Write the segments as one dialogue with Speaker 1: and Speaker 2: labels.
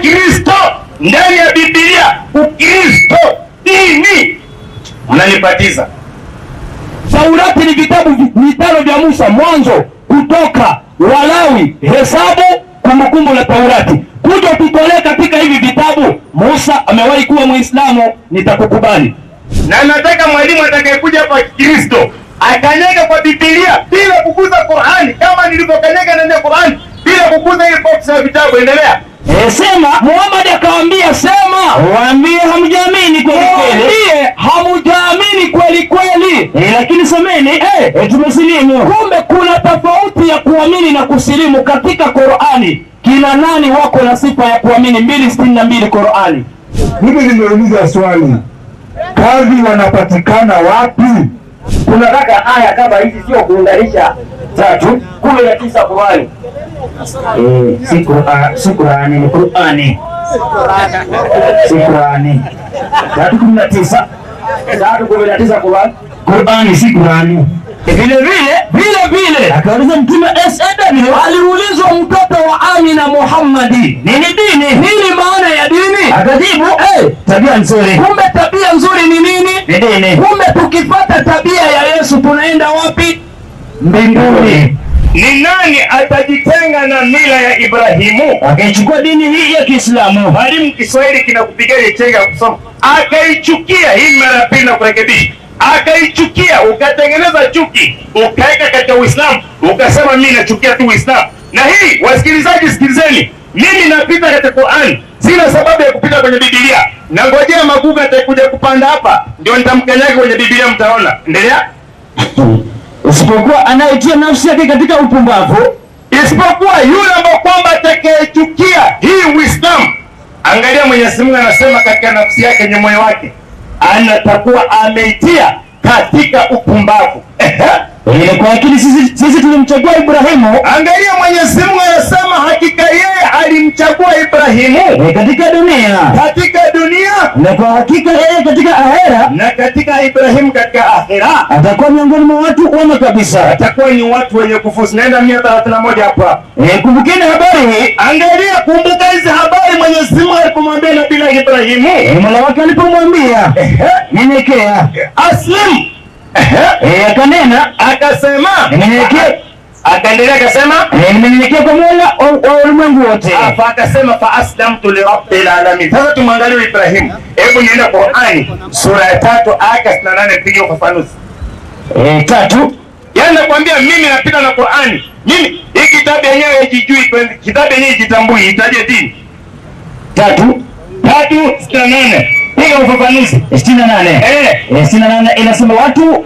Speaker 1: Ukristo ndani ya Biblia, Ukristo dini, mnanipatiza.
Speaker 2: Taurati ni vitabu vitano vya Musa: Mwanzo, Kutoka, Walawi, Hesabu, Kumbukumbu la Taurati. Kuja ututolee katika hivi vitabu, Musa amewahi kuwa Muislamu, nitakukubali.
Speaker 1: Na nataka mwalimu atakayekuja hapa Kristo akanyega kwa Biblia bila kuguza Qur'ani, kama nilivyokanyaga ndani ya Qur'ani bila kuguza ile box ya vitabu. Endelea.
Speaker 2: Sema Muhammad akawaambia, sema
Speaker 3: Waambie hamjaamini kweli kweli.
Speaker 2: Waambie hamujaamini kweli kweli.
Speaker 3: Lakini semeni tumesilimu.
Speaker 2: Kumbe kuna tofauti ya kuamini na kusilimu katika Qur'ani. Kina nani wako na sifa ya kuamini? 2:62 Qur'ani.
Speaker 4: Mimi nimeuliza swali, kadhi wanapatikana wapi?
Speaker 5: Tunataka aya kama hizi, sio kuunganisha 3:19 Qurani.
Speaker 3: Si Qurani, ni Qurani. Si Qurani. 3:19.
Speaker 5: 3:19 Qurani.
Speaker 3: Qurani si Qurani. Vile vile
Speaker 2: Vile vile
Speaker 3: akauliza Mtume SAW,
Speaker 2: aliulizwa mtoto wa Amina Muhammadi,
Speaker 3: nini dini?
Speaker 2: Nini maana ya dini?
Speaker 3: Akajibu tabia nzuri.
Speaker 2: Kumbe tabia nzuri ni nini?
Speaker 3: Ni dini.
Speaker 2: Kumbe tukipata tabia ya Yesu tunaenda wapi?
Speaker 3: Mbinguni.
Speaker 1: Ni nani atajitenga na mila ya Ibrahimu?
Speaker 3: Akaichukua dini hii ya Kiislamu.
Speaker 1: Mwalimu, Kiswahili kinakupigaje chenga ya kusoma? Akaichukia hii mara ya pili na kurekebisha, akaichukia, ukatengeneza chuki, ukaweka katika Uislamu, ukasema mimi nachukia tu Uislamu. Na hii wasikilizaji, sikilizeni, mimi napita katika Qur'an, sina sababu ya kupita kwenye Biblia. Na ngojea Maguga atakuja kupanda hapa, ndio nitamkanyaga kwenye Biblia, mtaona. Endelea.
Speaker 3: Isipokuwa anayetia nafsi yake katika upumbavu,
Speaker 1: Isipokuwa yule ambao kwamba atakayechukia hii Uislamu. Angalia, Mwenyezi Mungu anasema katika nafsi yake, kwenye moyo wake, anatakuwa ameitia katika upumbavu. Ehe.
Speaker 3: Kwa akili sisi tulimchagua Ibrahimu.
Speaker 1: Angalia, Mwenyezi Mungu anasema hakika yeye alimchagua Ibrahimu
Speaker 3: katika dunia,
Speaker 1: katika dunia,
Speaker 3: na kwa hakika yeye katika ahera,
Speaker 1: na katika Ibrahimu katika akhera
Speaker 3: atakuwa miongoni mwa watu wema kabisa,
Speaker 1: atakuwa ni watu wenye kufuzu. Naenda 131 hapa.
Speaker 3: Kumbukeni habari hii.
Speaker 1: Angalia, kumbuka hizi habari Mwenyezi Mungu alipomwambia Nabii Ibrahimu,
Speaker 3: Mola wake alipomwambia nyenyekea,
Speaker 1: aslim,
Speaker 3: akanena
Speaker 1: akasema,
Speaker 3: nimenyenyekea,
Speaker 1: akaendelea akasema,
Speaker 3: nimenyenyekea kwa Mola wa ulimwengu wote.
Speaker 1: Fa akasema fa aslamtu li rabbil alamin. Sasa tumwangalie Ibrahimu. Hebu nienda Qur'ani sura ya 3 aya 68, piga ufafanuzi.
Speaker 3: 3.
Speaker 1: Yaani nakwambia mimi napita na Qur'ani. Mimi hii kitabu yenyewe haijijui, kitabu yenyewe haijitambui, itaje dini?
Speaker 3: 3.
Speaker 1: 3:68. Piga ufafanuzi.
Speaker 3: 68. 68 inasema watu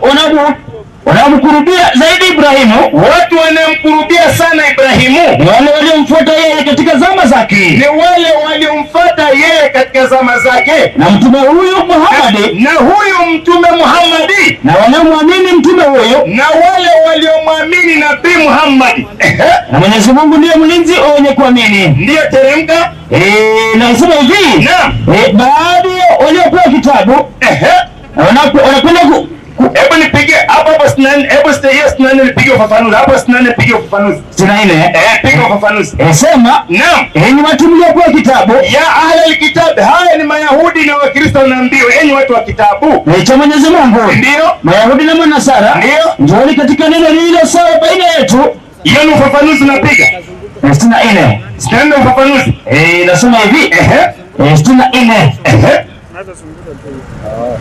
Speaker 3: wanaomkurubia zaidi Ibrahimu,
Speaker 1: Watu wanamkurubia sana Ibrahimu
Speaker 3: ni wale waliomfuata yeye katika zama zake,
Speaker 1: ni wale waliomfuata yeye katika zama zake,
Speaker 3: na mtume huyu Muhammad,
Speaker 1: na huyu mtume Muhammadi,
Speaker 3: na waliomwamini mtume huyu,
Speaker 1: na wale waliomwamini nabii Muhammad.
Speaker 3: Na Mwenyezi Mungu ndiye mlinzi wa wenye kuamini.
Speaker 1: Ndiyo teremka.
Speaker 3: Na hivi,
Speaker 1: Naam.
Speaker 3: Baadhi waliopewa kitabu wanapenda
Speaker 1: Hebu nipige hapo hapo 64, hebu hiyo 64 nipige ufafanuzi. Hapo 64 nipige ufafanuzi.
Speaker 3: 64.
Speaker 1: Piga ufafanuzi.
Speaker 3: Sema
Speaker 1: Naam.
Speaker 3: Enyi watu mliopewa kitabu,
Speaker 1: Ya ahlal kitab, haya ni Mayahudi na Wakristo wanaambiwa, enyi watu wa kitabu.
Speaker 3: Cha Mwenyezi Mungu,
Speaker 1: Ndio.
Speaker 3: Mayahudi na Manasara,
Speaker 1: Ndio.
Speaker 3: njooni katika neno lililo sawa baina yetu.
Speaker 1: Hiyo ni ufafanuzi napiga.
Speaker 3: 64.
Speaker 1: 64 ufafanuzi.
Speaker 3: Nasema hivi. 64.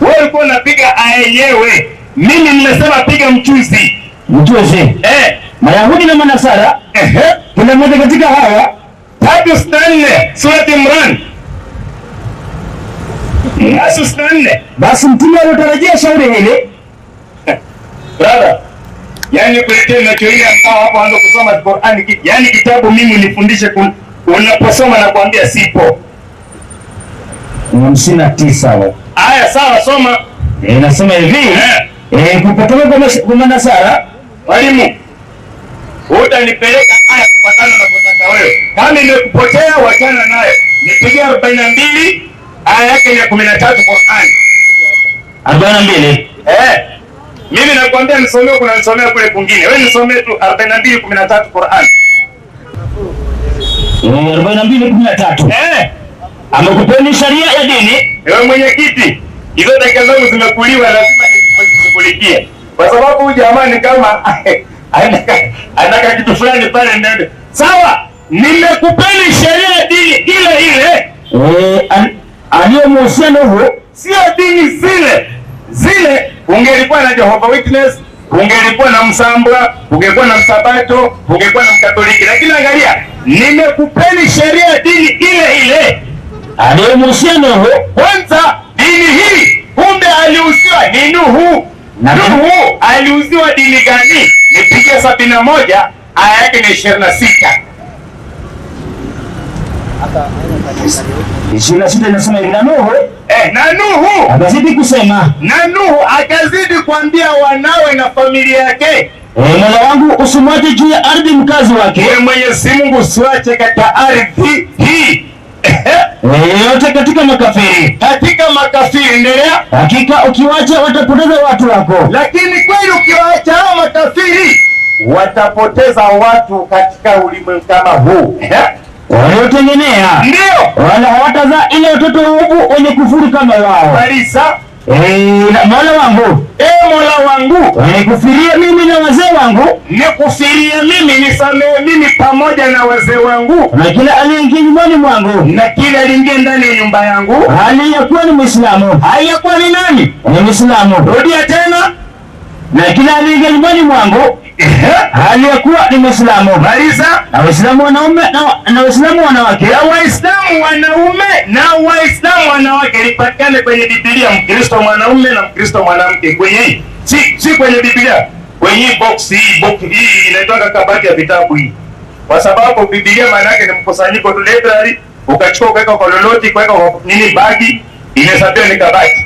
Speaker 1: Wewe ulikuwa unapiga aya yenyewe. Mimi nimesema piga mchuzi.
Speaker 3: Mchuzi. Mayahudi na Manasara, kila mmoja katika hawa
Speaker 1: 3:64 Surat Imran. 3:64.
Speaker 3: Basi mtume alitarajia shauri hili.
Speaker 1: Brother, yani kuletea macho ile ambao hapo anza kusoma Qur'an, yani kitabu mimi nifundishe unaposoma na kuambia sipo.
Speaker 3: 59.
Speaker 1: Aya sawa, soma.
Speaker 3: Nasema hivi. Kupatana kwa Manasara,
Speaker 1: Mwalimu, utanipeleka aya kupatana na kutaka wewe. Kama imekupotea wachana nayo. Nipigie 42 aya yake ya 13 Qur'an.
Speaker 3: 42.
Speaker 1: Mimi nakwambia nisomee, kuna nisomea kule kwingine. Wewe nisomee tu 42:13 Qur'an.
Speaker 3: 42:13. Amekupeni sheria ya dini.
Speaker 1: Ewe mwenyekiti, hizo dakika zangu zimekuliwa, lazima nishughulikie, kwa sababu huyu jamani kama anataka kitu fulani pale ndani. Sawa, nimekupeni sheria ya dini ile ile
Speaker 3: Aliyomuhusia Nuhu,
Speaker 1: sio dini zile zile. Ungelikuwa na Jehovah Witness, ungelikuwa na Msambwa, ungekuwa na Msabato, ungekuwa na Mkatoliki, lakini angalia, nimekupeni sheria ya dini ile ile
Speaker 3: aliyomuhusia Nuhu
Speaker 1: Kwanza dini hii kumbe aliuziwa ni Nuhu. Nuhu aliuziwa dini gani? Nipigie 71 aya yake ni 26.
Speaker 3: 26 inasema hivi, na Nuhu
Speaker 1: Na Nuhu
Speaker 3: akazidi kusema,
Speaker 1: na Nuhu akazidi kuambia wanawe na familia yake,
Speaker 3: Mola wangu usimwache juu ya ardhi mkazi wake
Speaker 1: Ee Mwenyezi Mungu usiwache katika ardhi hii
Speaker 3: yeyote katika makafiri,
Speaker 1: katika makafiri. Endelea.
Speaker 3: Hakika ukiwacha watapoteza watu wako.
Speaker 1: Lakini kweli ukiwaacha hao makafiri watapoteza watu katika ulimwengu kama huu.
Speaker 3: Waliotengenea
Speaker 1: Ndio
Speaker 3: wala hawatazaa ila watoto waovu wenye kufuru kama wao.
Speaker 1: kabisa.
Speaker 3: Na Mola wangu,
Speaker 1: Mola wangu,
Speaker 3: nikufirie mimi na wazee wangu,
Speaker 1: nikufirie mimi, nisamehe mimi pamoja na wazee wangu,
Speaker 3: na kila aliyeingia nyumbani mwangu,
Speaker 1: na kila aliingia ndani ya nyumba yangu,
Speaker 3: hali ya kuwa ni Muislamu.
Speaker 1: Hali ya kuwa ni nani?
Speaker 3: Ni Muislamu.
Speaker 1: Rudia tena.
Speaker 3: Na kila aliyeingia nyumbani mwangu, hali ya kuwa ni Muislamu.
Speaker 1: Maliza.
Speaker 3: Na Waislamu wanaume na Waislamu wanawake,
Speaker 1: na Waislamu wanaume na Waislamu wanawake. Lipatikane kwenye Biblia, Mkristo mwanaume na Mkristo mwanamke kwenye hii, si kwenye Biblia, kwenye hii box hii, box hii inaitwa kabati ya vitabu hii, kwa sababu Biblia maana yake ni mkusanyiko tu, library, ukachukua ukaweka kwa loloti, ukaweka kwa nini, bagi, inahesabiwa ni kabati.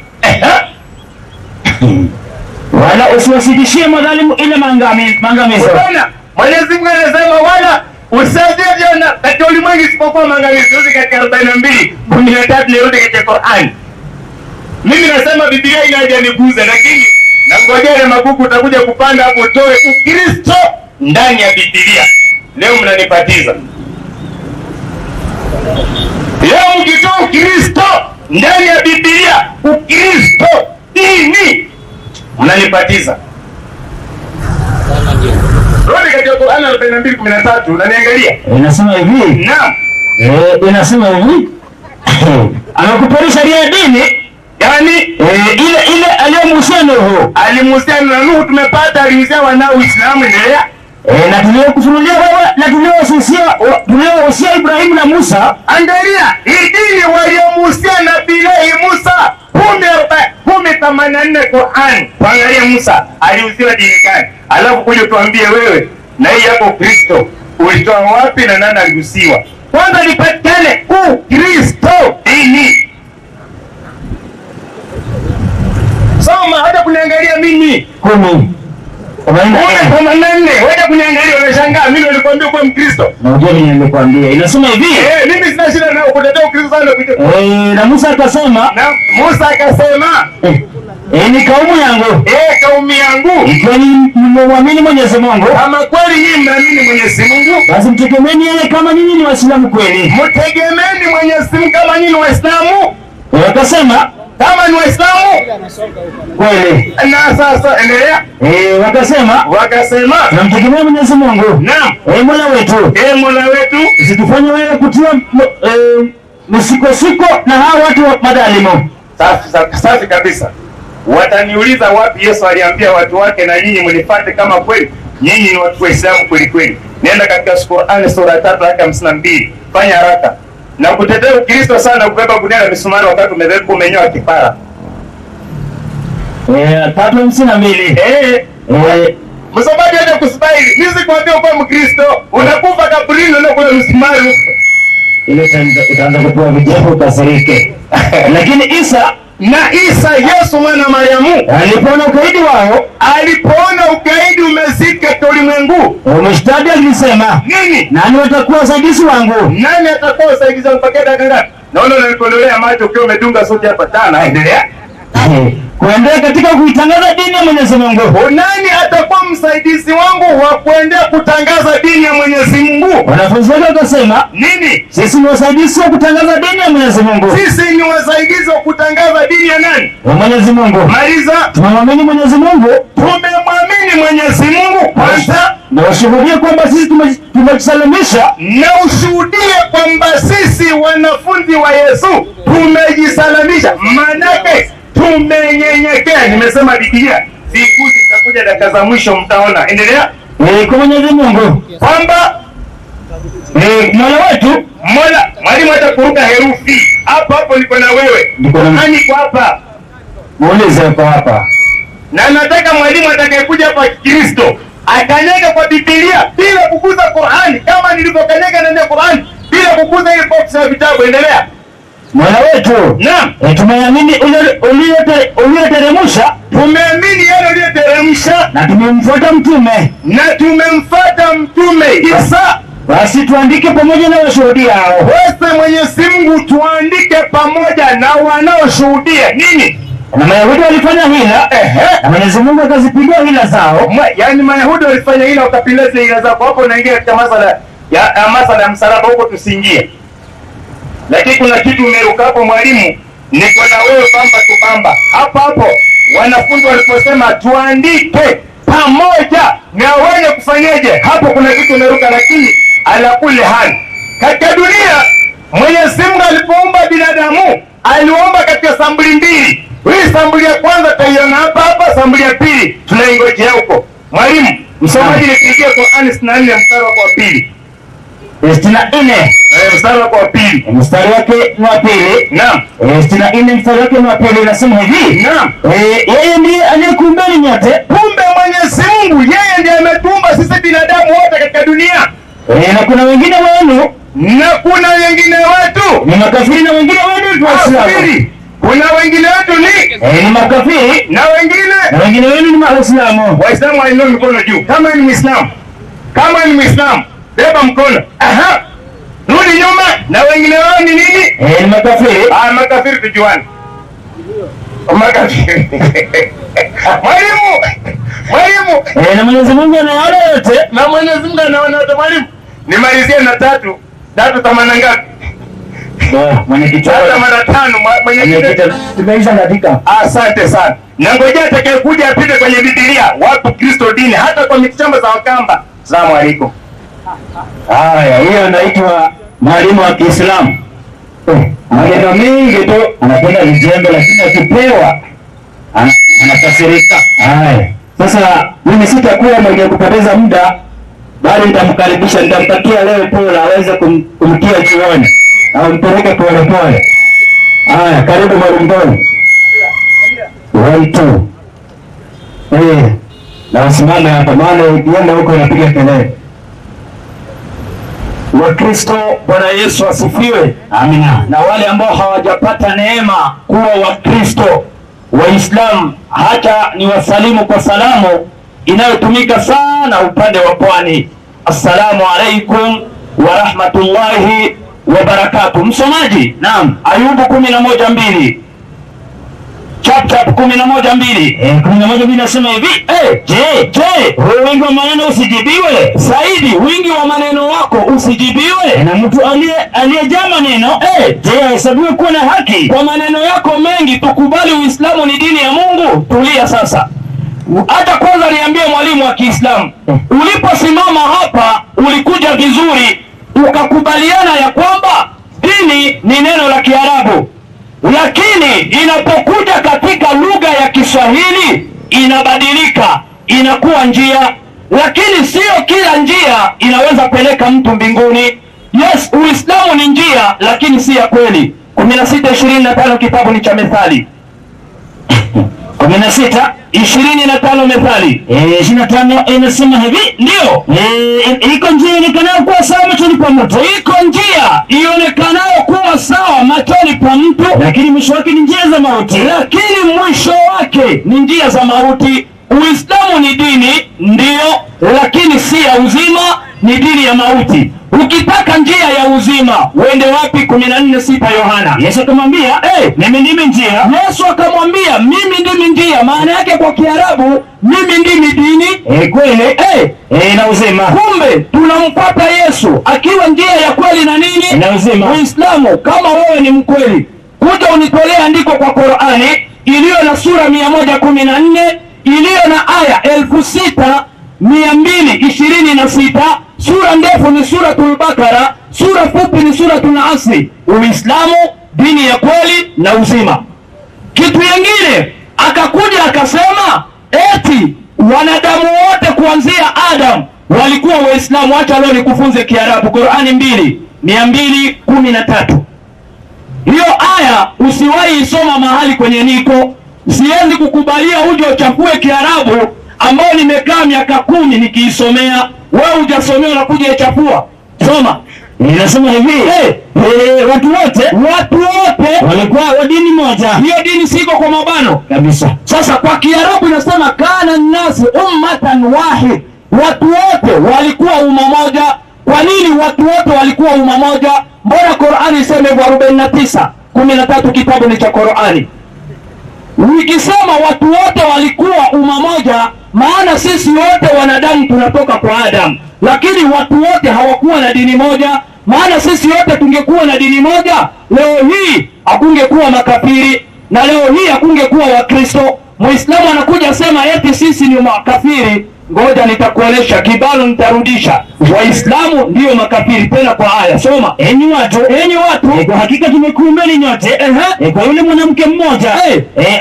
Speaker 3: Wala usiwasidishie madhalimu ila maangamizo.
Speaker 1: Unaona, Mwenyezi Mungu anasema wala usiadhie katika ulimwengu isipokuwa maangamizo. Rudi katika 42:13, nirudi katika Qur'an. Mimi nasema Biblia ina haja niguze, lakini na ngojea mabuku utakuja kupanda hapo utoe Ukristo ndani ya Biblia. Leo mnanipatiza. Leo mkitoa Ukristo ndani ya Biblia, Ukristo dini, mnanipatiza. Rudi katika Qur'an 42:13, unaniangalia.
Speaker 3: Inasema hivi.
Speaker 1: Naam.
Speaker 3: Inasema hivi. Amekupeni sheria ya dini,
Speaker 1: yani
Speaker 3: ile ile aliyomuhusia Nuhu.
Speaker 1: Alimuhusia na Nuhu, tumepata alihusia wanao Uislamu, endelea.
Speaker 3: Na tuliokufunulia wewe na tuliowahusia Ibrahimu na Musa.
Speaker 1: Angalia hii dini waliomuhusia Nabii Musa 10:84 Qur'an. Angalia Musa alihusiwa dini gani? Alafu kuja tuambie wewe na hii yako Kristo ulitoa wapi na nani alihusiwa? Kwanza nipatikane Ukristo dini. Soma hata kuniangalia mimi.
Speaker 3: 10.
Speaker 1: 10:84. Wewe kuniangalia unashangaa mimi nilikwambia kwa Mkristo.
Speaker 3: Na unajua mimi nilikwambia. Inasema hivi.
Speaker 1: Mimi sina shida na kutetea Ukristo sana.
Speaker 3: Na Musa akasema,
Speaker 1: Na Musa akasema,
Speaker 3: ni kaumu yangu.
Speaker 1: Kaumu yangu.
Speaker 3: Ikiwa mmemwamini Mwenyezi Mungu,
Speaker 1: kama kweli nyinyi mnaamini Mwenyezi Mungu,
Speaker 3: basi mtegemeeni yeye kama nyinyi ni Waislamu kweli.
Speaker 1: Mtegemeeni Mwenyezi Mungu kama nyinyi ni Waislamu.
Speaker 3: Wakasema
Speaker 1: kama ni Waislamu
Speaker 3: kweli.
Speaker 1: Na sasa endelea.
Speaker 3: Wakasema tunamtegemea Mwenyezi Mungu.
Speaker 1: Naam.
Speaker 3: Mola wetu.
Speaker 1: Mola wetu,
Speaker 3: usitufanye wewe kutia msikosiko na hawa watu madhalimu.
Speaker 1: Safi, safi kabisa. Wataniuliza wapi Yesu aliambia watu wake na nyinyi mnifuate kama kweli nyinyi ni watu Waislamu kweli kweli. Nenda katika Qur'an sura 3 aya 52. Fanya haraka. Na kutetea Ukristo sana, kubeba gunia la misumari wakati umebeba umenyoa kipara.
Speaker 3: 3:52.
Speaker 1: Msomaji aje kusubiri. Mimi sikwambia uko Mkristo, unakufa kaburini na kula misumari.
Speaker 3: Ile utaanza kupewa vijapo ukasirike. Lakini Isa
Speaker 1: na Isa Yesu mwana Mariamu
Speaker 3: alipoona ukaidi wao,
Speaker 1: alipoona ukaidi umezika katika ulimwengu,
Speaker 3: umeshtadi alisema
Speaker 1: nini?
Speaker 3: Nani atakuwa wasaidizi wangu?
Speaker 1: Nani atakuwa wasaidizi wangu? Mpaka dakika ngapi? Naona unanikodolea macho ukiwa umedunga suti hapa tana. Endelea.
Speaker 3: Kuendelea katika kuitangaza dini ya Mwenyezi Mungu.
Speaker 1: Nani atakuwa msaidizi wangu wa kuendea kutangaza dini ya Mwenyezi Mungu?
Speaker 3: Wanafunzi wake wakasema,
Speaker 1: Nini?
Speaker 3: sisi ni wasaidizi wa kutangaza dini ya Mwenyezi Mungu.
Speaker 1: Sisi ni wasaidizi wa kutangaza dini ya nani?
Speaker 3: Wa Mwenyezi Mungu.
Speaker 1: Maliza.
Speaker 3: Tumemwamini Mwenyezi Mungu
Speaker 1: Tumemwamini Mwenyezi Mungu kwanza,
Speaker 3: na ushuhudie kwamba sisi tumejisalimisha
Speaker 1: na ushuhudie kwamba sisi wanafunzi wa Yesu tumejisalamisha, manake tumenyenyekea. Nimesema Biblia, siku zitakuja dakika za mwisho mtaona. Endelea.
Speaker 3: Kwa Mwenyezi Mungu
Speaker 1: Kwamba
Speaker 3: Mola wetu.
Speaker 1: Mola, mwalimu hata kuruka herufi hapo hapo, niko na wewe,
Speaker 3: Niko na-
Speaker 1: nani kwa hapa,
Speaker 3: Muulize uko hapa.
Speaker 1: Na nataka mwalimu atakayekuja hapa Kristo akanyega kwa Biblia bila kugusa Qur'ani, kama nilivyokanyaga ndani ya Qur'ani bila kugusa ile box ya vitabu. Endelea.
Speaker 3: Mola wetu.
Speaker 1: Naam.
Speaker 3: Tumeamini uliyoteremsha,
Speaker 1: Tumeamini yale uliyoteremsha
Speaker 3: na tumemfuata mtume,
Speaker 1: na tumemfuata mtume Isa.
Speaker 3: Basi tuandike pamoja na washuhudia hao.
Speaker 1: Wewe Mwenyezi Mungu, tuandike pamoja na wanaoshuhudia nini?
Speaker 3: Na Mayahudi walifanya hila, na Mwenyezi Mungu akazipiga hila zao.
Speaker 1: Yaani Mayahudi walifanya hila, wakapinda hila zao. Hapo unaingia katika masala ya masala ya msalaba, huko tusiingie. Lakini kuna kitu umeruka hapo mwalimu, niko na wewe pamba tu pamba. Hapo hapo wanafunzi waliposema tuandike pamoja na wenye kufanyeje, hapo kuna kitu umeruka. Lakini ala kulli hal, katika dunia Mwenyezi Mungu alipoumba binadamu aliumba katika sambuli mbili. Hii sambuli ya kwanza tutaiona hapa hapa, sambuli ya pili tunaingojea huko. Mwalimu msomaji, nipigie Qur'ani 64 mstari wa pili.
Speaker 3: 64.
Speaker 1: Mstari wa pili.
Speaker 3: Mstari wake ni wa pili.
Speaker 1: Naam.
Speaker 3: 64 mstari wake ni wa pili inasema hivi.
Speaker 1: Naam.
Speaker 3: Yeye ndiye aliyekuumbeni nyote.
Speaker 1: Kumbe Mwenyezi Mungu yeye ndiye ametuumba sisi binadamu wote katika dunia.
Speaker 3: Na kuna wengine wenu,
Speaker 1: na kuna wengine wetu
Speaker 3: ni makafiri na wengine wenu ni Waislamu.
Speaker 1: Kuna wengine wetu
Speaker 3: ni makafiri
Speaker 1: na wengine
Speaker 3: na wengine wenu ni Waislamu.
Speaker 1: Waislamu wainue mikono juu. Kama ni Muislamu, kama ni Muislamu beba mkono. Aha. Rudi nyuma. Na wengine wao ni nini?
Speaker 3: Ni makafiri.
Speaker 1: Ah, makafiri tujuane. Makafiri. Mwalimu, mwalimu.
Speaker 3: Na Mwenyezi Mungu anaona yote.
Speaker 1: Na Mwenyezi Mungu anaona yote mwalimu. Nimalizie na tatu. Tatu thamana ngapi?
Speaker 3: Mwenyekiti.
Speaker 1: Hata mara tano mwenyekiti.
Speaker 3: Tumeisha dakika.
Speaker 1: Asante sana. Na ngojea atakayekuja apite kwenye Biblia, wapi Kristo dini, hata kwa mitishamba za Wakamba. Asalamu alaykum.
Speaker 3: Haya, hiyo inaitwa mwalimu wa Kiislamu. Maneno mingi tu, anapenda vijembe lakini akipewa anakasirika. Haya. Sasa mimi sitakuwa mwenye kupoteza muda, bali nitamkaribisha, nitampatia leo pole aweze kumtia chuoni au mpeleke pole pole. Haya, karibu mwalimu Pole. 1 2. Na usimame hapa maana ukienda huko unapiga kelele.
Speaker 2: Wakristo, Bwana Yesu asifiwe.
Speaker 3: Amina.
Speaker 2: Na wale ambao hawajapata neema kuwa Wakristo, Waislamu, hata ni wasalimu kwa salamu inayotumika sana upande wa pwani. Assalamu alaikum wa rahmatullahi wa barakatuh. Msomaji,
Speaker 3: Naam.
Speaker 2: Ayubu 11:2. Chap chap 11:2.
Speaker 3: 11:2 nasema hivi. Je, huu wingi wa maneno usijibiwe?
Speaker 2: Saidi, wingi wa maneno wako usijibiwe.
Speaker 3: Na mtu aliyejaa maneno, je, ahesabiwe kuwa na haki?
Speaker 2: Kwa maneno yako mengi tukubali Uislamu ni dini ya Mungu? Tulia sasa. Hata kwanza niambie mwalimu wa Kiislamu, uliposimama hapa ulikuja vizuri, ukakubaliana ya kwamba dini ni neno la Kiarabu, lakini inapokuja katika lugha ya Kiswahili inabadilika, inakuwa njia, lakini sio kila njia inaweza peleka mtu mbinguni. Yes, Uislamu ni njia, lakini si ya kweli. 16:25 kitabu ni cha Methali.
Speaker 3: 16:25
Speaker 2: Methali.
Speaker 3: 25 inasema hivi,
Speaker 2: ndio.
Speaker 3: Iko njia ionekanayo kuwa sawa machoni pa mtu.
Speaker 2: Iko njia ionekanayo kuwa sawa machoni pa mtu,
Speaker 3: lakini mwisho wake ni njia za mauti.
Speaker 2: Lakini mwisho wake ni njia za mauti. Uislamu ni dini, ndio, lakini si ya uzima, ni dini ya mauti. Ukitaka njia ya uzima uende wapi? 14:6 Yohana.
Speaker 3: Yesu akamwambia, mimi ndimi njia.
Speaker 2: Yesu akamwambia mimi ndimi njia, maana yake kwa Kiarabu mimi ndimi dini,
Speaker 3: Kweli, na uzima.
Speaker 2: Kumbe tunamfuata Yesu akiwa njia ya kweli na nini
Speaker 3: na uzima.
Speaker 2: Muislamu, kama wewe ni mkweli, kuja unitolee andiko kwa Qur'ani iliyo na sura 114 iliyo na aya 6226. Sura ndefu ni Suratul Bakara, sura fupi ni Suratul Asri. Uislamu dini ya kweli na uzima. Kitu kingine akakuja akasema eti wanadamu wote kuanzia Adam walikuwa Waislamu. Acha leo nikufunze Kiarabu, Qur'ani 2:213. Hiyo aya usiwahi isoma mahali kwenye niko. Siwezi kukubalia uje uchafue Kiarabu ambao nimekaa miaka 10 nikiisomea. Wewe hujasomea unakuja ichafua. Soma.
Speaker 3: Inasema hivi, watu wote,
Speaker 2: watu wote
Speaker 3: walikuwa wa dini moja.
Speaker 2: Hiyo dini siko kwa mabano
Speaker 3: kabisa.
Speaker 2: Sasa kwa Kiarabu inasema kana nasi ummatan wahid, watu wote walikuwa umma moja. Kwa nini watu wote walikuwa umma moja? Mbona Qur'ani iseme hivyo? 49:13 kitabu ni cha Qur'ani. Ukisema watu wote walikuwa umma moja, maana sisi wote wanadamu tunatoka kwa Adam, lakini watu wote hawakuwa na dini moja. Maana sisi wote tungekuwa na dini moja, leo hii hakungekuwa makafiri na leo hii hakungekuwa Wakristo. Muislamu anakuja sema eti sisi ni makafiri. Ngoja nitakuonesha kibalo, nitarudisha. Waislamu ndiyo makafiri, tena kwa aya. Soma.
Speaker 3: Enyi watu,
Speaker 2: enyi watu,
Speaker 3: kwa hakika tumekuumbeni nyote, kwa yule mwanamke mmoja,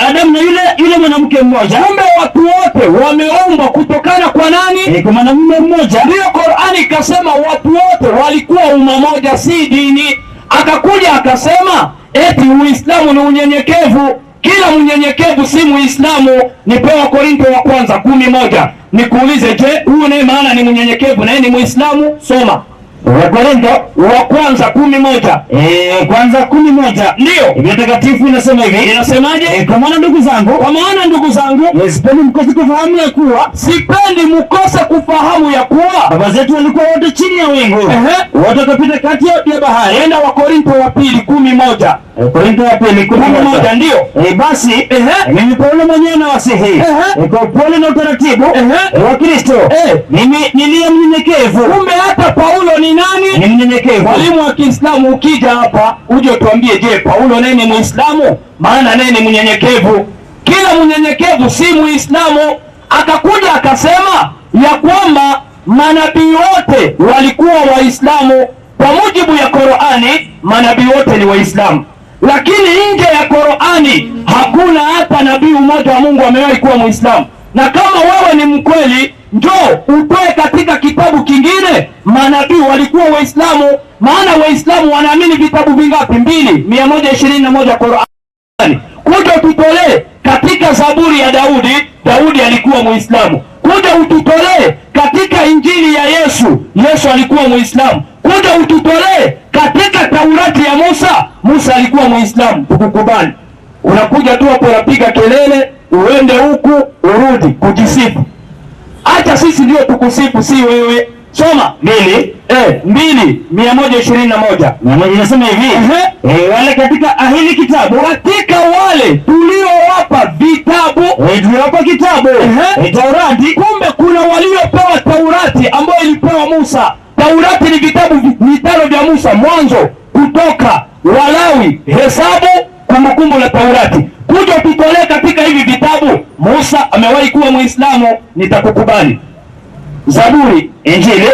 Speaker 3: Adam na yule mwanamke mmoja.
Speaker 2: Kumbe watu wote wameumbwa kutokana kwa nani?
Speaker 3: Kwa mwanamume mmoja.
Speaker 2: Ndiyo Qur'ani ikasema watu wote walikuwa umma moja, si dini. Akakuja akasema eti Uislamu ni unyenyekevu. Kila mnyenyekevu si Muislamu. Nipewa Korinto wa kwanza 11. Nikuulize, je, huyu naye maana ni mnyenyekevu na yeye ni Muislamu? Soma
Speaker 3: Wakorintho
Speaker 2: wa kwanza 11.
Speaker 3: Kwanza 11.
Speaker 2: Ndio.
Speaker 3: Biblia Takatifu inasema hivi.
Speaker 2: Inasemaje?
Speaker 3: Kwa maana ndugu zangu,
Speaker 2: kwa maana ndugu zangu,
Speaker 3: sipendi mkose kufahamu ya kuwa,
Speaker 2: sipendi mkose kufahamu ya kuwa
Speaker 3: baba zetu walikuwa wote chini ya wingu, wote wakapita kati ya bahari.
Speaker 2: Enda Wakorintho wa pili 11.
Speaker 3: Korintho wa pili
Speaker 2: 11, ndio.
Speaker 3: Basi mimi Paulo mwenyewe nawasihi kwa upole na utaratibu wa Kristo, mimi niliye mnyenyekevu.
Speaker 2: Kumbe hata Paulo ni nani?
Speaker 3: Ni mnyenyekevu.
Speaker 2: Mwalimu wa Kiislamu ukija hapa uje utuambie, je, Paulo naye ni Muislamu? Maana naye ni mnyenyekevu. Kila mnyenyekevu si Muislamu. Akakuja akasema ya kwamba manabii wote walikuwa Waislamu. Kwa mujibu ya Qur'ani, manabii wote ni Waislamu. Lakini nje ya Qur'ani hakuna hata nabii mmoja wa Mungu amewahi kuwa Muislamu. Na kama wewe ni mkweli, njoo utoe katika kitabu kingine manabii walikuwa Waislamu. Maana Waislamu wanaamini vitabu vingapi? 2 121 Qur'ani. Kuja ututolee katika Zaburi ya Daudi, Daudi alikuwa Muislamu. Kuja ututolee katika Injili ya Yesu, Yesu alikuwa Muislamu. Kuja ututolee katika Taurati ya Musa, Musa alikuwa Muislamu. Tukukubali. Unakuja tu hapo unapiga kelele, uende huku urudi kujisifu. Acha sisi ndio tukusifu, si wewe. Soma
Speaker 3: 2
Speaker 2: 2:121.
Speaker 3: Inasema hivi, wale katika ahili kitabu,
Speaker 2: katika wale tuliowapa vitabu,
Speaker 3: tuliowapa kitabu, Taurati.
Speaker 2: Kumbe kuna waliopewa Taurati ambayo ilipewa Musa. Taurati ni vitabu vitano vya Musa: Mwanzo, Kutoka, Walawi, Hesabu, Kumbukumbu la Taurati. Kuja ututolee katika hivi vitabu Musa amewahi kuwa Muislamu, nitakukubali. Zaburi,
Speaker 3: Injili,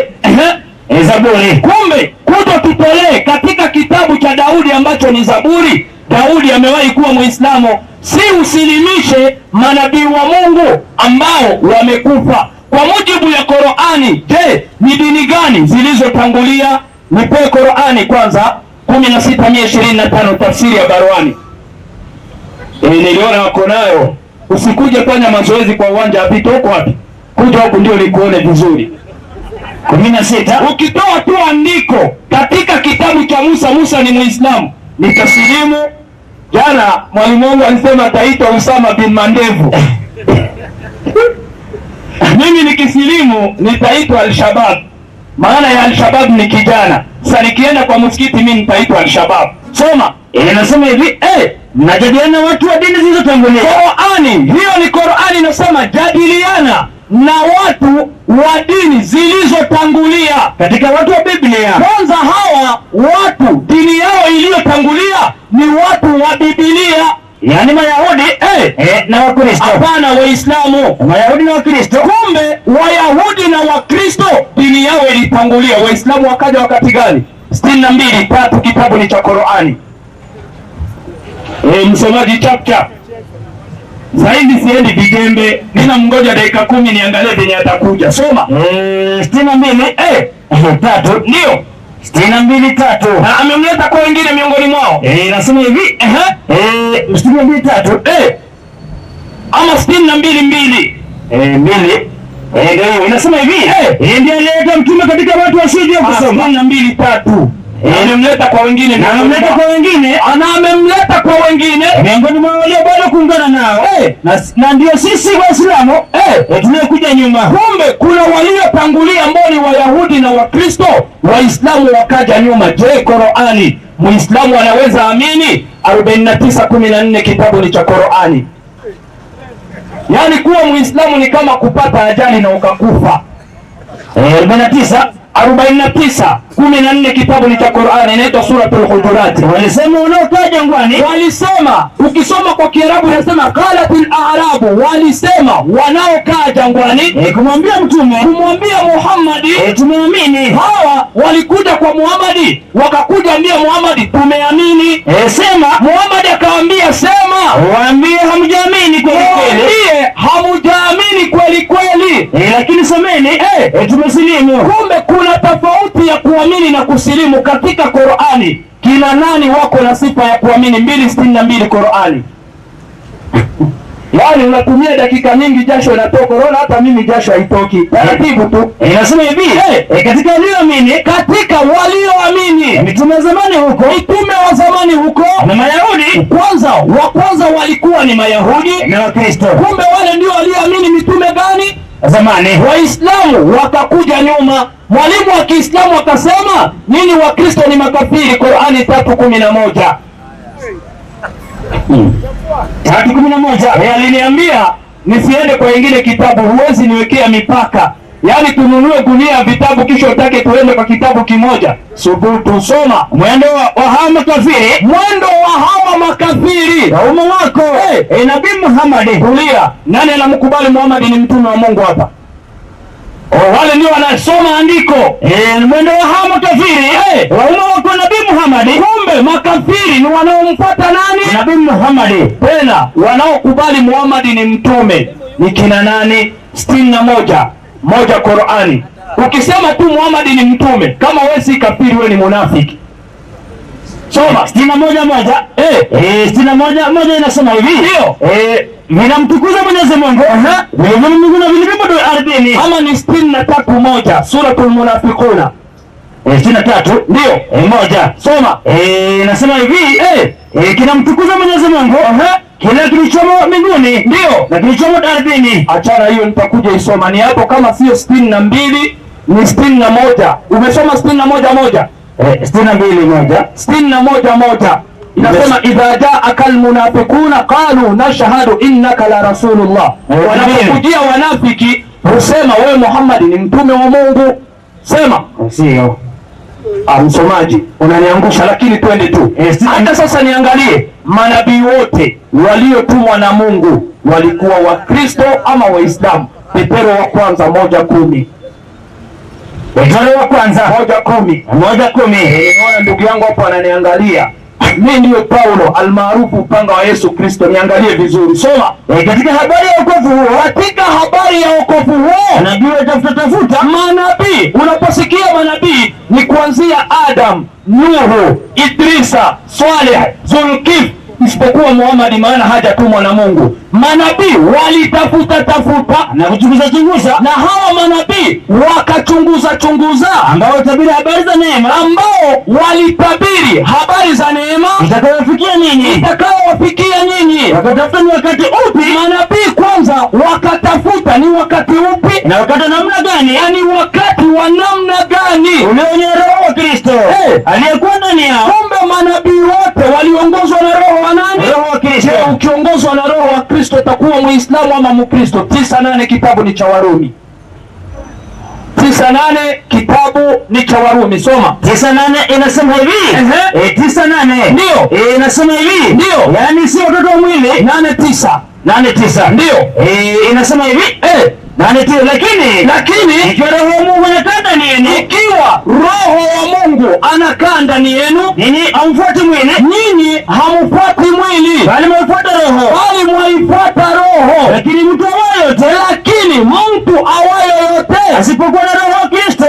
Speaker 3: Zaburi.
Speaker 2: Kumbe kuja tutolee katika kitabu cha Daudi ambacho ni Zaburi, Daudi amewahi kuwa Muislamu. Si usilimishe manabii wa Mungu ambao wamekufa. Kwa mujibu ya Qur'ani, je, ni dini gani zilizotangulia? Nipe Qur'ani kwanza 16:125 tafsiri ya Barwani. Niliona wako nayo. Usikuje fanya mazoezi kwa uwanja apite huko wapi? Kuja huku ndio nikuone vizuri.
Speaker 3: 16.
Speaker 2: Ukitoa tu andiko katika kitabu cha Musa, Musa ni Muislamu, nitasilimu. Jana mwalimu wangu alisema ataitwa Usama bin Mandevu. Mimi nikisilimu nitaitwa Al-Shabab. Maana ya Alshabab ni kijana. Sasa nikienda kwa msikiti mimi nitaitwa Alshabab. Soma.
Speaker 3: Inasema hivi, mnajadiliana watu wa dini zilizotangulia.
Speaker 2: Qur'ani, hiyo ni Qur'ani inasema jadiliana na watu wa dini zilizotangulia.
Speaker 3: Katika watu wa Biblia.
Speaker 2: Kwanza hawa watu dini yao iliyotangulia ni watu wa Biblia,
Speaker 3: Yaani Mayahudi na Wakristo.
Speaker 2: Hapana, Waislamu.
Speaker 3: Mayahudi na Wakristo.
Speaker 2: Kumbe Wayahudi na Wakristo dini yao ilitangulia. Waislamu wakaja wakati gani? 62:3, kitabu ni cha Qur'ani. Msomaji chap chap. Zaidi siendi vijembe, nina mngoja dakika 10 niangalie venye atakuja. Soma.
Speaker 3: 62 3.
Speaker 2: Ndio.
Speaker 3: 62:3.
Speaker 2: Na amemleta kwa wengine miongoni mwao.
Speaker 3: Inasema hivi, 62:3.
Speaker 2: Ama 62:2.
Speaker 3: 2. Ndio inasema hivi. Ndiye aliyeleta mtume katika watu wasiojua kusoma.
Speaker 2: 62:3. Amemleta kwa wengine.
Speaker 3: Na amemleta kwa wengine.
Speaker 2: Ana amemleta kwa wengine
Speaker 3: miongoni mwa walio bado kuungana nao. Na ndio sisi Waislamu tunakuja nyuma.
Speaker 2: Kumbe kuna waliotangulia ambao ni Wayahudi na Wakristo, Waislamu wakaja nyuma. Je, Qur'ani Muislamu anaweza amini? 49:14 kitabu ni cha Qur'ani. Yaani kuwa Muislamu ni kama kupata ajali na ukakufa.
Speaker 3: 49
Speaker 2: 49:14 kitabu ni cha Qur'ani, inaitwa Suratul Hujurat.
Speaker 3: Walisema wanaokaa jangwani,
Speaker 2: walisema, ukisoma kwa Kiarabu inasema qalatil a'rabu, walisema wanaokaa jangwani,
Speaker 3: kumwambia mtume,
Speaker 2: kumwambia Muhammadi,
Speaker 3: tumeamini.
Speaker 2: Hawa walikuja kwa Muhammadi, wakakuja ambia Muhammadi tumeamini.
Speaker 3: Sema.
Speaker 2: Muhammadi akaambia sema,
Speaker 3: waambie hamjaamini kweli kweli,
Speaker 2: waambie hamjaamini kweli kweli,
Speaker 3: lakini semeni tumesilimu.
Speaker 2: Kumbe kuna tofauti ya kuamini na kusilimu katika Qur'ani. Kina nani wako na sifa ya kuamini? 2:62 Qur'ani. Yaani unatumia dakika nyingi, jasho inatoka. Unaona hata mimi jasho haitoki. Taratibu tu.
Speaker 3: Inasema hivi, katika walioamini,
Speaker 2: katika walioamini,
Speaker 3: mitume wa zamani huko,
Speaker 2: mitume wa zamani huko
Speaker 3: na Mayahudi.
Speaker 2: Kwanza wa kwanza walikuwa ni Mayahudi
Speaker 3: na Wakristo.
Speaker 2: Kumbe wale ndio walioamini mitume gani?
Speaker 3: Zamani.
Speaker 2: Waislamu wakakuja nyuma. Mwalimu wa Kiislamu akasema nini? Wakristo ni makafiri. Qur'ani 3:11.
Speaker 3: 3:11.
Speaker 2: Aliniambia nisiende kwa ingine kitabu, huwezi niwekea mipaka. Yaani tununue gunia ya vitabu kisha utake tuende kwa kitabu kimoja. Subutu, soma.
Speaker 3: Mwendo wa hawa makafiri,
Speaker 2: mwendo wa hawa makafiri,
Speaker 3: wa umma wako. Nabii Muhammad.
Speaker 2: Kulia. Nani anamkubali Muhammad ni mtume wa Mungu hapa? Wale ndio wanasoma andiko.
Speaker 3: Mwendo wa hawa makafiri, wa umma wako Nabii Muhammad.
Speaker 2: Kumbe makafiri ni wanaomfuata nani?
Speaker 3: Nabii Muhammad.
Speaker 2: Tena wanaokubali Muhammad ni mtume ni kina nani? 61:1 Qur'ani. Ukisema tu Muhammad ni mtume, kama wewe si kafiri, wewe ni munafiki. Soma
Speaker 3: 61:1. 61:1 inasema hivi.
Speaker 2: Ndio.
Speaker 3: Vinamtukuza Mwenyezi Mungu. Vilivyo mbinguni na vilivyo ardhini.
Speaker 2: Ama ni 63:1 Suratul Munafiquna.
Speaker 3: 63.
Speaker 2: Ndio.
Speaker 3: 1.
Speaker 2: Soma.
Speaker 3: Inasema hivi, kinamtukuza Mwenyezi Mungu. Kila kilichomo mbinguni
Speaker 2: ndio
Speaker 3: na kilichomo ardhini.
Speaker 2: Achana hiyo, nitakuja isoma. Ni hapo kama sio 62 ni 61. Umesoma 61:1?
Speaker 3: 62:1.
Speaker 2: 61:1. Inasema idha jaaka almunafiquna qalu nashhadu innaka la rasulullah. Wanapokujia wanafiki husema wewe Muhammad ni mtume wa Mungu. Sema.
Speaker 3: Sio.
Speaker 2: Msomaji unaniangusha, lakini twende tu. Hata sasa niangalie manabii wote waliotumwa na Mungu walikuwa Wakristo ama Waislamu? Petero wa kwanza 1:10.
Speaker 3: Petero wa kwanza
Speaker 2: 1:10.
Speaker 3: 1:10.
Speaker 2: Nimeona ndugu yangu hapo ananiangalia. Mimi ndiyo Paulo almaarufu upanga wa Yesu Kristo. Niangalie vizuri. Soma.
Speaker 3: Katika habari ya wokovu huo,
Speaker 2: katika habari ya wokovu huo,
Speaker 3: nabii watafuta tafuta
Speaker 2: manabii. Unaposikia manabii ni kuanzia Adam, Nuhu, Idrisa, Saleh, Zulkif, isipokuwa Muhammad, maana hajatumwa na Mungu. Manabii walitafuta tafuta
Speaker 3: na kuchunguza chunguza,
Speaker 2: na hawa manabii wakachunguza chunguza,
Speaker 3: ambao walitabiri habari za neema,
Speaker 2: ambao walitabiri habari za neema
Speaker 3: itakayowafikia ninyi,
Speaker 2: itakayowafikia ninyi.
Speaker 3: Wakatafuta ni wakati upi?
Speaker 2: Manabii kwanza wakatafuta ni wakati upi?
Speaker 3: Na wakati wa namna gani?
Speaker 2: Yani wakati wa namna gani?
Speaker 3: Ulionya Roho wa Kristo aliyekuwa ndani yao.
Speaker 2: Kumbe manabii wote waliongozwa na roho wa nani?
Speaker 3: Roho wa Kristo.
Speaker 2: Je, ukiongozwa na roho wa Kristo utakuwa Muislamu ama Mkristo? 9:8 kitabu ni cha Warumi. 9:8 kitabu ni cha Warumi. Soma.
Speaker 3: 9:8 inasema hivi. 9:8.
Speaker 2: Ndio.
Speaker 3: Inasema hivi.
Speaker 2: Ndio.
Speaker 3: Yaani si watoto wa mwili.
Speaker 2: 8:9.
Speaker 3: 8:9.
Speaker 2: Ndio.
Speaker 3: Inasema hivi. 8:9 lakini
Speaker 2: Lakini
Speaker 3: ikiwa Roho wa Mungu anakaa ndani yenu,
Speaker 2: ikiwa Roho wa Mungu anakaa ndani yenu,
Speaker 3: ninyi hamfuati mwili,
Speaker 2: nyinyi hamfuati mwili,
Speaker 3: bali mwaifuata Roho.
Speaker 2: Bali mwaifuata Roho.
Speaker 3: Lakini mtu awaye yote,
Speaker 2: Lakini mtu awaye yote
Speaker 3: asipokuwa na Roho wa Kristo,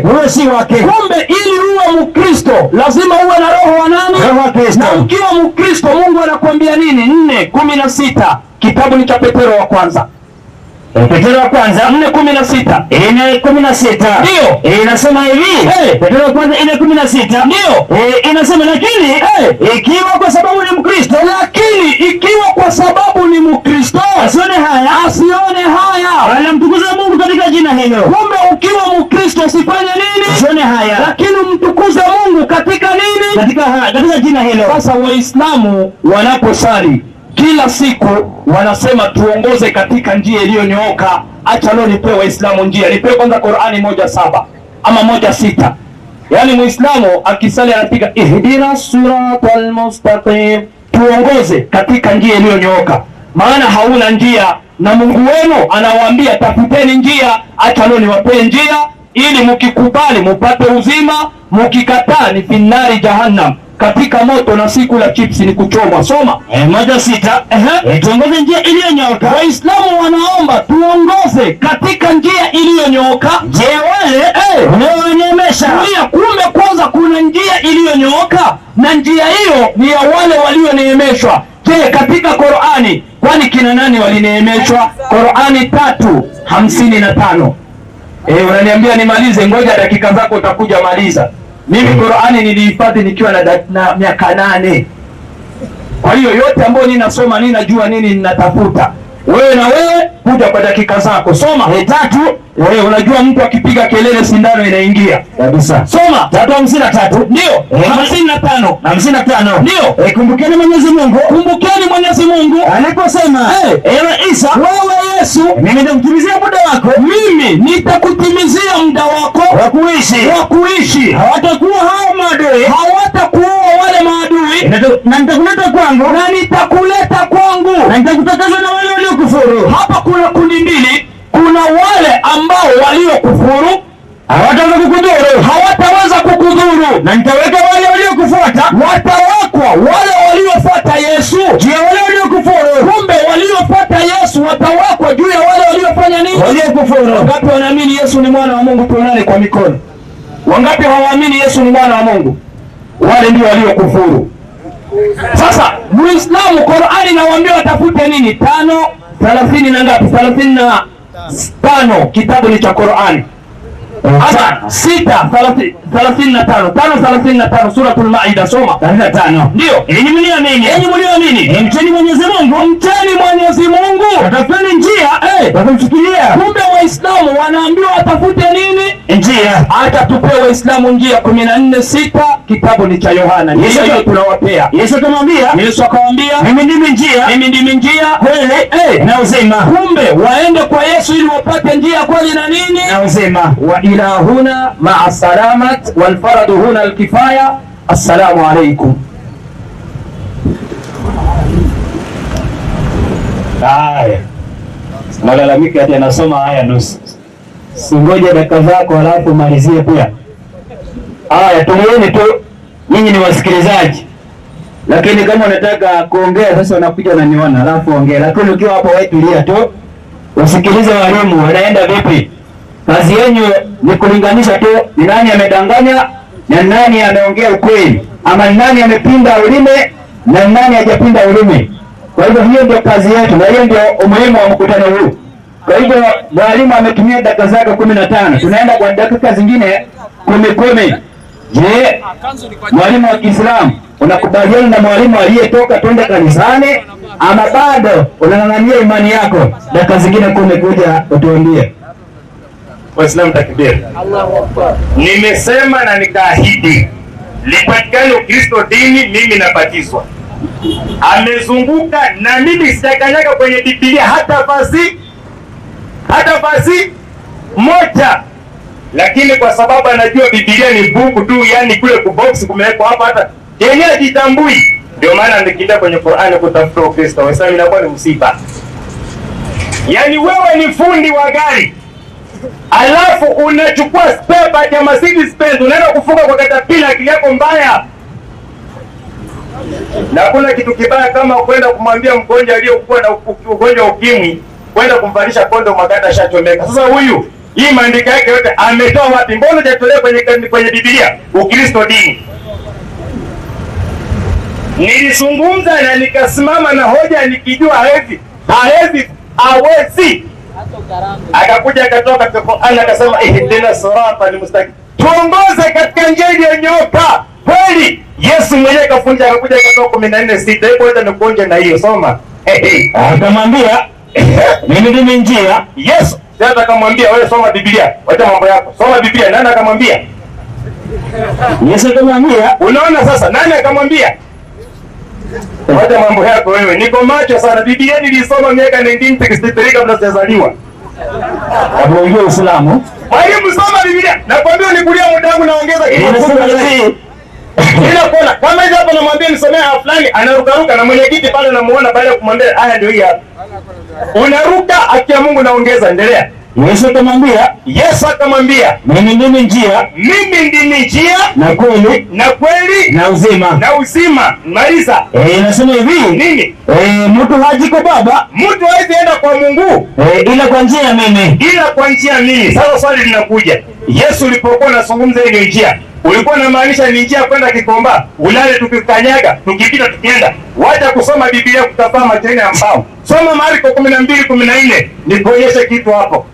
Speaker 3: huyo si wake.
Speaker 2: Kumbe ili uwe Mkristo lazima uwe na roho wa nani?
Speaker 3: Roho wa Kristo.
Speaker 2: Na ukiwa Mkristo Mungu anakuambia nini? 4:16 kitabu ni cha Petero wa kwanza.
Speaker 3: Petero wa kwanza
Speaker 2: 4:16
Speaker 3: 4:16.
Speaker 2: Ndio.
Speaker 3: Inasema hivi. Petero wa kwanza 4:16.
Speaker 2: Ndio.
Speaker 3: Inasema lakini ikiwa kwa sababu ni Mkristo,
Speaker 2: Lakini ikiwa kwa sababu ni Mkristo
Speaker 3: asione haya,
Speaker 2: asione haya,
Speaker 3: bali amtukuze Mungu katika jina hilo.
Speaker 2: Kumbe ukiwa Mkristo usifanye nini?
Speaker 3: Asione haya,
Speaker 2: Lakini mtukuze Mungu katika nini?
Speaker 3: Katika jina hilo.
Speaker 2: Sasa Waislamu wanaposali kila siku wanasema tuongoze katika njia iliyonyooka. Acha leo nipewe Waislamu njia, nipewe kwanza Qur'ani 1:7 ama 1:6. Yaani Muislamu akisali anapiga ihdina siratal mustaqim, tuongoze katika njia iliyonyooka. Maana hauna njia, na Mungu wenu anawaambia tafuteni njia. Acha leo niwapee njia ili mkikubali mupate uzima, mkikataa ni finari jahannam, katika moto na siku la chipsi ni kuchomwa. Soma.
Speaker 3: 1:6. Tuongoze njia iliyonyooka.
Speaker 2: Waislamu wanaomba tuongoze katika njia iliyonyooka.
Speaker 3: Je, wale unaowaneemesha?
Speaker 2: Kulia, kumbe kwanza kuna njia iliyonyooka na njia hiyo ni ya wale walioneemeshwa. Je, katika Qur'ani kwani kina nani walineemeshwa? Qur'ani 3:55. Unaniambia nimalize, ngoja dakika zako utakuja maliza. Mimi Qur'ani nilihifadhi nikiwa na miaka 8. Kwa hiyo yote ambayo ninasoma ninajua nini ninatafuta. Wewe na wewe kuja kwa dakika zako. Soma.
Speaker 3: 3.
Speaker 2: Wewe unajua mtu akipiga kelele sindano inaingia.
Speaker 3: Kabisa.
Speaker 2: Soma.
Speaker 3: 3:53.
Speaker 2: Ndio. 55.
Speaker 3: 55.
Speaker 2: Ndio.
Speaker 3: Kumbukeni Mwenyezi Mungu.
Speaker 2: Kumbukeni Mwenyezi Mungu
Speaker 3: aliposema, ewe Isa,
Speaker 2: wewe Yesu,
Speaker 3: mimi nitakutimizia muda wako.
Speaker 2: Mimi nitakutimizia muda wako
Speaker 3: wa kuishi.
Speaker 2: Wa kuishi.
Speaker 3: Hawatakuwa hao maadui.
Speaker 2: Hawatakuwa wale maadui.
Speaker 3: Na nitakuleta kwangu.
Speaker 2: Na nitakuleta kwangu.
Speaker 3: Na nitakutakasa na wale waliokufuru.
Speaker 2: Hapa kuna kundi mbili. Kuna wale ambao waliokufuru
Speaker 3: hawataweza kukudhuru,
Speaker 2: hawataweza kukudhuru,
Speaker 3: na nitaweka wale waliokufuata,
Speaker 2: watawekwa wale waliofuata Yesu
Speaker 3: juu ya wale waliokufuru.
Speaker 2: Kumbe waliofuata Yesu watawekwa juu ya wale waliofanya nini?
Speaker 3: Waliokufuru.
Speaker 2: Wangapi wanaamini Yesu ni mwana wa Mungu? Tuonane kwa mikono. Wangapi hawaamini Yesu ni mwana wa Mungu? Wale ndio waliokufuru. Sasa Muislamu, Qur'ani inawaambia watafute nini? 5:30 na ngapi? 35 kitabu ni cha Qur'ani. Ama 6:35, 5:35 Suratul Maida, soma.
Speaker 3: 35.
Speaker 2: Ndio.
Speaker 3: Enyi mlioamini,
Speaker 2: Enyi mlioamini,
Speaker 3: mcheni Mwenyezi Mungu,
Speaker 2: mcheni Mwenyezi Mungu,
Speaker 3: tafuteni njia ya kumfikiria.
Speaker 2: Kumbe Waislamu wanaambiwa watafute nini?
Speaker 3: Njia.
Speaker 2: Acha tupewe Waislamu njia 14:6 kitabu ni cha Yohana.
Speaker 3: Yesu
Speaker 2: Hiyo tunawapea.
Speaker 3: Yesu akamwambia,
Speaker 2: Yesu akamwambia,
Speaker 3: mimi ndimi njia,
Speaker 2: mimi ndimi njia,
Speaker 3: kweli na uzima.
Speaker 2: Kumbe waende kwa Yesu ili wapate njia, kweli na nini?
Speaker 3: Na uzima.
Speaker 2: Wa ila huna ma'a salamat wal faradu huna al kifaya. Assalamu alaykum.
Speaker 3: Haya, malalamiko ati anasoma haya nusu. Singoje dakika zako alafu malizie pia. Haya, tulieni tu, nyinyi ni wasikilizaji, lakini kama unataka kuongea sasa unakuja unaniona alafu ongea, lakini ukiwa hapo wewe tulia tu, usikilize walimu wanaenda vipi. Kazi yenu ni kulinganisha tu ni nani amedanganya na nani ameongea ukweli, ama nani amepinda ulimi na nani hajapinda ulimi. Kwa hivyo hiyo ndio kazi yetu na hiyo ndio umuhimu wa mkutano huu. Kwa hivyo mwalimu ametumia dakika zake 15, tunaenda kwa dakika zingine 10 10. Je, mwalimu wa Kiislamu Unakubaliana na mwalimu aliyetoka twende kanisani ama bado unang'ang'ania imani yako? Dakika zingine 10 kuja utuambie.
Speaker 1: Waislamu takbir. Nimesema na nikaahidi, lipatikane Ukristo dini, mimi nabatizwa. Amezunguka na mimi sijakanyaga kwenye Biblia hata fasi moja, lakini kwa sababu anajua Biblia ni buku tu, yani kule kubox kumewekwa hapa, hata yenyewe jitambui. Ndio maana nikiingia kwenye Qur'ani kutafuta Ukristo, Waislamu, inakuwa ni msiba. Yani wewe ni fundi wa gari alafu unachukua spare part ya Mercedes Benz unaenda kufunga kwa katapila, akili yako mbaya. Na kuna kitu kibaya kama kwenda kumwambia mgonjwa aliyekuwa na ugonjwa wa ukimwi kwenda kumvalisha kondomu wakati ashachomeka. Sasa huyu hii maandiko yake yote ametoa wapi? Mbona hujatolea kwenye Biblia Ukristo dini? Nilizungumza na nikasimama na hoja nikijua hawezi hawezi hawezi. Akakuja akatoka katika Qur'an akasema ihdina sirata almustaqim, tuongoze katika njia iliyonyooka. Kweli Yesu mwenyewe kafunja, akakuja akatoa 14:6. Hebu acha nikuonje na hiyo soma. Hey,
Speaker 3: Akamwambia, mimi ndimi njia.
Speaker 1: Yesu sasa akamwambia wewe soma Biblia, wacha mambo yako, soma Biblia. Nani akamwambia?
Speaker 3: Yesu akamwambia,
Speaker 1: Unaona sasa, nani akamwambia? Wacha mambo yako wewe, niko macho sana. Biblia nilisoma miaka 1963 kabla sijazaliwa.
Speaker 3: Kabla uingie Uislamu.
Speaker 1: Mwalimu, soma Biblia. Nakwambia nikulia muda wangu naongeza
Speaker 3: Inasema hivi.
Speaker 1: Kila kona kama hivi hapo namwambia nisomee aya fulani, anarukaruka na mwenyekiti pale namuona baada ya kumwambia aya ndio hii hapa. Unaruka, haki ya Mungu naongeza, endelea.
Speaker 3: Yesu akamwambia,
Speaker 1: Yesu akamwambia,
Speaker 3: mimi ndimi njia
Speaker 1: mimi ndimi njia
Speaker 3: na kweli
Speaker 1: na kweli
Speaker 3: na uzima.
Speaker 1: na uzima. Maliza.
Speaker 3: Inasema hivi.
Speaker 1: Nini?
Speaker 3: Mtu haji kwa Baba
Speaker 1: Mtu hawezi enda kwa Mungu
Speaker 3: ila kwa njia ya mimi.
Speaker 1: ila kwa njia mimi. Sasa swali linakuja, Yesu ulipokuwa unazungumza hiyo njia, ulikuwa unamaanisha ni njia kwenda Kikomba, ulale tukikanyaga, tukipita tukienda? Wacha kusoma Biblia kutafaa majani ya mbao. Soma Marko 12:14 nikuonyeshe kitu hapo.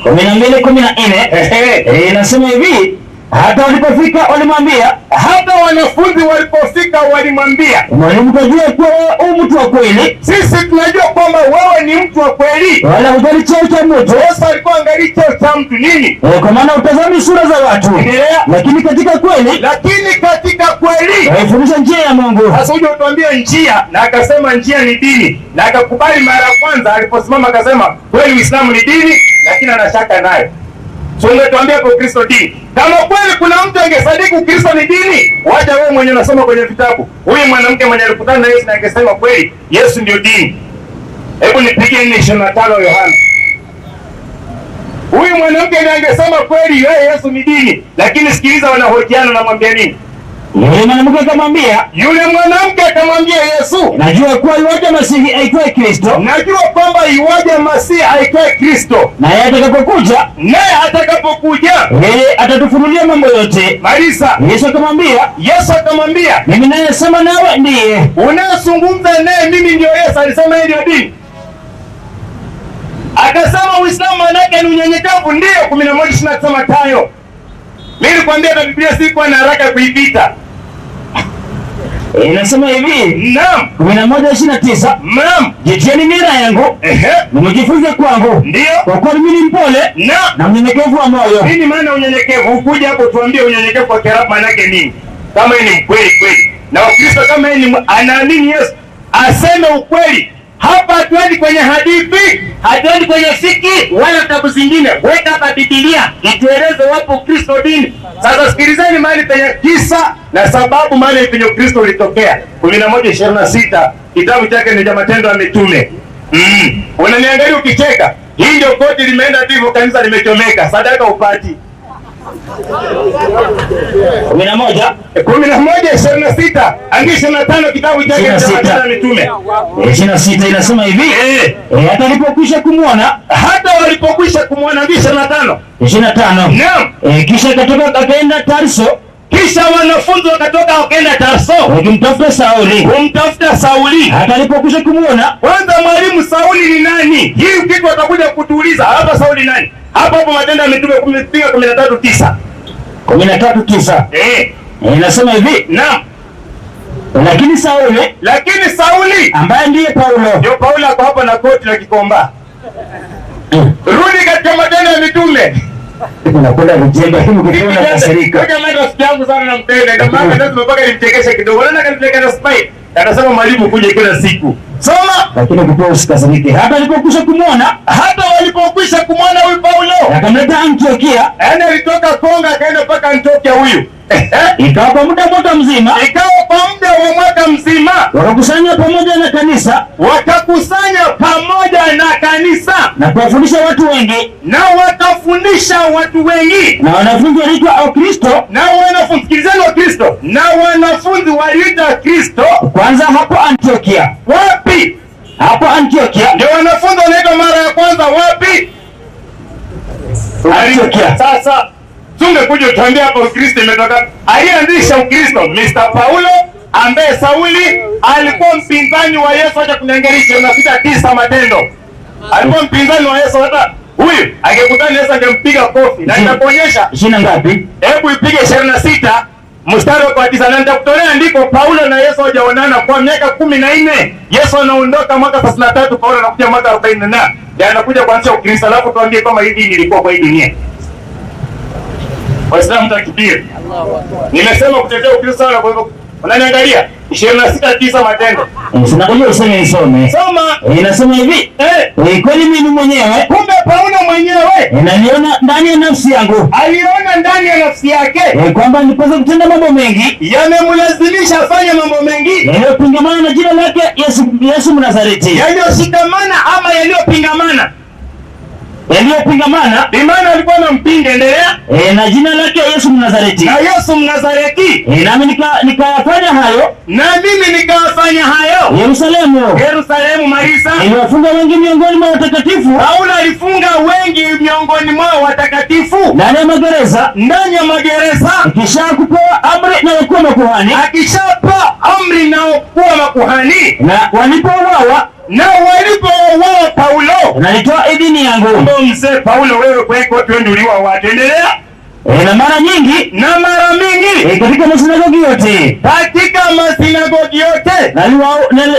Speaker 3: 12:14. Inasema hivi, hata walipofika walimwambia,
Speaker 1: Hata wanafunzi walipofika walimwambia,
Speaker 3: mwalimu, twajua kuwa wewe u mtu wa kweli,
Speaker 1: sisi tunajua kwamba wewe ni mtu wa kweli.
Speaker 3: wala hujali cheo cha mtu.
Speaker 1: Yesu alikuwa angalii cheo cha mtu nini?
Speaker 3: Kwa maana hutazami sura za watu,
Speaker 1: Endelea.
Speaker 3: lakini katika kweli
Speaker 1: Lakini katika kweli
Speaker 3: waifundisha njia ya Mungu.
Speaker 1: Sasa huja utuambie njia, na akasema njia ni dini, na akakubali mara ya kwanza aliposimama akasema kweli Uislamu ni dini, lakini ana shaka nayo. So ungetuambia hapo Ukristo dini. Kama kweli kuna mtu angesadiki Ukristo ni dini, wacha wewe mwenye unasoma kwenye vitabu. Huyu mwanamke mwenye alikutana na Yesu na angesema kweli Yesu ndio dini. Hebu nipigie 4:25 Yohana. Huyu mwanamke ndiye angesema kweli yeye Yesu ni dini, lakini sikiliza, wanahojiana namwambia nini?
Speaker 3: Yule mwanamke akamwambia,
Speaker 1: Yule mwanamke akamwambia Yesu,
Speaker 3: najua kuwa yuaja Masihi aitwaye Kristo,
Speaker 1: najua kwamba iwaje Masihi aitwaye Kristo,
Speaker 3: naye atakapokuja
Speaker 1: naye atakapokuja
Speaker 3: yeye atatufunulia mambo yote.
Speaker 1: Marisa.
Speaker 3: Yesu akamwambia,
Speaker 1: Yesu akamwambia,
Speaker 3: mimi nayesema nawe ndiye.
Speaker 1: unayezungumza naye mimi ndio Yesu. Alisema yeye ndio dini, akasema Uislamu maana yake ni unyenyekevu. Ndio 11:29 Mathayo. Mimi nilikwambia na Biblia sikuwa na haraka kuipita.
Speaker 3: Inasema hivi,
Speaker 1: Naam,
Speaker 3: 11:29,
Speaker 1: naam,
Speaker 3: jitieni nira yangu
Speaker 1: ehe,
Speaker 3: mjifunze kwangu,
Speaker 1: ndio
Speaker 3: kwa kuwa mimi ni mpole
Speaker 1: na
Speaker 3: na mnyenyekevu wa moyo.
Speaker 1: Nini maana unyenyekevu? Ukuja hapo tuambie unyenyekevu kwa Kiarabu maana yake nini? Kama yeye ni mkweli kweli, na Wakristo kama yeye ni anaamini Yesu, aseme ukweli. Hapa hatuendi kwenye hadithi, hatuendi kwenye fiki wala tabu zingine. Weka hapa Biblia itueleze wapo Ukristo dini. Sasa sikilizeni mahali penye kisa na sababu, mahali penye Ukristo ulitokea. 11:26 kitabu chake ni cha Matendo ya Mitume. Unaniangalia ukicheka. Hii ndio koti limeenda ndivyo, kanisa limechomeka, sadaka upati.
Speaker 3: 11
Speaker 1: 11:26 hadi 25 kitabu chake cha
Speaker 3: 26.
Speaker 1: Matendo ya Mitume.
Speaker 3: 26 inasema hivi, hata alipokwisha kumwona,
Speaker 1: Hata walipokwisha kumwona, 25.
Speaker 3: 25,
Speaker 1: Naam.
Speaker 3: Kisha akatoka akaenda Tarso,
Speaker 1: Kisha wanafunzi wakatoka wakaenda Tarso
Speaker 3: wakimtafuta Sauli.
Speaker 1: kumtafuta Sauli.
Speaker 3: Hata alipokwisha kumwona,
Speaker 1: Kwanza mwalimu, Sauli ni nani? Hii kitu watakuja kutuuliza hapa, Sauli nani? Hapo hapo Matendo ya Mitume 13:9.
Speaker 3: 13:9, inasema hivi,
Speaker 1: Naam.
Speaker 3: Lakini Sauli,
Speaker 1: Lakini Sauli
Speaker 3: ambaye ndiye Paulo,
Speaker 1: ndio Paulo ako hapa na koti la Kikomba. Rudi katika Matendo ya Mitume.
Speaker 3: Unakwenda kujenga hivi ukiona unakasirika.
Speaker 1: Jamaa rafiki yangu sana nampenda. Ndio maana lazima mpaka nimchekeshe kidogo. Unaona kanipeleka na smile. Anasema mwalimu kuja kila siku. Soma.
Speaker 3: Lakini ukipewa usikasirike. Hata alipokwisha kumwona,
Speaker 1: Hata walipokwisha kumwona huyu Paulo,
Speaker 3: akamleta Antiokia.
Speaker 1: yaani alitoka Kongo akaenda mpaka Antiokia huyu.
Speaker 3: Ikawa kwa muda mwaka mzima,
Speaker 1: Ikawa kwa muda wa mwaka mzima
Speaker 3: wakakusanya pamoja na kanisa
Speaker 1: wakakusanya pamoja na kanisa
Speaker 3: na kuwafundisha watu wengi,
Speaker 1: na wakafundisha watu wengi,
Speaker 3: na wanafunzi waliitwa Wakristo
Speaker 1: na wanafunzi, sikilizeni Wakristo, na wanafunzi waliitwa Kristo
Speaker 3: kwanza hapo Antiokia.
Speaker 1: Wapi?
Speaker 3: Hapo Antiokia.
Speaker 1: Ndio wanafunzi wanaitwa mara ya kwanza wapi?
Speaker 3: Antiokia.
Speaker 1: Sasa tungekuja tuambie hapo Ukristo imetoka. Aliyeanzisha Ukristo Mr. Paulo, ambaye Sauli alikuwa mpinzani wa Yesu. Acha kuniangalia, unafika 9 Matendo. Alikuwa mpinzani wa Yesu, hata huyu angekutana Yesu angempiga kofi. Na nitakuonyesha.
Speaker 3: 20 ngapi?
Speaker 1: Hebu ipige 26 mstari wa 9 na nitakutolea andiko. Paulo na Yesu hawajaonana kwa miaka 14. Yesu anaondoka mwaka 33, Paulo anakuja mwaka 40 na anakuja kuanzisha Ukristo. Alafu tuambie kama hii dini ilikuwa kwa hii dunia. Waislamu takbir. Nimesema kutetea Ukristo sana, kwa hivyo unaniangalia. 26:9 Matendo.
Speaker 3: Sinakuja useme nisome.
Speaker 1: Soma.
Speaker 3: Inasema hivi. Kweli mimi mwenyewe.
Speaker 1: Kumbe Paulo mwenyewe
Speaker 3: naliona ndani ya nafsi yangu.
Speaker 1: Aliona ndani ya nafsi yake.
Speaker 3: Kwamba nilipaswa kutenda mambo mengi.
Speaker 1: Yamemlazimisha afanye mambo mengi.
Speaker 3: Yaliyopingamana na jina lake Yesu Mnazareti.
Speaker 1: Yaliyoshikamana ama yaliyopingamana.
Speaker 3: Yaliyopingamana.
Speaker 1: Imani alikuwa anampinga, endelea.
Speaker 3: Na jina lake Yesu Mnazareti.
Speaker 1: Na Yesu Mnazareti.
Speaker 3: Nami nikayafanya hayo.
Speaker 1: Na mimi nikayafanya hayo.
Speaker 3: Yerusalemu.
Speaker 1: Yerusalemu Marisa.
Speaker 3: Niliwafunga wengi miongoni mwa watakatifu.
Speaker 1: Paulo alifunga wengi miongoni mwa watakatifu.
Speaker 3: Ndani ya magereza.
Speaker 1: Ndani ya magereza.
Speaker 3: Akisha kupewa amri na kuwa makuhani.
Speaker 1: Akishapa amri na kuwa makuhani.
Speaker 3: Na walipouawa.
Speaker 1: Na walipouawa Paulo,
Speaker 3: nalitoa idhini yangu.
Speaker 1: Ndio mzee Paulo, wewe kweko wewe ndio uliwa watu. Endelea.
Speaker 3: Na mara nyingi,
Speaker 1: na mara mingi,
Speaker 3: katika masinagogi yote,
Speaker 1: katika masinagogi yote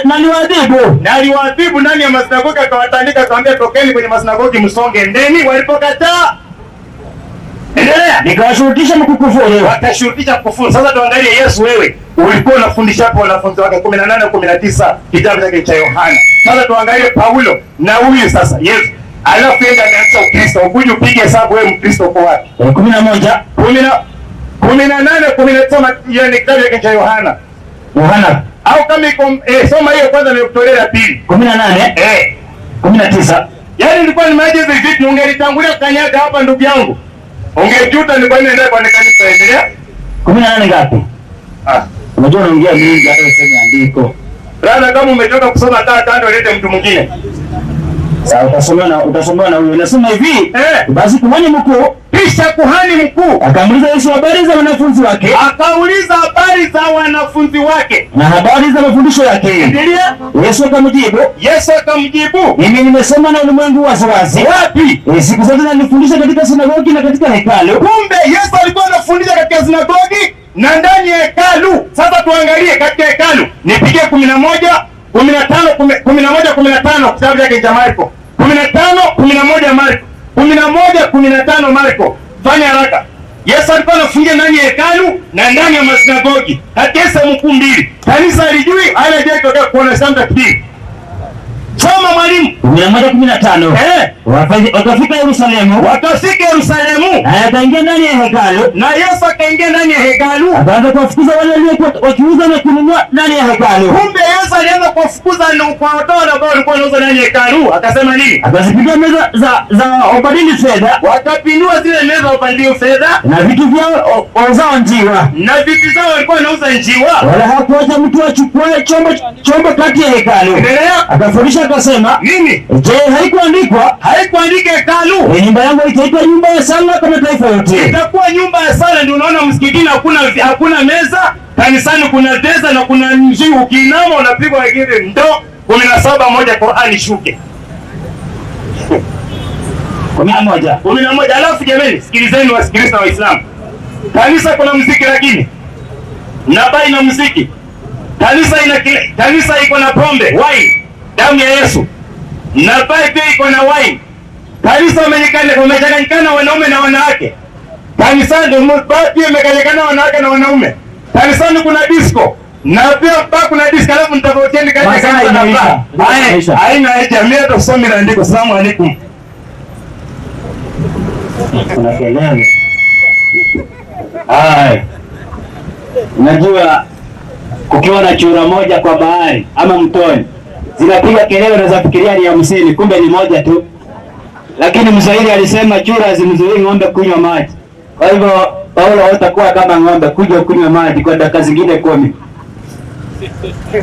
Speaker 3: naliwaadhibu.
Speaker 1: Naliwaadhibu ndani ya masinagogi, akawatandika, akawaambia tokeni kwenye masinagogi msonge ndeni. Walipokataa, endelea.
Speaker 3: Nikawashurutisha mkukufuru.
Speaker 1: Wakashurutisha kukufuru. Sasa tuangalie Yesu, wewe ulikuwa unafundisha hapo wanafunzi wake 18 19 kitabu chake cha Yohana. Sasa tuangalie Paulo na huyu sasa Yesu. Alafu yeye ameanza Ukristo. Ukuje upige hesabu wewe Mkristo uko wapi?
Speaker 3: 11
Speaker 1: 18 19, hiyo ni kitabu chake cha Yohana.
Speaker 3: Yohana.
Speaker 1: Au kama iko soma hiyo kwanza nikutolea ya pili.
Speaker 3: 18 19.
Speaker 1: Yaani nilikuwa nimeaje hizi vitu, ungelitangulia kanyaga hapa ndugu yangu. Ungejuta ni kwa nini nenda kwa kanisa. Endelea.
Speaker 3: 18 ngapi? Unajua unaongea mingi hata useme andiko.
Speaker 1: Brother, kama umetoka kusoma kaa kando, lete mtu mwingine.
Speaker 3: Sawa, utasomewa na huyo. Inasema hivi, basi kuhani mkuu,
Speaker 1: kisha kuhani mkuu
Speaker 3: akamuuliza Yesu habari za wanafunzi wake.
Speaker 1: Akauliza habari za wanafunzi wake
Speaker 3: na habari za mafundisho yake.
Speaker 1: Endelea.
Speaker 3: Yesu akamjibu.
Speaker 1: Yesu akamjibu,
Speaker 3: mimi nimesema na ulimwengu waziwazi.
Speaker 1: Wapi?
Speaker 3: Siku zote nalifundisha katika sinagogi na katika hekalu.
Speaker 1: Kumbe Yesu alikuwa anafundisha katika sinagogi na ndani ya hekalu. Sasa tuangalie katika hekalu. Nipigie 11, 15, 11, 15 kitabu chake cha Marko. 15, 11 Marko. 11, 15 Marko. Fanya haraka. Yesu alikuwa anafungia ndani ya hekalu na ndani ya masinagogi. Katika sehemu kuu mbili. Kanisa alijui, hajai tokea kuona Santa Kibiri. Soma mwalimu.
Speaker 3: 11, 15. Wakafika Yerusalemu.
Speaker 1: Wakafika Yerusalemu.
Speaker 3: Na akaingia ndani ya hekalu.
Speaker 1: Na Yesu akaingia ndani ya hekalu.
Speaker 3: Akaanza kuwafukuza wale waliokuwa wakiuza na kununua ndani ya hekalu.
Speaker 1: Kumbe Yesu alianza kuwafukuza na kuwatoa wale ambao walikuwa wanauza ndani ya hekalu. Akasema nini?
Speaker 3: Akazipindua meza za wabadili fedha.
Speaker 1: Wakapindua zile meza wabadili fedha.
Speaker 3: Na vitu vyao wauzao njiwa.
Speaker 1: Na vitu zao walikuwa wanauza njiwa.
Speaker 3: Wala hakuacha mtu achukue chombo kati ya hekalu.
Speaker 1: Endelea.
Speaker 3: Akafundisha akasema,
Speaker 1: nini?
Speaker 3: Je, haikuandikwa?
Speaker 1: Haikuandika hekalu.
Speaker 3: Nyumba yangu itaitwa nyumba ya sala kwa mataifa yote.
Speaker 1: Itakuwa nyumba ya sala. Ndio unaona msikitini hakuna meza, kanisani kuna meza na kuna nji, ukiinama unapigwa wengine ndo 17:1 Qur'ani shuke.
Speaker 3: 11.
Speaker 1: 11. Alafu jameni, sikilizeni wasikiliza Waislamu. Kanisa kuna muziki lakini na bai na muziki. Kanisa ina kile, kanisa iko na pombe, wine, damu ya Yesu. Na baa pia iko na wine. Kanisa wamechanganyikana wanaume na wanawake. Kanisani baa pia imechanganyikana wanawake na wanaume. Kanisani kuna disco na pia baa kuna disco, alafu mtofautieni kati ya
Speaker 3: Masaa
Speaker 1: kanisa na
Speaker 3: imeisha.
Speaker 1: baa.
Speaker 3: Imeisha.
Speaker 1: Haina haja, mimi hata usomi na andiko. Salamu alaikum.
Speaker 3: Kuna kelele. Haya, unajua kukiwa na chura moja kwa bahari ama mtoni zinapiga kelele, unaweza fikiria ni 50, kumbe ni moja tu. Lakini Mswahili alisema chura hazimzuii ng'ombe kunywa maji. Kwa hivyo Paulo, hutakuwa kama ng'ombe kuja kunywa maji kwa dakika zingine 10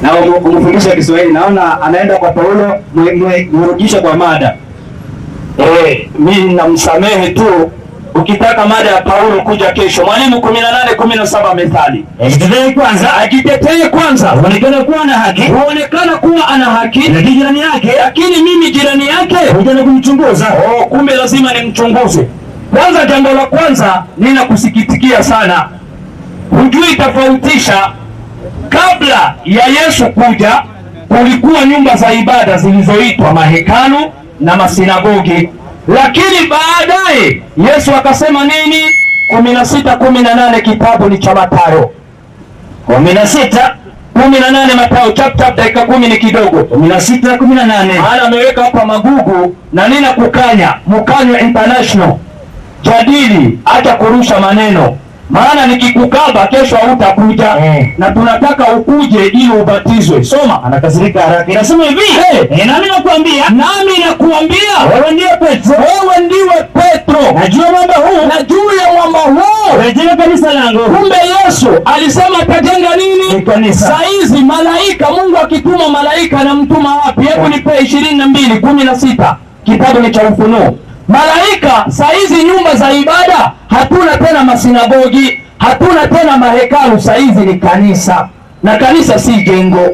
Speaker 3: na umfundishe Kiswahili. Naona anaenda kwa Paulo, mrudishe kwa mada.
Speaker 2: Mi namsamehe tu. Ukitaka mada ya Paulo kuja kesho. Mwalimu, 18:17 Methali.
Speaker 3: Ajitetee kwanza,
Speaker 2: Ajitetee kwanza,
Speaker 3: huonekana kuwa na haki,
Speaker 2: huonekana kuwa ana haki,
Speaker 3: lakini jirani yake
Speaker 2: lakini mimi jirani yake
Speaker 3: huja na kumchunguza.
Speaker 2: Oh, kumbe lazima nimchunguze kwanza. Jambo la kwanza ninakusikitikia sana, hujui tofautisha. Kabla ya Yesu kuja kulikuwa nyumba za ibada zilizoitwa mahekalu na masinagogi, lakini baadaye Yesu akasema nini? 16:18 kitabu ni cha Mathayo.
Speaker 3: 16
Speaker 2: 18 Mathayo, chap chap, dakika 10 ni kidogo.
Speaker 3: 16:18.
Speaker 2: Maana ameweka hapa magugu na nina kukanya Mukanywa International, jadili, acha kurusha maneno, maana nikikukaba kesho hautakuja na tunataka ukuje ili ubatizwe. Soma.
Speaker 3: Anakasirika haraka. Inasema hivi, nami nakuambia,
Speaker 2: Nami nakuambia
Speaker 3: wewe ndiye Petro,
Speaker 2: wewe ndiwe Petro,
Speaker 3: na juu ya mwamba huu
Speaker 2: na juu ya mwamba huu
Speaker 3: nitajenga kanisa langu.
Speaker 2: Kumbe Yesu alisema atajenga nini?
Speaker 3: Ni kanisa.
Speaker 2: Saizi malaika, Mungu akituma malaika anamtuma wapi? Hebu nipe 22:16 kitabu ni cha Ufunuo. Malaika saizi nyumba za ibada hatuna tena masinagogi, hatuna tena mahekalu, saizi ni kanisa, na kanisa si jengo.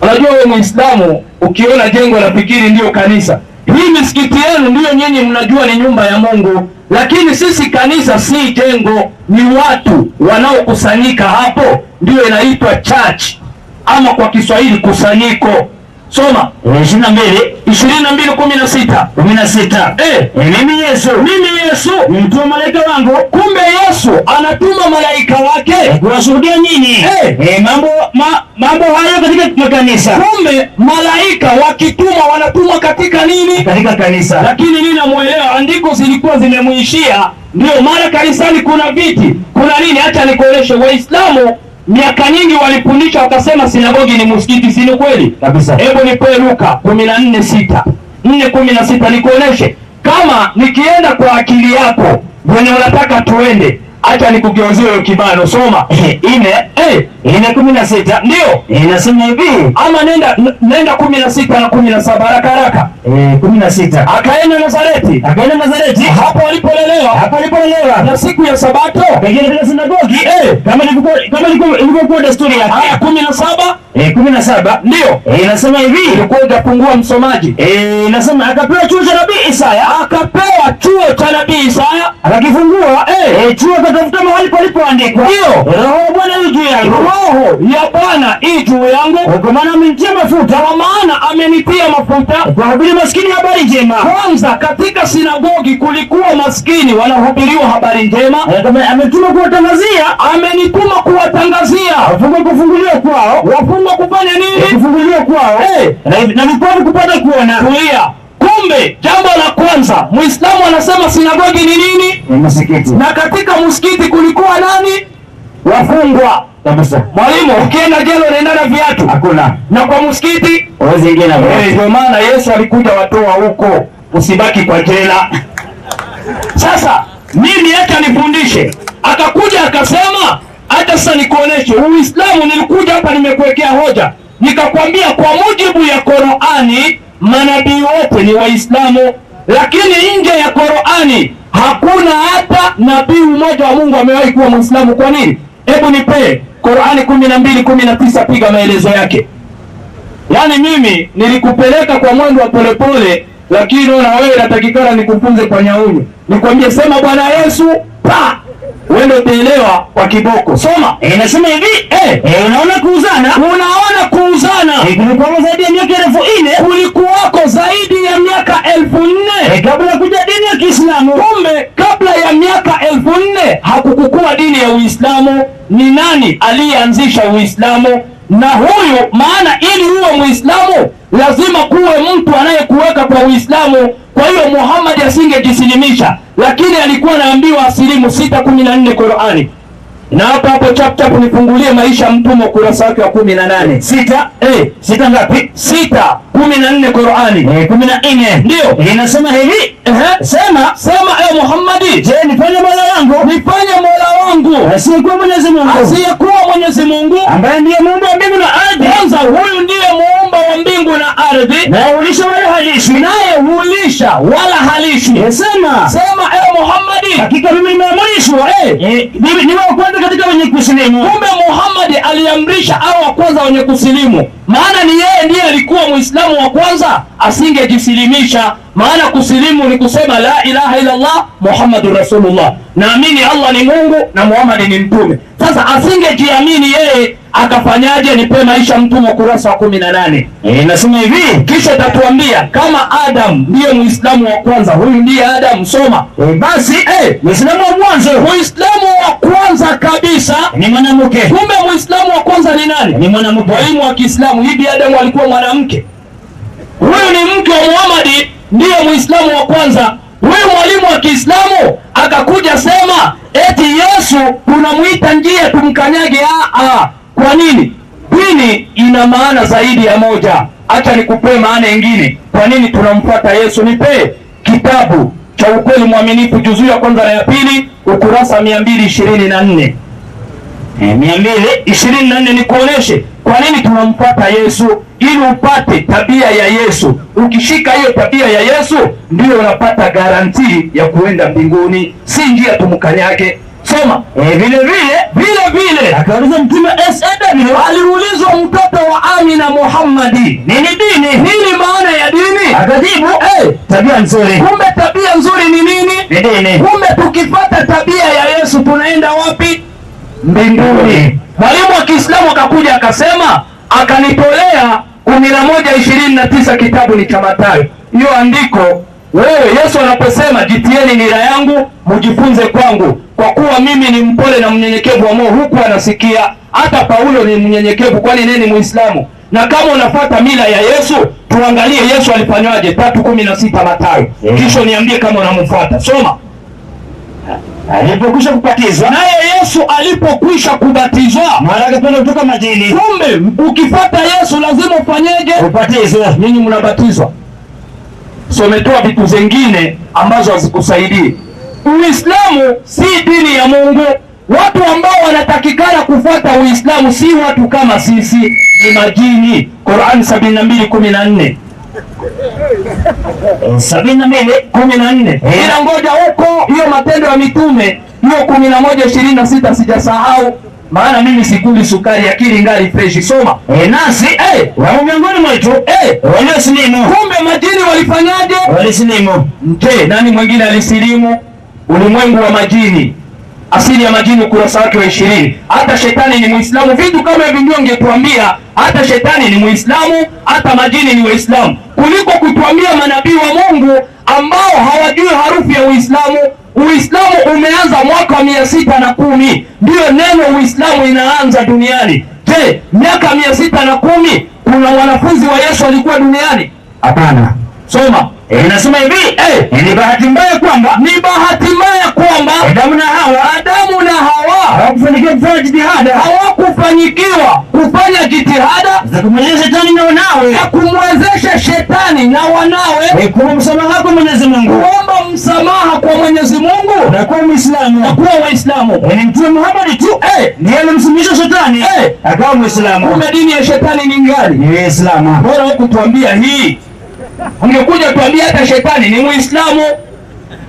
Speaker 2: Unajua wewe Muislamu ukiona jengo nafikiri ndiyo kanisa. Hii misikiti yenu ndiyo nyinyi mnajua ni nyumba ya Mungu, lakini sisi kanisa si jengo, ni watu wanaokusanyika hapo, ndiyo inaitwa church ama kwa Kiswahili kusanyiko. Soma
Speaker 3: 22
Speaker 2: 22:16.
Speaker 3: 16. Mimi Yesu,
Speaker 2: Mimi Yesu
Speaker 3: nimtuma malaika wangu
Speaker 2: Kumbe Yesu anatuma malaika wake
Speaker 3: kuwashuhudia nyinyi mambo hayo katika makanisa.
Speaker 2: Kumbe malaika wakitumwa wanatumwa katika nini?
Speaker 3: Katika kanisa.
Speaker 2: Lakini nini namuelewa, andiko zilikuwa zimemuishia, ndio maana kanisani kuna viti, kuna nini. Acha nikueleshe, Waislamu miaka nyingi walifundisha wakasema sinagogi ni msikiti, si ni kweli?
Speaker 3: Kabisa.
Speaker 2: Hebu nipe Luka 14:6 4:16 nikuoneshe. Kama nikienda kwa akili yako wenye unataka tuende, acha nikugeuzie hiyo kibano. Soma
Speaker 3: 4 4:16
Speaker 2: ndio
Speaker 3: inasema hivi,
Speaker 2: ama nenda 16 na 17 haraka haraka.
Speaker 3: 16
Speaker 2: Akaenda Nazareti,
Speaker 3: akaenda Nazareti,
Speaker 2: hapo alipolelewa,
Speaker 3: hapo alipolelewa,
Speaker 2: na siku ya Sabato
Speaker 3: akaingia katika sinagogi kama ilivyokuwa desturi yake.
Speaker 2: Aya 17
Speaker 3: 17
Speaker 2: ndio
Speaker 3: inasema hivi,
Speaker 2: ilikuwa hujapungua msomaji.
Speaker 3: Inasema akapewa chuo cha nabii Isaya,
Speaker 2: Akapewa chuo cha nabii Isaya,
Speaker 3: akakifungua chuo akatafuta mahali palipoandikwa,
Speaker 2: Ndio.
Speaker 3: Roho wa Bwana yu juu yangu,
Speaker 2: Roho ya Bwana i juu yangu,
Speaker 3: kwa maana amenitia mafuta
Speaker 2: kwa maana amenitia mafuta
Speaker 3: kuwahubiri maskini habari njema.
Speaker 2: Kwanza katika sinagogi kulikuwa maskini wanahubiriwa habari njema.
Speaker 3: Ametuma kuwatangazia,
Speaker 2: Amenituma kuwatangazia
Speaker 3: wafungwa kufunguliwa kwao,
Speaker 2: wafungwa kufanya nini?
Speaker 3: kufunguliwa kwao, na vipofu kupata kuona.
Speaker 2: Tulia. Kumbe jambo la kwanza, Muislamu anasema sinagogi ni nini?
Speaker 3: Ni msikiti
Speaker 2: Na katika msikiti kulikuwa nani? Wafungwa.
Speaker 3: kabisa.
Speaker 2: Mwalimu, ukienda jela unaenda na viatu,
Speaker 3: Hakuna
Speaker 2: na kwa msikiti
Speaker 3: huwezi ingia na viatu.
Speaker 2: Ndio maana Yesu alikuja watoa huko, usibaki kwa jela. Sasa mimi acha nifundishe. Akakuja akasema, hata sasa nikuoneshe Uislamu. Nilikuja hapa nimekuwekea hoja, nikakwambia kwa mujibu ya Qur'ani manabii wote ni Waislamu, lakini nje ya Qur'ani hakuna hata nabii mmoja wa Mungu amewahi kuwa Muislamu. Kwa nini? Hebu nipe Qur'ani 12:19, piga maelezo yake. Yaani mimi nilikupeleka kwa mwendo wa polepole, lakini na wewe natakikana nikufunze kwa nyaunyo, nikwambie sema Bwana Yesu pa Wewe ndio utaelewa kwa kiboko. Soma.
Speaker 3: Inasema hivi, unaona kuuzana?
Speaker 2: Unaona kuuzana.
Speaker 3: Kulikuwa zaidi ya miaka 4000.
Speaker 2: Kulikuwako zaidi ya miaka 4000.
Speaker 3: Kabla kuja dini ya Kiislamu.
Speaker 2: Kumbe kabla ya miaka 4000 hakukukua dini ya Uislamu. Ni nani aliyeanzisha Uislamu? Na huyu, maana ili uwe Muislamu lazima kuwe mtu anayekuweka kwa Uislamu. Kwa hiyo Muhammad asingejisilimisha, lakini alikuwa anaambiwa asilimu. 6:14 Qur'ani. Na hapo hapo chap chap nifungulie maisha mtume ukurasa wake wa 18.
Speaker 3: Sita. Sita ngapi?
Speaker 2: 6:14 Qur'ani.
Speaker 3: 14.
Speaker 2: Ndio.
Speaker 3: Inasema hivi. Sema,
Speaker 2: Sema e Muhammadi,
Speaker 3: je, nifanye Mola wangu
Speaker 2: nifanye Mola wangu
Speaker 3: asiyekuwa Mwenyezi Mungu,
Speaker 2: asiyekuwa Mwenyezi Mungu,
Speaker 3: ambaye ndiye muumba wa mbingu na ardhi?
Speaker 2: Kwanza huyu ndiye muumba wa mbingu na ardhi,
Speaker 3: naye hulisha wala halishwi,
Speaker 2: naye hulisha wala halishwi.
Speaker 3: Sema,
Speaker 2: Sema e Muhammadi,
Speaker 3: hakika mimi nimeamrishwa, mimi ni wa kwanza katika wenye kusilimu.
Speaker 2: Kumbe Muhammad aliamrisha au wa kwanza wenye kusilimu, maana ni yeye ndiye alikuwa Muislamu wa kwanza, asingejisilimisha. Maana kusilimu ni kusema la ilaha illa Allah Muhammadur Rasulullah, naamini Allah ni Mungu na Muhammad ni mtume. Sasa asingejiamini yeye akafanyaje? Nipe maisha mtume ukurasa wa 18.
Speaker 3: Inasema hivi,
Speaker 2: kisha tatuambia kama Adam ndiye Muislamu wa kwanza, huyu ndiye Adam. Soma.
Speaker 3: Basi Muislamu wa mwanzo,
Speaker 2: Muislamu wa kwanza kabisa
Speaker 3: ni mwanamke.
Speaker 2: Kumbe Muislamu wa kwanza ni nani?
Speaker 3: Ni mwanamke.
Speaker 2: Mwalimu wa Kiislamu, hivi Adam alikuwa mwanamke? Huyu ni mke wa Muhammad, ndiye Muislamu wa kwanza. Huyu mwalimu wa Kiislamu akakuja sema eti Yesu tunamuita njia tumkanyage. Kwa nini? Dini ina maana zaidi ya moja. Acha nikupe maana nyingine. Kwa nini tunamfuata Yesu? Nipe kitabu cha Ukweli Mwaminifu juzuu ya kwanza na ya pili ukurasa 224. 224 nikuoneshe kwa nini tunamfuata Yesu, ili upate tabia ya Yesu. Ukishika hiyo tabia ya Yesu ndio unapata garantii ya kuenda mbinguni, si njia tumkanyage. Soma.
Speaker 3: Vile vile
Speaker 2: vile vile
Speaker 3: akauliza Mtume SAW,
Speaker 2: aliulizwa mtoto wa Amina Muhammadi,
Speaker 3: nini dini?
Speaker 2: Nini maana ya dini?
Speaker 3: Akajibu, tabia nzuri.
Speaker 2: Kumbe tabia nzuri ni nini?
Speaker 3: Ni dini.
Speaker 2: Kumbe tukifuata tabia ya Yesu tunaenda wapi? Mbinguni. Mwalimu wa Kiislamu akakuja akasema, akanitolea 11:29 kitabu ni cha Mathayo. Hiyo andiko wewe, Yesu anaposema jitieni nira yangu mjifunze kwangu, kwa kuwa mimi ni mpole na mnyenyekevu wa moyo, huku anasikia. Hata Paulo ni mnyenyekevu, kwani nini Muislamu? Na kama unafuata mila ya Yesu, tuangalie Yesu alifanywaje. 3:16 Mathayo. Kisha niambie kama unamfuata. Soma.
Speaker 3: Alipokwisha kubatizwa,
Speaker 2: naye Yesu alipokwisha kubatizwa,
Speaker 3: mara akapanda kutoka majini.
Speaker 2: Kumbe ukifuata Yesu lazima ufanyeje?
Speaker 3: Ubatizwe.
Speaker 2: Ninyi mnabatizwa. Sometoa vitu zingine ambazo hazikusaidii. Uislamu si dini ya Mungu. Watu ambao wanatakikana kufuata Uislamu si watu kama sisi, ni majini. Qur'an 72:14.
Speaker 3: 72:14.
Speaker 2: Ila ngoja huko hiyo Matendo ya Mitume hiyo 11:26 sijasahau, maana mimi sikuli sukari, akili ngali fresh. Soma.
Speaker 3: Nasi wao miongoni mwetu waliosilimu.
Speaker 2: Kumbe majini walifanyaje?
Speaker 3: Walisilimu.
Speaker 2: Je, nani mwingine alisilimu? Ulimwengu wa majini, asili ya majini, ukurasa wake wa 20. Hata shetani ni Muislamu. Vitu kama hivi ndio ungetuambia hata shetani ni Muislamu, hata majini ni Waislamu, kuliko kutuambia manabii wa Mungu ambao hawajui harufu ya Uislamu. Uislamu umeanza mwaka wa 610, ndio neno Uislamu inaanza duniani. Je, miaka 610 kuna wanafunzi wa Yesu walikuwa duniani?
Speaker 3: Hapana.
Speaker 2: Soma.
Speaker 3: Inasema hivi, ni bahati mbaya kwamba,
Speaker 2: ni bahati mbaya kwamba
Speaker 3: Adamu na Hawa,
Speaker 2: Adamu na Hawa
Speaker 3: hawakufanikiwa kufanya jitihada,
Speaker 2: hawakufanyikiwa kufanya jitihada
Speaker 3: za kumwezesha shetani na wanawe,
Speaker 2: za kumwezesha shetani na wanawe
Speaker 3: kuomba msamaha kwa Mwenyezi Mungu,
Speaker 2: kuomba msamaha kwa Mwenyezi Mungu
Speaker 3: na kuwa Muislamu,
Speaker 2: na kuwa Waislamu.
Speaker 3: Ni Mtume Muhammad tu ndiye alimsilimisha shetani akawa Muislamu.
Speaker 2: Kumbe dini ya shetani ni ngani?
Speaker 3: Ni Uislamu.
Speaker 2: Bora hukutuambia hii, ungekuja tuambia hata shetani ni Muislamu.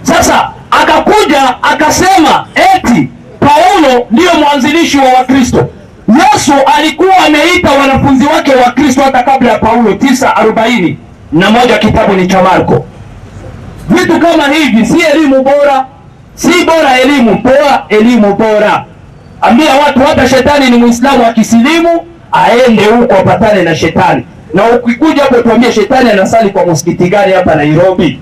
Speaker 2: Sasa akakuja akasema eti Paulo ndiyo mwanzilishi wa Wakristo. Yesu alikuwa ameita wanafunzi wake wa Kristo hata kabla ya Paulo. 9:41 kitabu ni cha Marko. Vitu kama hivi si elimu bora. Si bora elimu, toa elimu bora. Ambia watu hata shetani ni Muislamu, akisilimu aende huko apatane na shetani. Na ukikuja hapo tuambie shetani anasali kwa msikiti gani hapa Nairobi.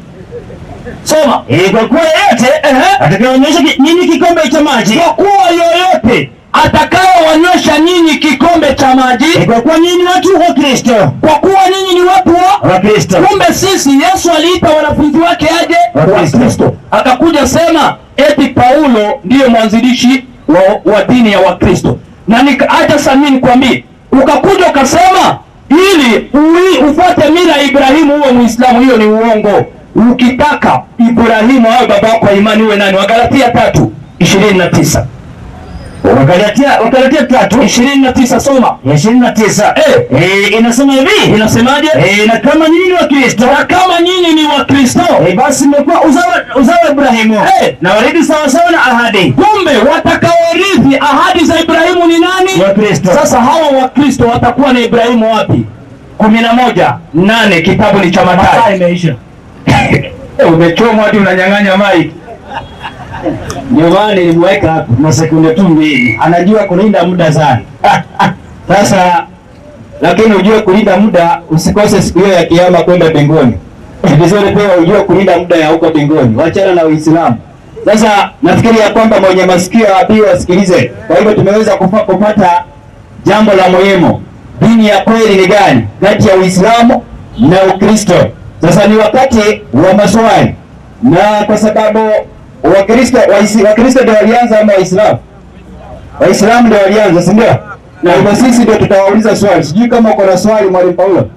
Speaker 2: Soma.
Speaker 3: Kwa kuwa yeyote atakayeonyesha nyinyi kikombe cha maji,
Speaker 2: Kwa kuwa yoyote atakayewanywesha nyinyi kikombe cha maji,
Speaker 3: kwa kuwa nyinyi ni watu wa Kristo,
Speaker 2: kwa kuwa nyinyi ni watu wa
Speaker 3: wa Kristo.
Speaker 2: Kumbe sisi, Yesu aliita wanafunzi wake aje
Speaker 3: Wakristo.
Speaker 2: Akakuja sema eti Paulo ndiye mwanzilishi wa dini ya Wakristo. Na acha sasa mimi nikwambie, ukakuja ukasema ili ufuate mila ya Ibrahimu uwe Muislamu, hiyo ni uongo. Ukitaka Ibrahimu awe baba wako wa imani uwe nani? Wagalatia 3:29.
Speaker 3: Wagalatia
Speaker 2: 3:29 soma.
Speaker 3: 29. Inasema hivi.
Speaker 2: Inasemaje?
Speaker 3: Na kama nyinyi ni Wakristo,
Speaker 2: Na kama nyinyi ni Wakristo,
Speaker 3: basi mmekuwa uzao wa Ibrahimu na warithi sawa sawa na ahadi.
Speaker 2: Kumbe watakaorithi ahadi za Ibrahimu ni nani?
Speaker 3: Wakristo.
Speaker 2: Sasa hawa Wakristo watakuwa na Ibrahimu wapi? 11:8 kitabu ni cha Mathayo.
Speaker 3: Imeisha.
Speaker 2: Umechomwa hadi unanyang'anya mic.
Speaker 3: Ndio maana nilimweka hapo na sekunde tu 2. Anajua kulinda muda sana. Sasa lakini ujue kulinda muda, usikose siku hiyo ya kiyama kwenda mbinguni. Ni vizuri pia ujue kulinda muda ya huko mbinguni. Wachana na Uislamu. Sasa nafikiri ya kwamba mwenye masikio aambiwe asikilize. Kwa hivyo tumeweza kupata jambo la muhimu. Dini ya kweli ni gani kati ya Uislamu na Ukristo? Sasa ni wakati wa maswali, na kwa sababu Wakristo ndio walianza ama Waislamu? Waislamu ndio walianza, si ndio? Na hivyo sisi ndio tutawauliza swali. Sijui kama uko na swali Mwalimu Paulo.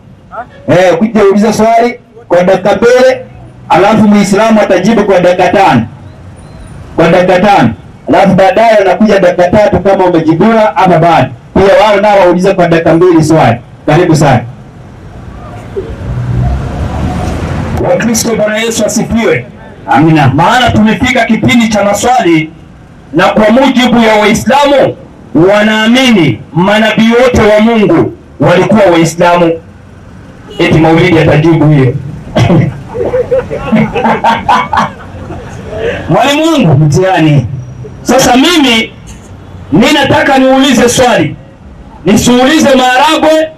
Speaker 3: Ukija uliza swali kwa dakika 2, alafu Muislamu atajibu kwa dakika 5. Kwa dakika 5. Alafu baadaye anakuja dakika 3 kama umejibiwa ama bado. Pia wao nao waulize kwa dakika 2 swali. Karibu sana.
Speaker 2: Wakristo, Bwana Yesu asifiwe.
Speaker 3: Amina.
Speaker 2: Maana tumefika kipindi cha maswali, na kwa mujibu ya Waislamu wanaamini manabii wote wa Mungu walikuwa Waislamu. Eti Maulidi atajibu hiyo. Mwalimu wangu
Speaker 3: mtihani.
Speaker 2: Sasa mimi nataka niulize swali. Nisiulize maharagwe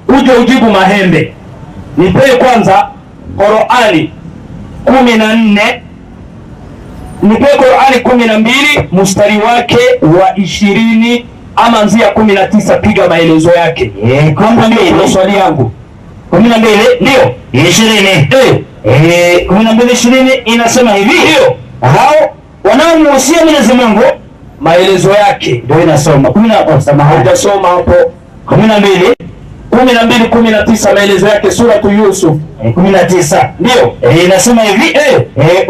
Speaker 2: uje ujibu mahembe. Nipe kwanza Qur'ani 14. Nipe Qur'ani 12 mstari wake wa 20 ama anzia 19, piga maelezo yake.
Speaker 3: 12
Speaker 2: swali yangu.
Speaker 3: 12
Speaker 2: ndio
Speaker 3: 20. 12:20 inasema hivi.
Speaker 2: Ndio.
Speaker 3: Hao wanaomuhusia Mwenyezi Mungu,
Speaker 2: maelezo yake
Speaker 3: ndio inasoma. 10
Speaker 2: hujasoma hapo.
Speaker 3: 12
Speaker 2: 12:19 maelezo yake, suratu Yusuf
Speaker 3: 19.
Speaker 2: Ndio.
Speaker 3: Inasema hivi,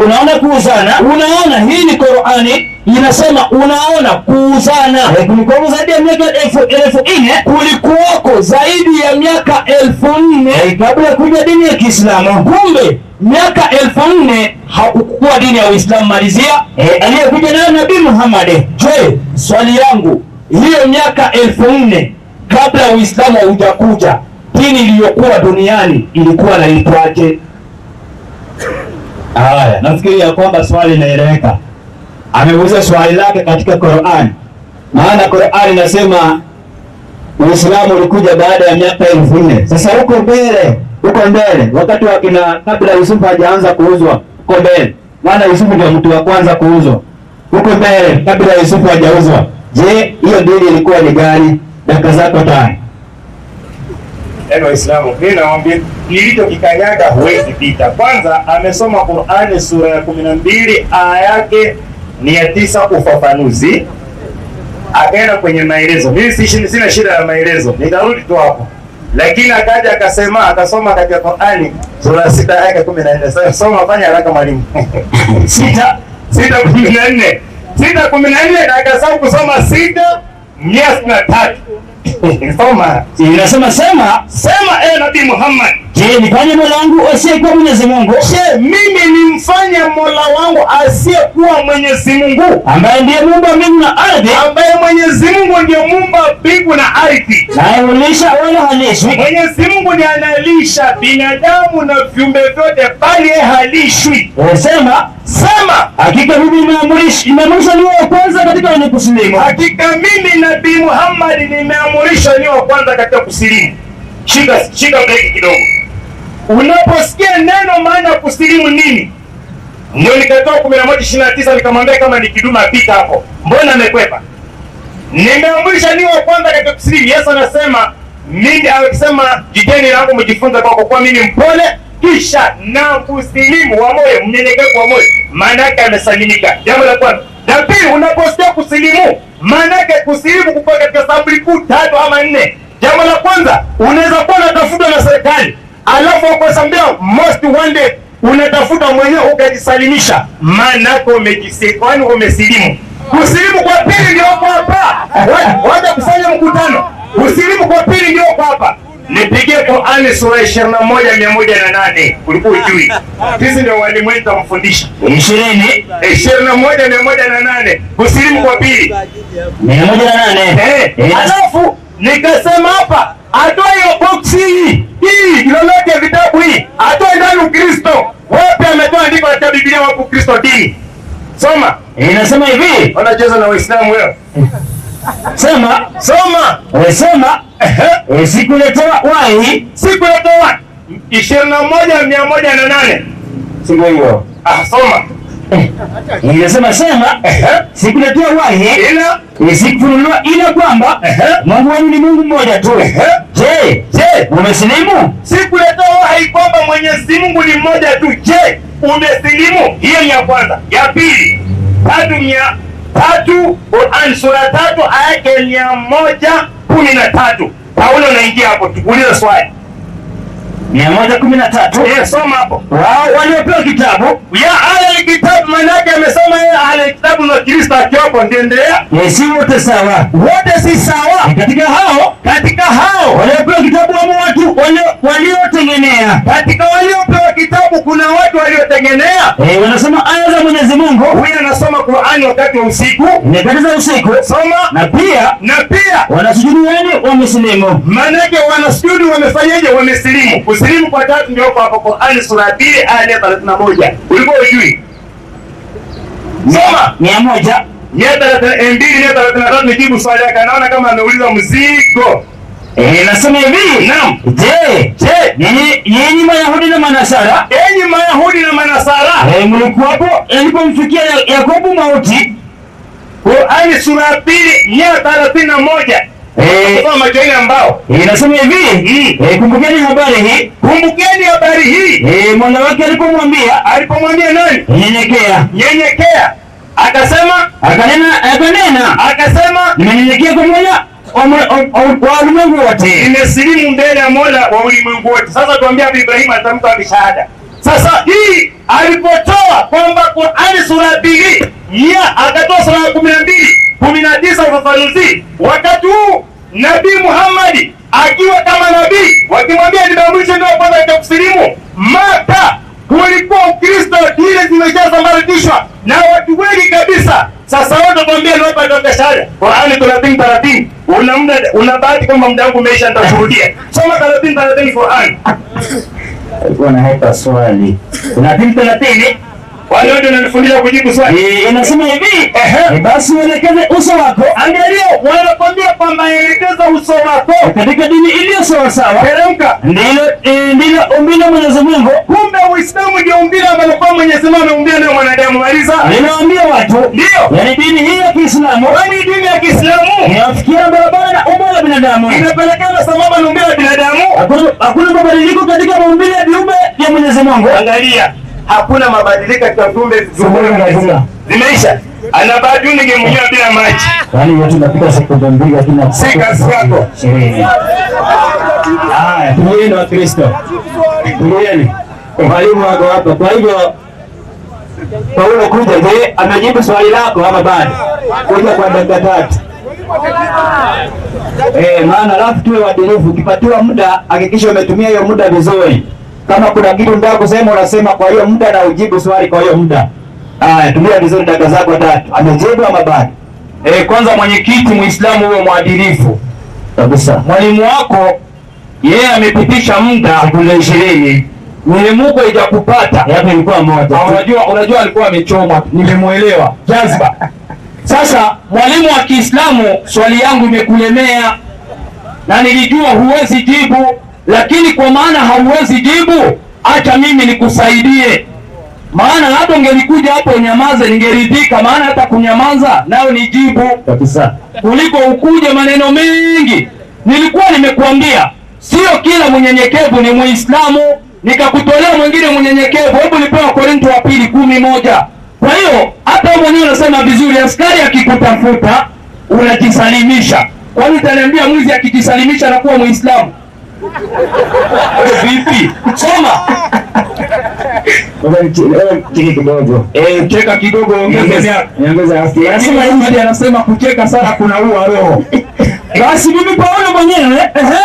Speaker 3: unaona kuuzana.
Speaker 2: Unaona, hii ni Qur'ani inasema unaona kuuzana.
Speaker 3: Kulikuwa zaidi ya miaka 4000.
Speaker 2: Kulikuwako zaidi ya miaka 4000
Speaker 3: kabla kuja dini ya Kiislamu.
Speaker 2: Kumbe miaka 4000 hakukuwa dini ya Uislamu. Malizia.
Speaker 3: Aliyekuja nayo Nabii Muhammad.
Speaker 2: Je, swali yangu, hiyo miaka 4000 kabla Uislamu haujakuja, dini iliyokuwa duniani ilikuwa inaitwaje?
Speaker 3: Haya, nafikiri ya kwamba swali linaeleweka. Ameuliza swali lake katika Qur'an. Maana Qur'an inasema Uislamu ulikuja baada ya miaka 4000. Sasa huko mbele wakati wa kina kabla Yusufu hajaanza kuuzwa, huko mbele. Maana Yusufu ndio mtu wa kwanza kuuzwa. Huko mbele kabla Yusufu hajauzwa. Je, hiyo dini ilikuwa ni gani? Dakika zako 5.
Speaker 1: Yaani Waislamu, mimi nawaambia nilichokikanyaga huwezi pita. Kwanza amesoma Qur'ani sura ya 12 aya yake ni ya 9 ufafanuzi. Akaenda kwenye maelezo. Mimi sina shida ya maelezo. Nitarudi tu hapo. Lakini akaja akasema akasoma katika Qur'ani sura 6 aya ya 14. Sasa soma, fanya haraka mwalimu. 6:14. 6:14 na akasahau kusoma 6:163. Soma.
Speaker 3: Inasema sema
Speaker 1: Sema Nabii Muhammad.
Speaker 3: Je, nifanye Mola wangu asiyekuwa Mwenyezi Mungu?
Speaker 1: Je, mimi nimfanye Mola wangu asiyekuwa Mwenyezi Mungu,
Speaker 3: ambaye ndiye muumba mbingu na ardhi,
Speaker 1: ambaye Mwenyezi Mungu ndiye muumba mbingu na ardhi.
Speaker 3: Naye hulisha wala halishwi.
Speaker 1: Mwenyezi Mungu ndiye analisha binadamu na viumbe vyote, bali yeye halishwi.
Speaker 3: Sema,
Speaker 1: Sema,
Speaker 3: hakika mimi nimeamrishwa niwe wa kwanza katika wenye kusilimu.
Speaker 1: Hakika mimi Nabii Muhammad nimeamrishwa niwe wa kwanza katika kusilimu. Shika shika breki kidogo. Unaposikia neno maana ya kusilimu nini? Ndio nikatoa 11:29 nikamwambia kama ni kiduma apita hapo. Mbona amekwepa? Nimeamrisha niwe wa kwanza katika kusilimu. Yesu anasema mimi, akisema jiteni langu mjifunze kwa kuwa mimi mpole kisha na kusilimu wa moyo, mnyenyekevu wa moyo, maana yake amesalimika. Jambo la kwanza. La pili, unaposikia kusilimu, maana yake kusilimu kuko katika sampuli kuu tatu ama nne. Jambo la kwanza, unaweza kuwa unatafutwa na serikali, alafu wakwambia most wanted, unatafuta mwenyewe ukajisalimisha, maana yake umejisilimu, umesilimu. Kusilimu kwa pili ndio hapa. Wacha kufanya mkutano. Kusilimu kwa pili ndio hapa. Nipigie Qur'ani sura 21 108. Ulikuwa ujui. Sisi ndio walimu wetu wamfundisha.
Speaker 3: 20
Speaker 1: 21 108. Kusilimu kwa pili.
Speaker 3: 108.
Speaker 1: Alafu nikasema hapa atoe hiyo box hii. Hii lolote vitabu hii. Atoe ndani Ukristo. Wapi ametoa andiko katika Biblia wapo Ukristo dini? Soma.
Speaker 3: Inasema hivi.
Speaker 1: Wanacheza na Waislamu wewe.
Speaker 3: Sema,
Speaker 1: Soma.
Speaker 3: Sema, sikuletewa wahi,
Speaker 1: Sikuletewa 21 108.
Speaker 3: Siku hiyo.
Speaker 1: Ah, soma.
Speaker 3: Inasema sema, sikuletewa wahi,
Speaker 1: Ila
Speaker 3: sikufunuliwa ila kwamba Mungu wenu ni Mungu mmoja tu. Je,
Speaker 1: je,
Speaker 3: umesilimu?
Speaker 1: Sikuletewa wahi kwamba Mwenyezi Mungu ni mmoja tu. Je, umesilimu? Hiyo ni ya kwanza. Ya pili, 300 Qur'an sura 3 aya yake 113. Paulo anaingia hapo, tukuulize swali.
Speaker 3: 113.
Speaker 1: Soma hapo.
Speaker 3: Wao waliopewa kitabu
Speaker 1: ya ahli kitabu, maana yake amesema yeye ahli kitabu na Kristo akiwapo, ndiendelea.
Speaker 3: Si wote sawa.
Speaker 1: Wote si sawa.
Speaker 3: Katika hao,
Speaker 1: katika hao
Speaker 3: waliopewa kitabu wamo watu waliotengenea.
Speaker 1: Katika waliopewa kitabu kuna watu waliotengenea.
Speaker 3: Wanasoma aya za Mwenyezi Mungu.
Speaker 1: Huyu anasoma Qur'ani wakati wa usiku.
Speaker 3: Nyakati za usiku.
Speaker 1: Soma.
Speaker 3: Na pia,
Speaker 1: na pia
Speaker 3: wanasujudu, yani wamesilimu.
Speaker 1: Maana yake wanasujudu, wamefanyaje? Wamesilimu. Kusilimu kwa tatu ndio hapo Qur'ani sura 2 aya 31. Ulikuwa hujui? Soma.
Speaker 3: 100.
Speaker 1: 2 133, nijibu swali yake. Anaona kama ameuliza mzigo.
Speaker 3: Nasema hivi.
Speaker 1: Naam.
Speaker 3: Je,
Speaker 1: je,
Speaker 3: nyinyi Mayahudi na Manasara,
Speaker 1: enyi Mayahudi na Manasara,
Speaker 3: mlikuwapo ilipomfikia Yakobo mauti?
Speaker 1: Qur'ani sura 2 131. Soma macho ambao.
Speaker 3: Inasema hivi, kumbukeni habari hii.
Speaker 1: Kumbukeni habari hii.
Speaker 3: Mola wake alipomwambia,
Speaker 1: alipomwambia nani?
Speaker 3: Nyenyekea.
Speaker 1: Nyenyekea. Akasema,
Speaker 3: akanena,
Speaker 1: akasema
Speaker 3: nimenyenyekea kwa Mola wa ulimwengu wote.
Speaker 1: Nimesilimu mbele ya Mola wa ulimwengu wote. Sasa tuambie hapo Ibrahim atamka shahada. Sasa hii alipotoa kwamba Qur'ani sura 2 ya akatoa sura 12 19 ufafanuzi. Wakati huu Nabii Muhammad akiwa kama nabii, wakimwambia nimeamrishwa ndio kwanza nitakusilimu. Maka kulikuwa Ukristo, dini zimeshasambaratishwa na watu wengi kabisa. Sasa wewe utakwambia ni wapi ndio shahada? Qur'ani 30 30. Una muda, una bahati kwamba muda wangu umeisha, nitashuhudia. Soma 30 30 Qur'an.
Speaker 3: Alikuwa anaheka swali. 30 30.
Speaker 1: Wale wote wananifundisha kujibu swali.
Speaker 3: Inasema hivi, basi uelekeze uso wako.
Speaker 1: Angalia, wanakwambia kwamba elekeza uso wako
Speaker 3: katika dini iliyo sawa sawa.
Speaker 1: Teremka.
Speaker 3: Ndilo umbile Mwenyezi Mungu.
Speaker 1: Kumbe Uislamu ndio umbile ambalo kwa Mwenyezi Mungu ameumbia nayo mwanadamu. Maliza.
Speaker 3: Ninawaambia watu,
Speaker 1: ndio.
Speaker 3: Yaani dini hii ya Kiislamu,
Speaker 1: kwani dini ya Kiislamu
Speaker 3: inafikia barabara na umbo la binadamu.
Speaker 1: Inapelekana sambamba na umbile la binadamu.
Speaker 3: Hakuna mabadiliko katika maumbile ya viumbe vya Mwenyezi Mungu.
Speaker 1: Angalia, hakuna mabadiliko katika viumbe zimeisha. Anabadi ningemnywa bila maji.
Speaker 3: Yaani yote tunapita sekunde mbili lakini
Speaker 1: si kazi yako.
Speaker 3: Haya, tulieni wa Kristo. Tulieni. Mwalimu wako hapa. Kwa hivyo Paulo kuja, je, amejibu swali lako ama bado? Kuja kwa dakika 3. Maana alafu tuwe waadilifu. Ukipatiwa muda hakikisha umetumia hiyo muda vizuri. Kama kuna kitu unataka kusema unasema kwa hiyo muda na ujibu swali kwa hiyo muda. Haya, tumia vizuri dakika zako 3. Amejibu ama bado?
Speaker 2: Kwanza mwenyekiti, Muislamu huwe mwadilifu
Speaker 3: Kabisa.
Speaker 2: Mwalimu wako yeye amepitisha muda
Speaker 3: Sekunde 20.
Speaker 2: Mihemuko haijakupata.
Speaker 3: Yapo ilikuwa moja.
Speaker 2: Unajua alikuwa amechomwa, nimemuelewa. Jazba. Sasa mwalimu wa Kiislamu, swali yangu imekulemea na nilijua huwezi jibu, lakini kwa maana hauwezi jibu, acha mimi nikusaidie. Maana hata ungelikuja hapo unyamaze ningeridhika, maana hata kunyamaza nayo ni jibu
Speaker 3: Kabisa.
Speaker 2: kuliko ukuje maneno mengi. Nilikuwa nimekuambia sio kila mnyenyekevu ni Muislamu, nikakutolea mwingine mnyenyekevu. Hebu nipewa Korinto wa pili 11. Kwa hiyo hata wewe mwenyewe unasema vizuri, askari akikutafuta unajisalimisha. Kwani utaniambia mwizi akijisalimisha anakuwa Muislamu? Vipi? Soma.
Speaker 3: Cheki kidogo.
Speaker 2: Cheka kidogo, ongeze miaka.
Speaker 3: Niongeze afya.
Speaker 2: Anasema hivi, anasema kucheka sana kunaua roho.
Speaker 3: Basi mimi Paulo mwenyewe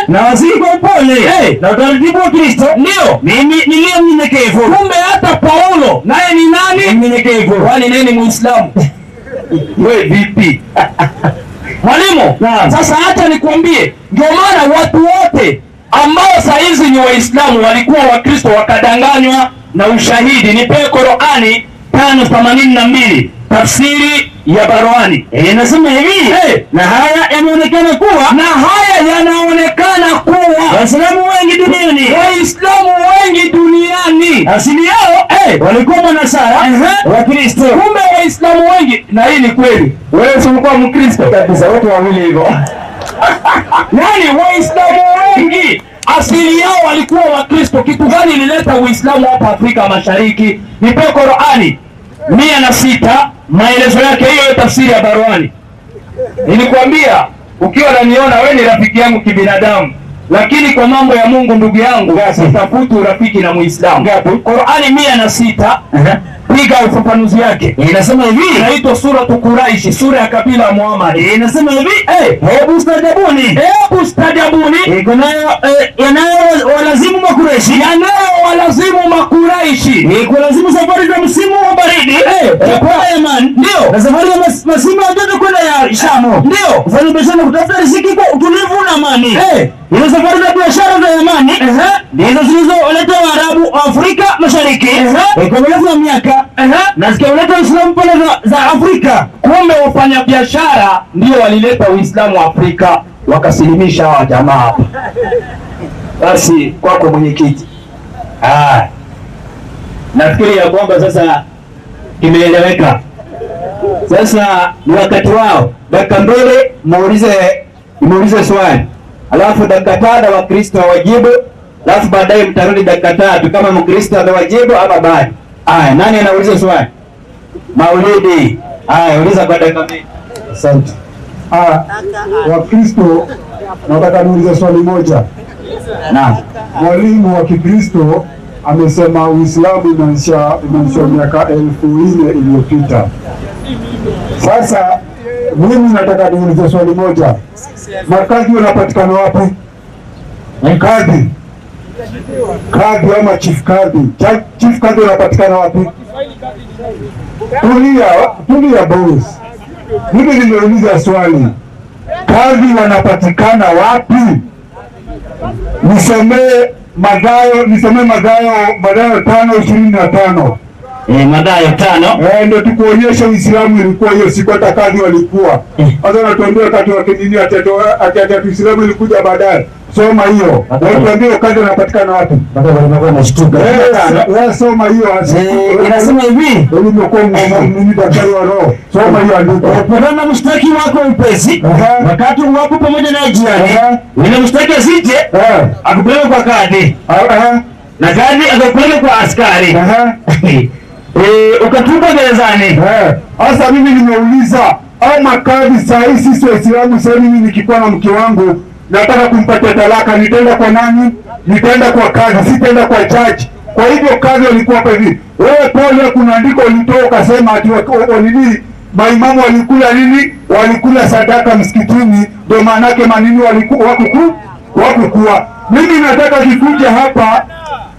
Speaker 3: na wasihi kwa upole na utaratibu wa Kristo,
Speaker 2: Ndio.
Speaker 3: mimi niliye mnyenyekevu.
Speaker 2: Kumbe hata Paulo naye ni nani?
Speaker 3: Mnyenyekevu.
Speaker 2: Kwani naye ni Muislamu? Wewe vipi? Mwalimu, sasa hata nikwambie, ndio maana watu wote ambao saa hizi ni Waislamu walikuwa Wakristo wakadanganywa na ushahidi. Nipe Qur'ani 5:82 tafsiri ya Barwani.
Speaker 3: Inasema hivi, na haya yanaonekana kuwa,
Speaker 2: na haya yanaonekana kuwa
Speaker 3: Waislamu wengi duniani,
Speaker 2: Waislamu wengi duniani
Speaker 3: asili yao walikuwa Manasara Wakristo.
Speaker 2: Kumbe Waislamu wengi, na hii ni kweli. Wewe si ulikuwa Mkristo
Speaker 3: kabisa, wote wawili hivyo.
Speaker 2: Yaani Waislamu wengi asili yao walikuwa Wakristo. Kitu gani ilileta Uislamu hapa Afrika Mashariki? Nipe Qur'ani 106 maelezo yake, hiyo tafsiri ya Barwani. Nilikwambia ukiwa unaniona wewe ni rafiki yangu kibinadamu, lakini kwa mambo ya Mungu ndugu yangu sitafuti urafiki na Muislamu. Qur'ani 106 piga ufafanuzi yake.
Speaker 3: Inasema hivi,
Speaker 2: inaitwa suratu Quraish, sura ya kabila ya Muhammad.
Speaker 3: Inasema hivi, hebu stajabuni,
Speaker 2: hebu stajabuni,
Speaker 3: yanayo walazimu Makuraishi,
Speaker 2: yanayo walazimu Makuraishi
Speaker 3: ni kulazimu safari za msimu wa baridi kwenda Yaman,
Speaker 2: ndio,
Speaker 3: na safari za msimu wa joto kwenda ya Shamu,
Speaker 2: ndio,
Speaker 3: kufanya biashara, kutafuta riziki kwa utulivu na amani. Hizo safari za biashara za Yamani ndizo zilizoleta Waarabu wa Afrika Mashariki kwa urefu wa miaka na zikauleta Uislamu pale za Afrika.
Speaker 2: Kumbe wafanyabiashara ndio walileta Uislamu wa Afrika, wakasilimisha hawa jamaa hapa. Basi kwako mwenyekiti.
Speaker 3: Nafikiri ya kwamba sasa kimeeleweka. Sasa ni wakati wao, dakika 2 muulize swali, alafu dakika 5 Wakristo wajibu, alafu baadaye mtarudi dakika 3 kama Mkristo amewajibu ama bado. Haya, nani anauliza swali? Maulidi. Haya, uliza kwa dakika 2.
Speaker 4: Asante. Wakristo, nataka niulize swali moja.
Speaker 3: Naam.
Speaker 4: Mwalimu wa Kikristo amesema Uislamu imeanzishwa miaka 4000 iliyopita. Sasa mimi nataka niulize swali moja. Makadhi wanapatikana wapi? Kadhi. Kadhi ama chief kadhi. Chief kadhi wanapatikana wapi? Tulia boss. Mimi nimeuliza swali. Kadhi wanapatikana wapi? Nisomee Mathayo 5:25.
Speaker 3: Mathayo 5.
Speaker 4: Ndio tukuonyesha Uislamu ilikuwa hiyo siku, hata kadhi walikuwa. Sasa unatuambia wakati wa kidini ati Uislamu ilikuja baadaye. Soma hiyo. Unatuambia kadhi wanapatikana wapi? Wewe soma hiyo.
Speaker 3: Inasema hivi,
Speaker 4: Nimekuwa mimi daktari wa roho. Soma hiyo andiko.
Speaker 3: Pambana na mshtaki wako upesi, wakati wapo pamoja na jirani. Yule mshtaki asije akupeleke kwa kadhi. Na kadhi akupeleke kwa askari. Ukatupwa gerezani.
Speaker 4: Sasa mimi nimeuliza, au makadhi saa hii sisi Waislamu, sasa mimi nikikuwa na mke wangu nataka kumpatia talaka, nitaenda kwa nani? Nitaenda kwa kadhi, sitaenda kwa judge. Kwa hivyo kadhi walikuwa hapa hivi. Wewe pole, kuna andiko ulitoa ukasema ati nini maimamu walikula nini? Walikula sadaka msikitini, ndio maana yake manini walikuwa wakukua. Mimi nataka kikuja hapa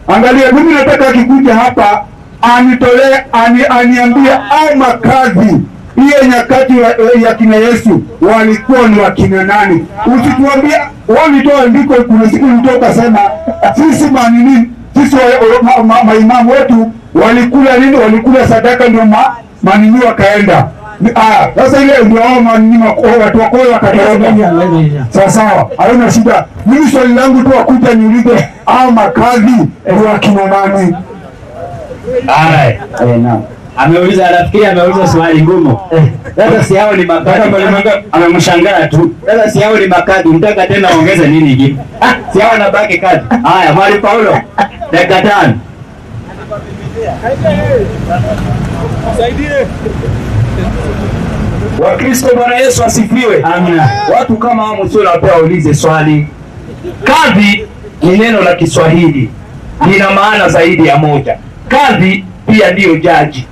Speaker 4: Angalia, mimi nataka akikuja hapa anitolee, aniambie au makadhi hiyo nyakati ya kina Yesu walikuwa ni wakina nani? Usituambie wewe ulitoa andiko. Kuna siku ulitoa ukasema sisi manini, sisi maimamu wetu walikula nini? Walikula sadaka ndio manini wakaenda. Sasa ile ndio hao manini watu wakoyo wakatoroka. Sawa sawa, haina shida. Mimi swali langu tu akuja niulize hao makadhi ni wakina nani?
Speaker 3: Haya.
Speaker 2: Naam.
Speaker 3: Ameuliza, nafikiri ameuliza swali ngumu. Sasa si hao ni makadhi. Amemshangaa tu. Sasa si hao ni makadhi, mtaka tena ongeze nini ingine? Si hao nabaki kadhi. Haya, Mwalimu Paulo, dakika 5.
Speaker 2: Wakristo, Bwana Yesu asifiwe.
Speaker 3: Amina.
Speaker 2: Watu kama hao msio napea waulize swali. Kadhi ni neno la Kiswahili, lina maana zaidi ya moja. Kadhi pia ndiyo jaji.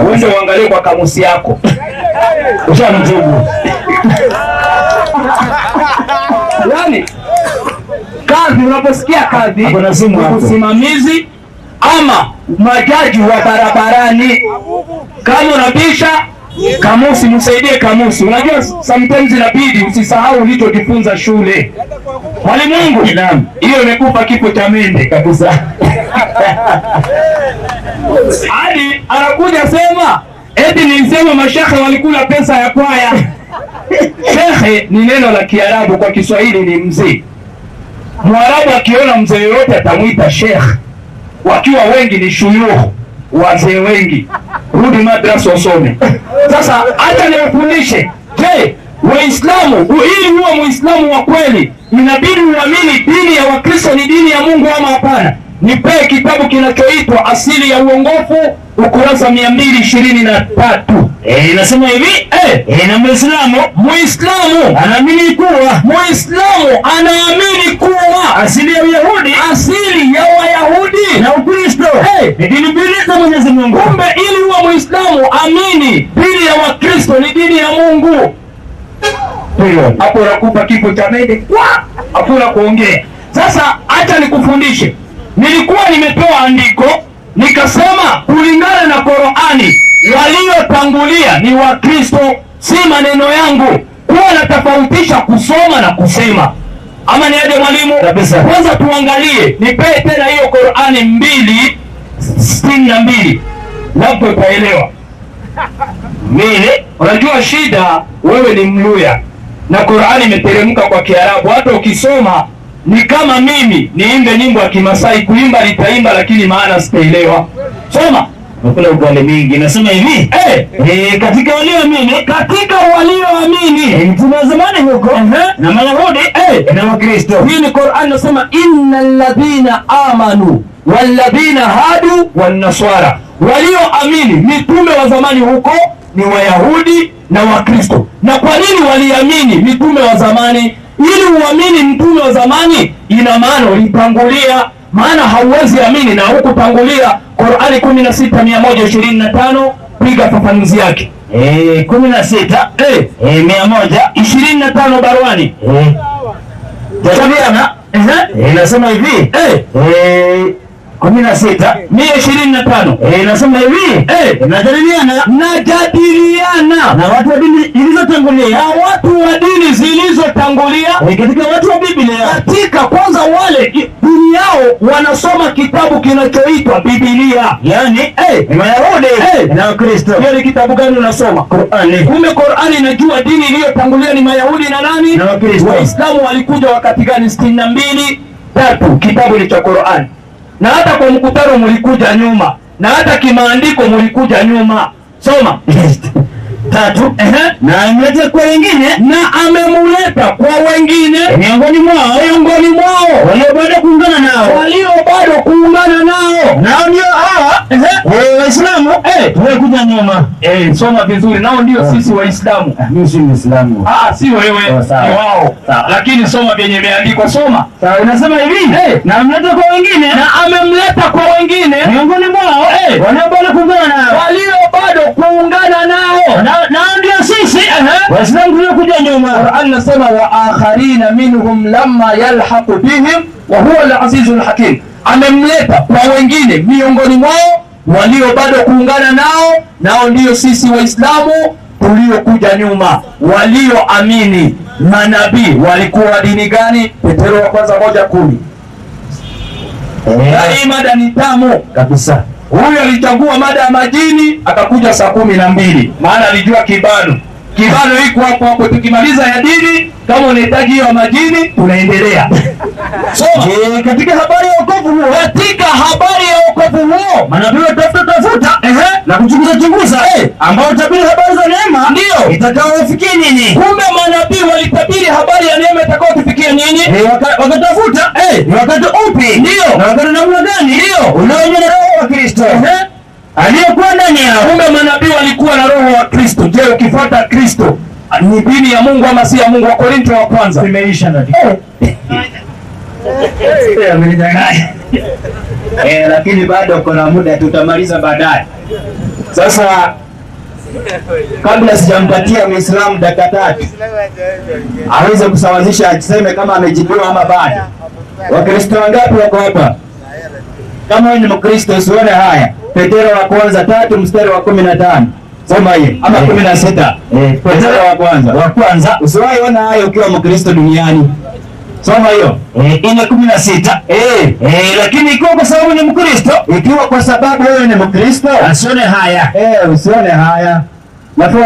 Speaker 2: Uende uangalie kwa kamusi yako.
Speaker 3: Ushamjibu.
Speaker 2: Yaani kadhi, unaposikia kadhi
Speaker 3: Hakuna simu hapo.
Speaker 2: usimamizi ama majaji wa barabarani. Kama unabisha kamusi, msaidie kamusi. Unajua sometimes inabidi usisahau ulichojifunza shule. Mwalimu,
Speaker 3: Naam.
Speaker 2: hiyo imekupa kifo cha mende
Speaker 3: Kabisa.
Speaker 2: Hadi anakuja sema eti nilisema mashehe walikula pesa ya kwaya. Shehe ni neno la Kiarabu, kwa Kiswahili ni mzee. Mwarabu akiona mzee yoyote atamwita shekh, wakiwa wengi ni shuyukh, wazee wengi. Rudi madrasa usome. Sasa acha niwafundishe. Je, Waislamu, ili huwa Muislamu wa kweli inabidi uamini dini ya Wakristo ni dini ya Mungu ama hapana? Nipee kitabu kinachoitwa Asili ya Uongofu, ukurasa 223.
Speaker 3: Inasema hivi, na Muislamu
Speaker 2: Muislamu
Speaker 3: anaamini kuwa
Speaker 2: Muislamu anaamini kuwa
Speaker 3: asili ya Uyahudi
Speaker 2: asili ya Wayahudi
Speaker 3: na Ukristo ni dini mbili za Mwenyezi Mungu.
Speaker 2: Kumbe ili huwa Muislamu amini dini ya Wakristo ni dini ya Mungu. Hapo unakupa kifo cha mende, hakuna kuongea. Sasa acha nikufundishe. Nilikuwa nimetoa andiko nikasema kulingana na Qur'ani waliotangulia ni Wakristo, si maneno yangu. Kuwa natofautisha kusoma na kusema, ama ni aje mwalimu?
Speaker 3: Kabisa.
Speaker 2: Kwanza tuangalie, nipee tena hiyo Qur'ani 2:62 labda utaelewa.
Speaker 3: Mbili.
Speaker 2: Unajua shida, wewe ni Mluya na Qur'ani imeteremka kwa Kiarabu. Hata ukisoma ni kama mimi niimbe nyimbo ya Kimasai, kuimba nitaimba, lakini maana sitaelewa. Soma.
Speaker 3: Nakula ugali mingi. Inasema hivi, katika walioamini,
Speaker 2: Katika walioamini
Speaker 3: mtume wa zamani huko na Mayahudi na Wakristo.
Speaker 2: Hii ni Qur'an nasema, innal ladhina amanu walladhina hadu wan naswara, walioamini mitume wa zamani huko ni Wayahudi na Wakristo. Na kwa nini waliamini mitume wa zamani? Ili uamini mtume wa zamani, ina maana ulitangulia, maana hauwezi amini na hukutangulia. Qur'ani 16:125, piga fafanuzi yake.
Speaker 3: 16 100
Speaker 2: 25 baruani.
Speaker 3: Jadiliana. Inasema hivi, 16
Speaker 2: 125
Speaker 3: inasema hivi, najadiliana
Speaker 2: najadiliana
Speaker 3: na watu wa dini zilizotangulia,
Speaker 2: na watu wa dini zilizotangulia,
Speaker 3: katika watu wa Biblia,
Speaker 2: katika kwanza wale dini yao wanasoma kitabu kinachoitwa Biblia,
Speaker 3: yani ni Mayahudi na Wakristo.
Speaker 2: Hiyo ni kitabu gani unasoma?
Speaker 3: Qur'ani.
Speaker 2: Kumbe Qur'ani inajua dini iliyotangulia ni Mayahudi na nani?
Speaker 3: Na Wakristo.
Speaker 2: Waislamu walikuja wakati gani? 62:3, kitabu ni cha Qur'ani. Na hata kwa mkutano mlikuja nyuma, na hata kimaandiko mlikuja nyuma. Soma.
Speaker 3: 3. Na amemleta kwa wengine,
Speaker 2: Na amemuleta kwa wengine
Speaker 3: miongoni mwao,
Speaker 2: miongoni mwao
Speaker 3: walio bado kuungana nao,
Speaker 2: walio bado kuungana nao,
Speaker 3: nao ndio hawa Waislamu walikuja nyuma.
Speaker 2: Soma vizuri, nao ndio sisi Waislamu.
Speaker 3: Mimi si Muislamu.
Speaker 2: Si wewe, ni wao. Lakini soma vyenye imeandikwa, soma.
Speaker 3: Sawa, inasema hivi, na amemleta kwa wengine,
Speaker 2: Na amemleta kwa wengine
Speaker 3: miongoni mwao walio bado kuungana nao,
Speaker 2: walio bado kuungana nao,
Speaker 3: nao ndio sisi Waislamu tuliokuja nyuma.
Speaker 2: Qur'an nasema wa akharina minhum lamma yalhaqu bihim wa huwa al-azizul hakim. Amemleta kwa wengine miongoni mwao walio bado kuungana nao, nao ndiyo sisi Waislamu tuliokuja nyuma, walioamini. Manabii walikuwa dini gani? Petero wa kwanza 1:10. Na hii mada ni tamu
Speaker 3: Kabisa.
Speaker 2: Huyu alichagua mada ya majini akakuja saa 12, maana alijua kibano kibano iko hapo hapo. Tukimaliza ya dini, kama unahitaji hiyo ya majini, tunaendelea. Soma.
Speaker 3: Je, katika habari ya wokovu huo,
Speaker 2: Katika habari ya wokovu huo,
Speaker 3: manabii watafuta tafuta na kuchunguza chunguza, ambao tabiri habari za neema
Speaker 2: Ndio.
Speaker 3: itakayowafikia nyinyi.
Speaker 2: Kumbe manabii walitabiri habari ya neema itakayotufikia nyinyi.
Speaker 3: Wakatafuta ni wakati upi,
Speaker 2: Ndio.
Speaker 3: na wakati namna gani,
Speaker 2: Ndio.
Speaker 3: unaoonywa na Roho wa Kristo aliyekuwa ndani yao.
Speaker 2: Kumbe manabii walikuwa na roho wa Kristo. Je, ukifuata Kristo ni dini ya Mungu ama si ya Mungu? Wa Korinto wa kwanza.
Speaker 3: Imeisha na ameninyang'anya. Lakini bado kuna muda, tutamaliza baadaye. Sasa kabla sijampatia Muislamu dakika 3 aweze kusawazisha, aseme kama amejibiwa ama bado. Wakristo wangapi wako hapa? Kama wewe ni Mkristo usione haya. Petero wa kwanza 3 mstari wa 15. Soma hiyo ama 16. Petero wa kwanza.
Speaker 2: Wa kwanza.
Speaker 3: Usiwahi ona hayo ukiwa Mkristo duniani. Soma hiyo.
Speaker 2: 4:16. Lakini ikiwa kwa sababu ni Mkristo,
Speaker 3: Ikiwa kwa sababu wewe ni Mkristo,
Speaker 2: asione haya.
Speaker 3: Usione haya. Nafuu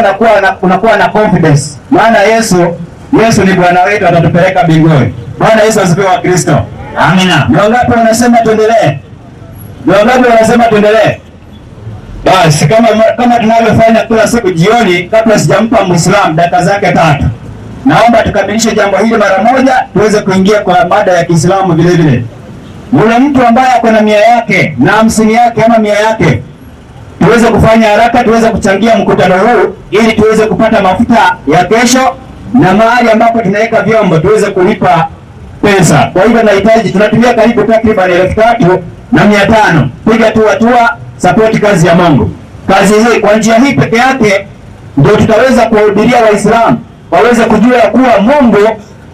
Speaker 3: unakuwa na confidence. Maana Yesu ni Bwana wetu, atatupeleka mbinguni. Bwana Yesu asifiwe wa Kristo.
Speaker 2: Amina.
Speaker 3: Ni wangapi wanasema tuendelee? Ni wangapi wanasema tuendelee? Basi kama tunavyofanya kila siku jioni, kabla sijampa Muislamu dakika zake 3, naomba tukamilishe jambo hili mara moja, tuweze kuingia kwa mada ya Kiislamu vile vile. Yule mtu ambaye ako na 100 yake na 50 yake ama 100 yake, tuweze kufanya haraka, tuweze kuchangia mkutano huu ili tuweze kupata mafuta ya kesho na mahali ambapo tunaweka vyombo tuweze kulipa pesa. Kwa hivyo tunatumia karibu takriban 3,500. Piga tu hatua, support kazi ya Mungu. Kazi hii kwa njia hii peke yake ndio tutaweza kuwahubiria Waislamu waweze kujua ya kuwa Mungu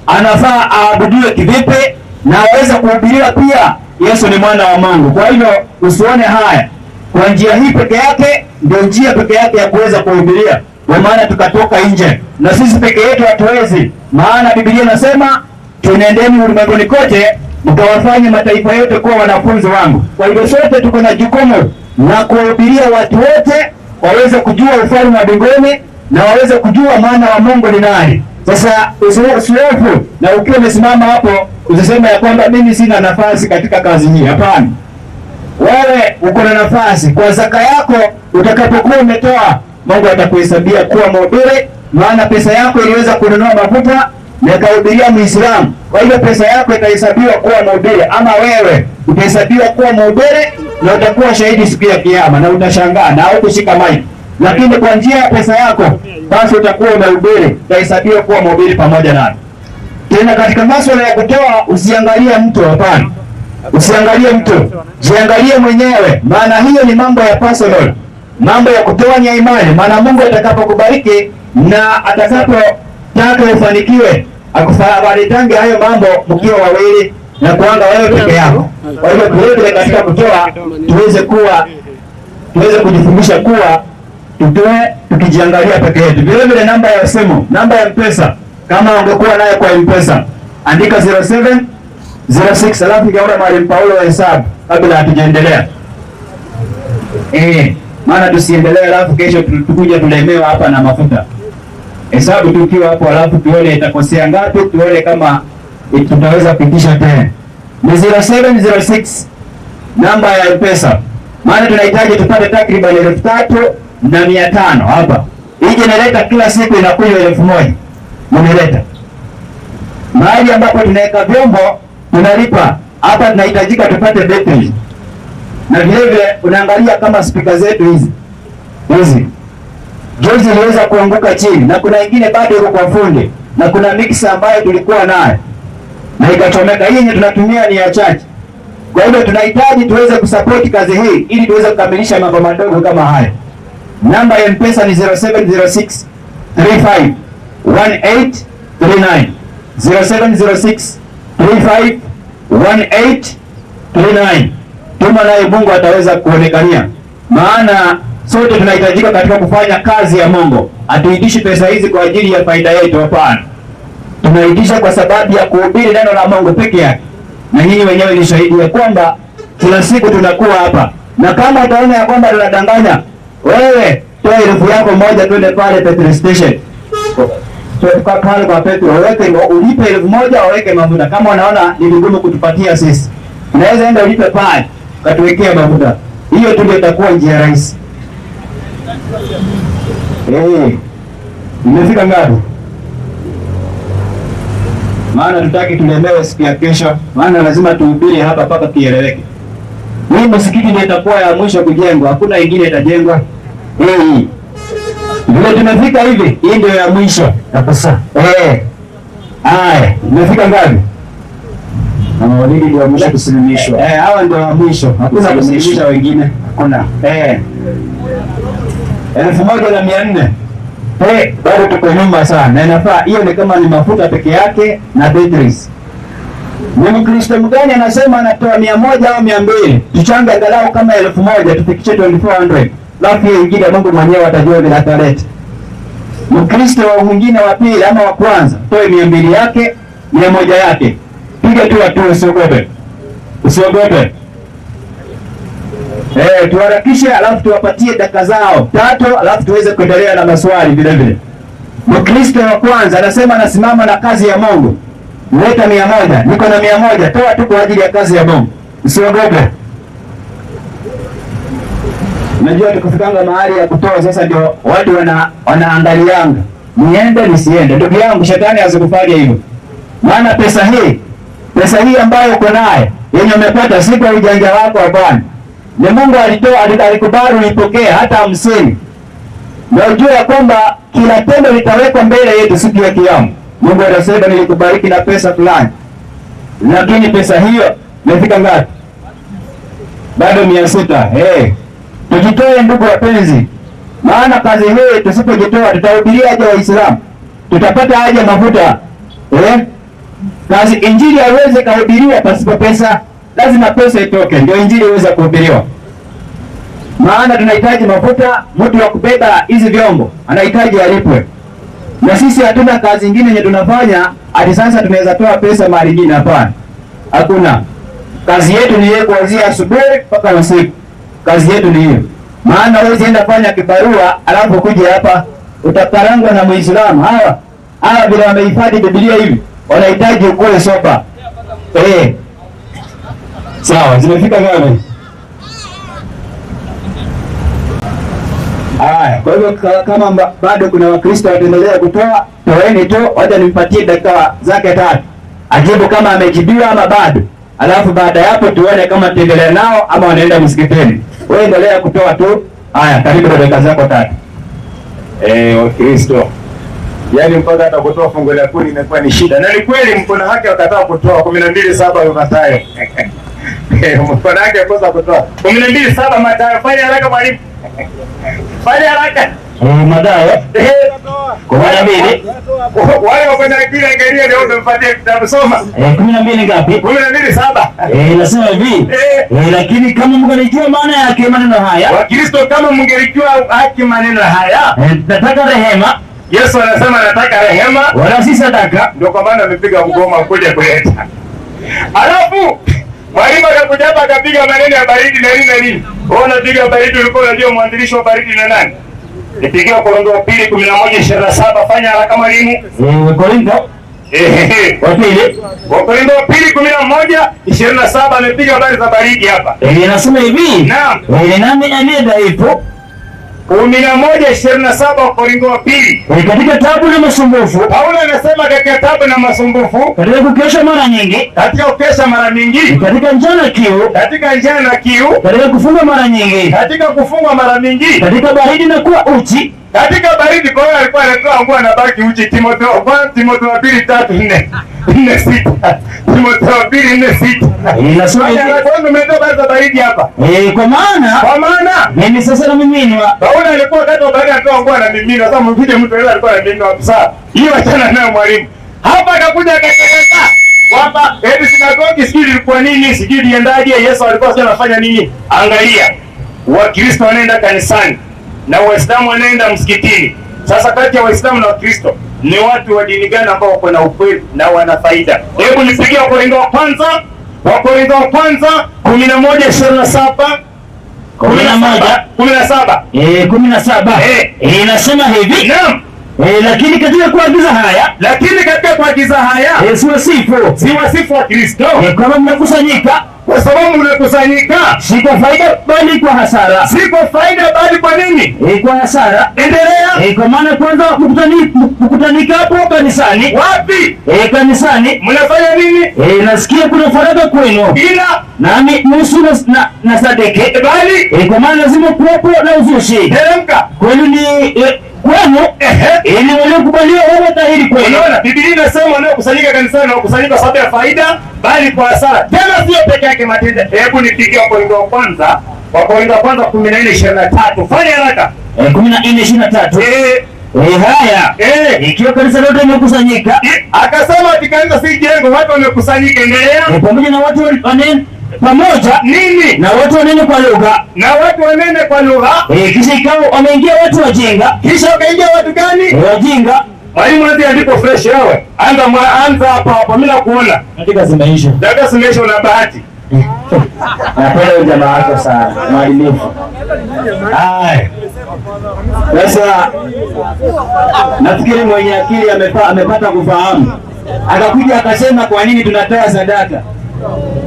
Speaker 3: anafaa aabudiwe kivipi, na waweze kuhubiriwa pia Yesu ni mwana wa Mungu. Kwa hivyo usione haya, kwa njia hii peke yake ndio njia peke yake ya kuweza kuhubiria. Kwa maana tukatoka nje na sisi peke yetu hatuwezi, maana Biblia inasema tunaendeni ulimwenguni kote mkawafanye mataifa yote kuwa wanafunzi wangu. Kwa hivyo sote tuko na jukumu la kuwahubiria watu wote waweze kujua ufalme wa mbinguni na waweze kujua maana wa Mungu ni nani. Sasa usihofu, na ukiwa umesimama hapo usiseme ya kwamba mimi sina nafasi katika kazi hii. Hapana, wewe uko na nafasi. Kwa zaka yako utakapokuwa umetoa, Mungu atakuhesabia kuwa mhubiri, maana pesa yako iliweza kununua mafuta na ikahubiria Muislamu. Kwa hivyo pesa yako itahesabiwa kuwa mhubiri, ama wewe utahesabiwa kuwa mhubiri na utakuwa shahidi siku ya kiyama, na utashangaa na haukushika mic. Lakini kwa njia ya pesa yako basi utakuwa umehubiri, utahesabiwa kuwa mhubiri pamoja naye. Tena katika masuala ya kutoa usiangalie mtu, hapana. Usiangalie mtu, jiangalie mwenyewe, maana hiyo ni mambo ya personal. Mambo ya kutoa ni ya imani, maana Mungu atakapokubariki na atakapotaka ufanikiwe, akufaritange hayo mambo mkiwa wawili na kuanga wewe peke yako. Kwa hivyo vile vile katika kutoa tuweze kujifundisha kuwa tutoe tukijiangalia peke yetu. Vile vile namba ya simu, namba ya M-Pesa, kama ungekuwa nayo kwa M-Pesa, andika 0706, alafu ningeona Mwalimu Paulo wa hesabu kabla hatujaendelea. Maana tusiendelee alafu kesho tukuja tulemewa hapa na mafuta. Hesabu tukiwa hapo alafu tuone itakosea ngapi, tuone kama tutaweza kupitisha tena. Ni 0706 namba ya M-Pesa. Maana tunahitaji tupate takriban 3,500 hapa. Hii generator kila siku inakunywa 1,000. Generator. Mahali ambapo tunaweka vyombo tunalipa. Hapa tunahitajika tupate battery. Na vile vile unaangalia kama speaker zetu hizi. Hizi. Juzi iliweza kuanguka chini na kuna ingine bado iko kwa fundi, na kuna mixer ambayo tulikuwa nayo na ikachomeka. Hii yenye tunatumia ni ya chache. Kwa hivyo tunahitaji tuweze kusupport kazi hii ili tuweze kukamilisha mambo madogo kama haya. Namba ya M-Pesa ni 0706 35 1839. 0706 35 18 39. Tuma naye Mungu ataweza kuonekania, maana sote tunahitajika katika kufanya kazi ya Mungu. Hatuitishi pesa hizi kwa ajili ya faida yetu, hapana. Tunaitisha kwa sababu ya kuhubiri neno la Mungu peke yake, na nyinyi wenyewe ni shahidi ya kwamba kila siku tunakuwa hapa, na kama utaona ya kwamba tunadanganya wewe, toa 1,000 twende pale petrol station, pale kwa petrol waweke, ulipe 1,000 waweke mafuta. Kama unaona ni vigumu kutupatia sisi, unaweza enda ulipe pale katuwekea mafuta. Hiyo tu ndio itakuwa njia rahisi. Imefika ngapi? Maana tutaki tulemewe siku ya kesho, maana lazima tuhubiri hapa mpaka kieleweke. Hii msikiti ndio itakuwa ya mwisho kujengwa, hakuna ingine itajengwa. Hii vile tumefika hivi, hii ndio ya mwisho
Speaker 5: Kabisa.
Speaker 3: Haya, imefika ngapi?
Speaker 5: Na mawalidi ndio wa mwisho kusilimishwa.
Speaker 3: Hawa ndio wa mwisho, hakuna kusilimishwa wengine.
Speaker 5: Hakuna.
Speaker 3: 1,400. Bado tuko nyuma sana. Na inafaa hiyo ni kama ni mafuta peke yake na batteries. Ni Mkristo mgani anasema anatoa 100 au 200? Tuchange angalau kama 1,000 tufikishe 2400. Alafu hiyo ingine Mungu mwenyewe atajua vile ataleta. Mkristo mwingine wa pili ama wa kwanza toe 200 yake, 100 yake. Piga tu hatua, usiogope. Usiogope. Tuharakishe alafu tuwapatie dakika zao 3 alafu tuweze kuendelea na maswali vile vile. Mkristo wa kwanza anasema anasimama na kazi ya Mungu. Leta 100, niko na 100, toa tu kwa ajili ya kazi ya Mungu. Usiogope. Unajua tukifikanga mahali ya kutoa sasa ndio watu wanaangalianga. Niende nisiende. Ndugu yangu, shetani asikufanye hivyo. Maana pesa hii ambayo uko nayo, yenye umepata si kwa ujanja wako, hapana. Ni Mungu alitoa, alikubali uipokee hata 50. Na ujue ya kwamba kila tendo litawekwa mbele yetu siku ya Kiyama. Mungu atasema nilikubariki na pesa fulani. Lakini pesa hiyo imefika ngapi? Bado 600. Tujitoe ndugu wapenzi. Maana kazi hii tusipojitoa tutahubiria aje Waislamu? Tutapata aje mafuta? Kazi injili haiwezi kuhubiriwa pasipo pesa. Lazima pesa itoke ndio injili iweze kuhubiriwa. Maana tunahitaji mafuta, mtu wa kubeba hizi vyombo anahitaji alipwe. Na sisi hatuna kazi nyingine yenye tunafanya hadi sasa tunaweza toa pesa mahali nyingine, hapana. Hakuna. Kazi yetu ni hiyo kuanzia asubuhi mpaka usiku. Kazi yetu ni hiyo. Maana wewe enda fanya kibarua alafu kuja hapa utakarangwa na Muislamu. Hawa bila wamehifadhi Biblia hivi wanahitaji ukule sopa. Sawa, zimefika ngapi? Haya, kwa hivyo kama bado kuna Wakristo wataendelea kutoa, toeni tu, wacha nimpatie dakika zake 3. Ajibu kama amejibiwa ama bado. Alafu baada ya hapo tuone kama tuendelea nao ama wanaenda msikitini. Wewe endelea kutoa tu. Haya, karibu na dakika zako 3.
Speaker 1: Wakristo. Yaani mpaka hata kutoa fungu la 10 imekuwa ni shida. Na ni kweli mko na haki wakataa kutoa 12:7 ya Mathayo. Mko na haki kosa kutoa. 12:7 Mathayo, fanya haraka mwalimu. Fanya haraka.
Speaker 3: Mathayo 12.
Speaker 1: Wale wako na akili angalia leo umempatia kitabu soma.
Speaker 3: 12 ngapi?
Speaker 1: 12:7.
Speaker 3: Inasema hivi. Lakini kama mngelijua maana yake maneno haya.
Speaker 1: Wakristo kama mngelijua haki maneno haya.
Speaker 3: Nataka rehema.
Speaker 1: Yesu anasema nataka rehema
Speaker 3: wala si sadaka.
Speaker 1: Ndio kwa maana amepiga mgoma kuja kuleta. Alafu mwalimu akakuja hapa akapiga maneno ya baridi na nini na nini. Wewe unapiga baridi, ulikuwa unajua mwanzilishi wa baridi na nani? Nipigia Korintho wa pili 11:27, fanya haraka mwalimu.
Speaker 3: Korintho wa pili.
Speaker 1: Wakorintho wa pili 11:27 amepiga habari za baridi hapa.
Speaker 3: Inasema hivi.
Speaker 1: Naam.
Speaker 3: Nani aliye dhaifu?
Speaker 1: 11:27 Wakorintho wa pili.
Speaker 3: Katika taabu na masumbufu.
Speaker 1: Paulo anasema katika taabu na masumbufu,
Speaker 3: katika kukesha mara nyingi,
Speaker 1: katika kukesha mara nyingi,
Speaker 3: katika njaa na kiu,
Speaker 1: katika njaa na kiu,
Speaker 3: katika kufunga mara nyingi,
Speaker 1: katika kufungwa mara mingi,
Speaker 3: katika baridi na kuwa uchi,
Speaker 1: katika baridi. Kwa hiyo alikuwa anatoa nguo anabaki uchi. Timotheo wa pili 3:4-6. Timotheo wa pili 4:6.
Speaker 3: Inasema hivi.
Speaker 1: Kwa umetoa basi baridi hapa.
Speaker 3: Kwa maana mimi sasa namiminwa.
Speaker 1: Paulo alikuwa wakati wa baridi anatoa nguo anamiminwa. Sasa mpige mtu yule alikuwa anamiminwa. Sasa hiyo achana nayo mwalimu. Hapa akakuja akaeleza. Kwamba eti sinagogi sijui ilikuwa nini, sijui iliendaje, Yesu alikuwa sijui anafanya nini. Angalia, Wakristo wanaenda kanisani na Waislamu wanaenda msikitini. Sasa kati ya Waislamu na Wakristo ni watu wa dini gani ambao wako na ukweli na wana faida? Hebu nipigie Wakorintho wa kwanza, Wakorintho wa kwanza 11:27.
Speaker 3: 11.
Speaker 1: 17.
Speaker 3: 17. Inasema hivi.
Speaker 1: Naam.
Speaker 3: Lakini katika kuagiza haya,
Speaker 1: Lakini katika kuagiza haya
Speaker 3: siwasifu.
Speaker 1: Si wasifu wa Kristo.
Speaker 3: Kama mnakusanyika,
Speaker 1: kwa sababu mnakusanyika
Speaker 3: si kwa faida bali kwa hasara.
Speaker 1: Si kwa faida bali kwa nini?
Speaker 3: Kwa hasara.
Speaker 1: Endelea.
Speaker 3: Kwa maana kwanza mkutanikapo kanisani.
Speaker 1: Wapi?
Speaker 3: Kanisani.
Speaker 1: Mnafanya nini?
Speaker 3: Nasikia kuna faragha kwenu.
Speaker 1: Ila
Speaker 3: nami nusu na sadeke.
Speaker 1: Bali
Speaker 3: Kwa maana lazima kuwepo na uzushi.
Speaker 1: Teremka.
Speaker 3: Kwenu ni kwenu, ili waliokubaliwa wawe dhahiri kwenu.
Speaker 1: Unaona, Biblia inasema wanaokusanyika kanisani wanakusanyika kwa sababu ya faida, bali kwa hasara. Tena sio peke yake matendo. Hebu nipigie Wakorintho wa kwanza, Wakorintho wa kwanza 14:23. Fanya haraka.
Speaker 3: 14:23. Haya. Ikiwa kanisa lote limekusanyika,
Speaker 1: Akasema ati kanisa si jengo, watu wamekusanyika. Endelea.
Speaker 3: Pamoja na watu wanene pamoja
Speaker 1: nini?
Speaker 3: Na watu wanene kwa lugha.
Speaker 1: Na watu wanene kwa lugha.
Speaker 3: Kisha ikawa wameingia watu wajinga.
Speaker 1: Kisha wakaingia watu gani?
Speaker 3: Wajinga.
Speaker 1: Mwalimu anaanza andiko fresh wewe. Anza anza hapa hapa mimi nakuona.
Speaker 3: Dakika zimeisha.
Speaker 1: Dakika zimeisha, una bahati.
Speaker 3: Napenda huyu jamaa wako sana, mwadilifu.
Speaker 2: Haya. Sasa nafikiri mwenye akili amepata kufahamu. Akakuja akasema kwa nini tunatoa sadaka?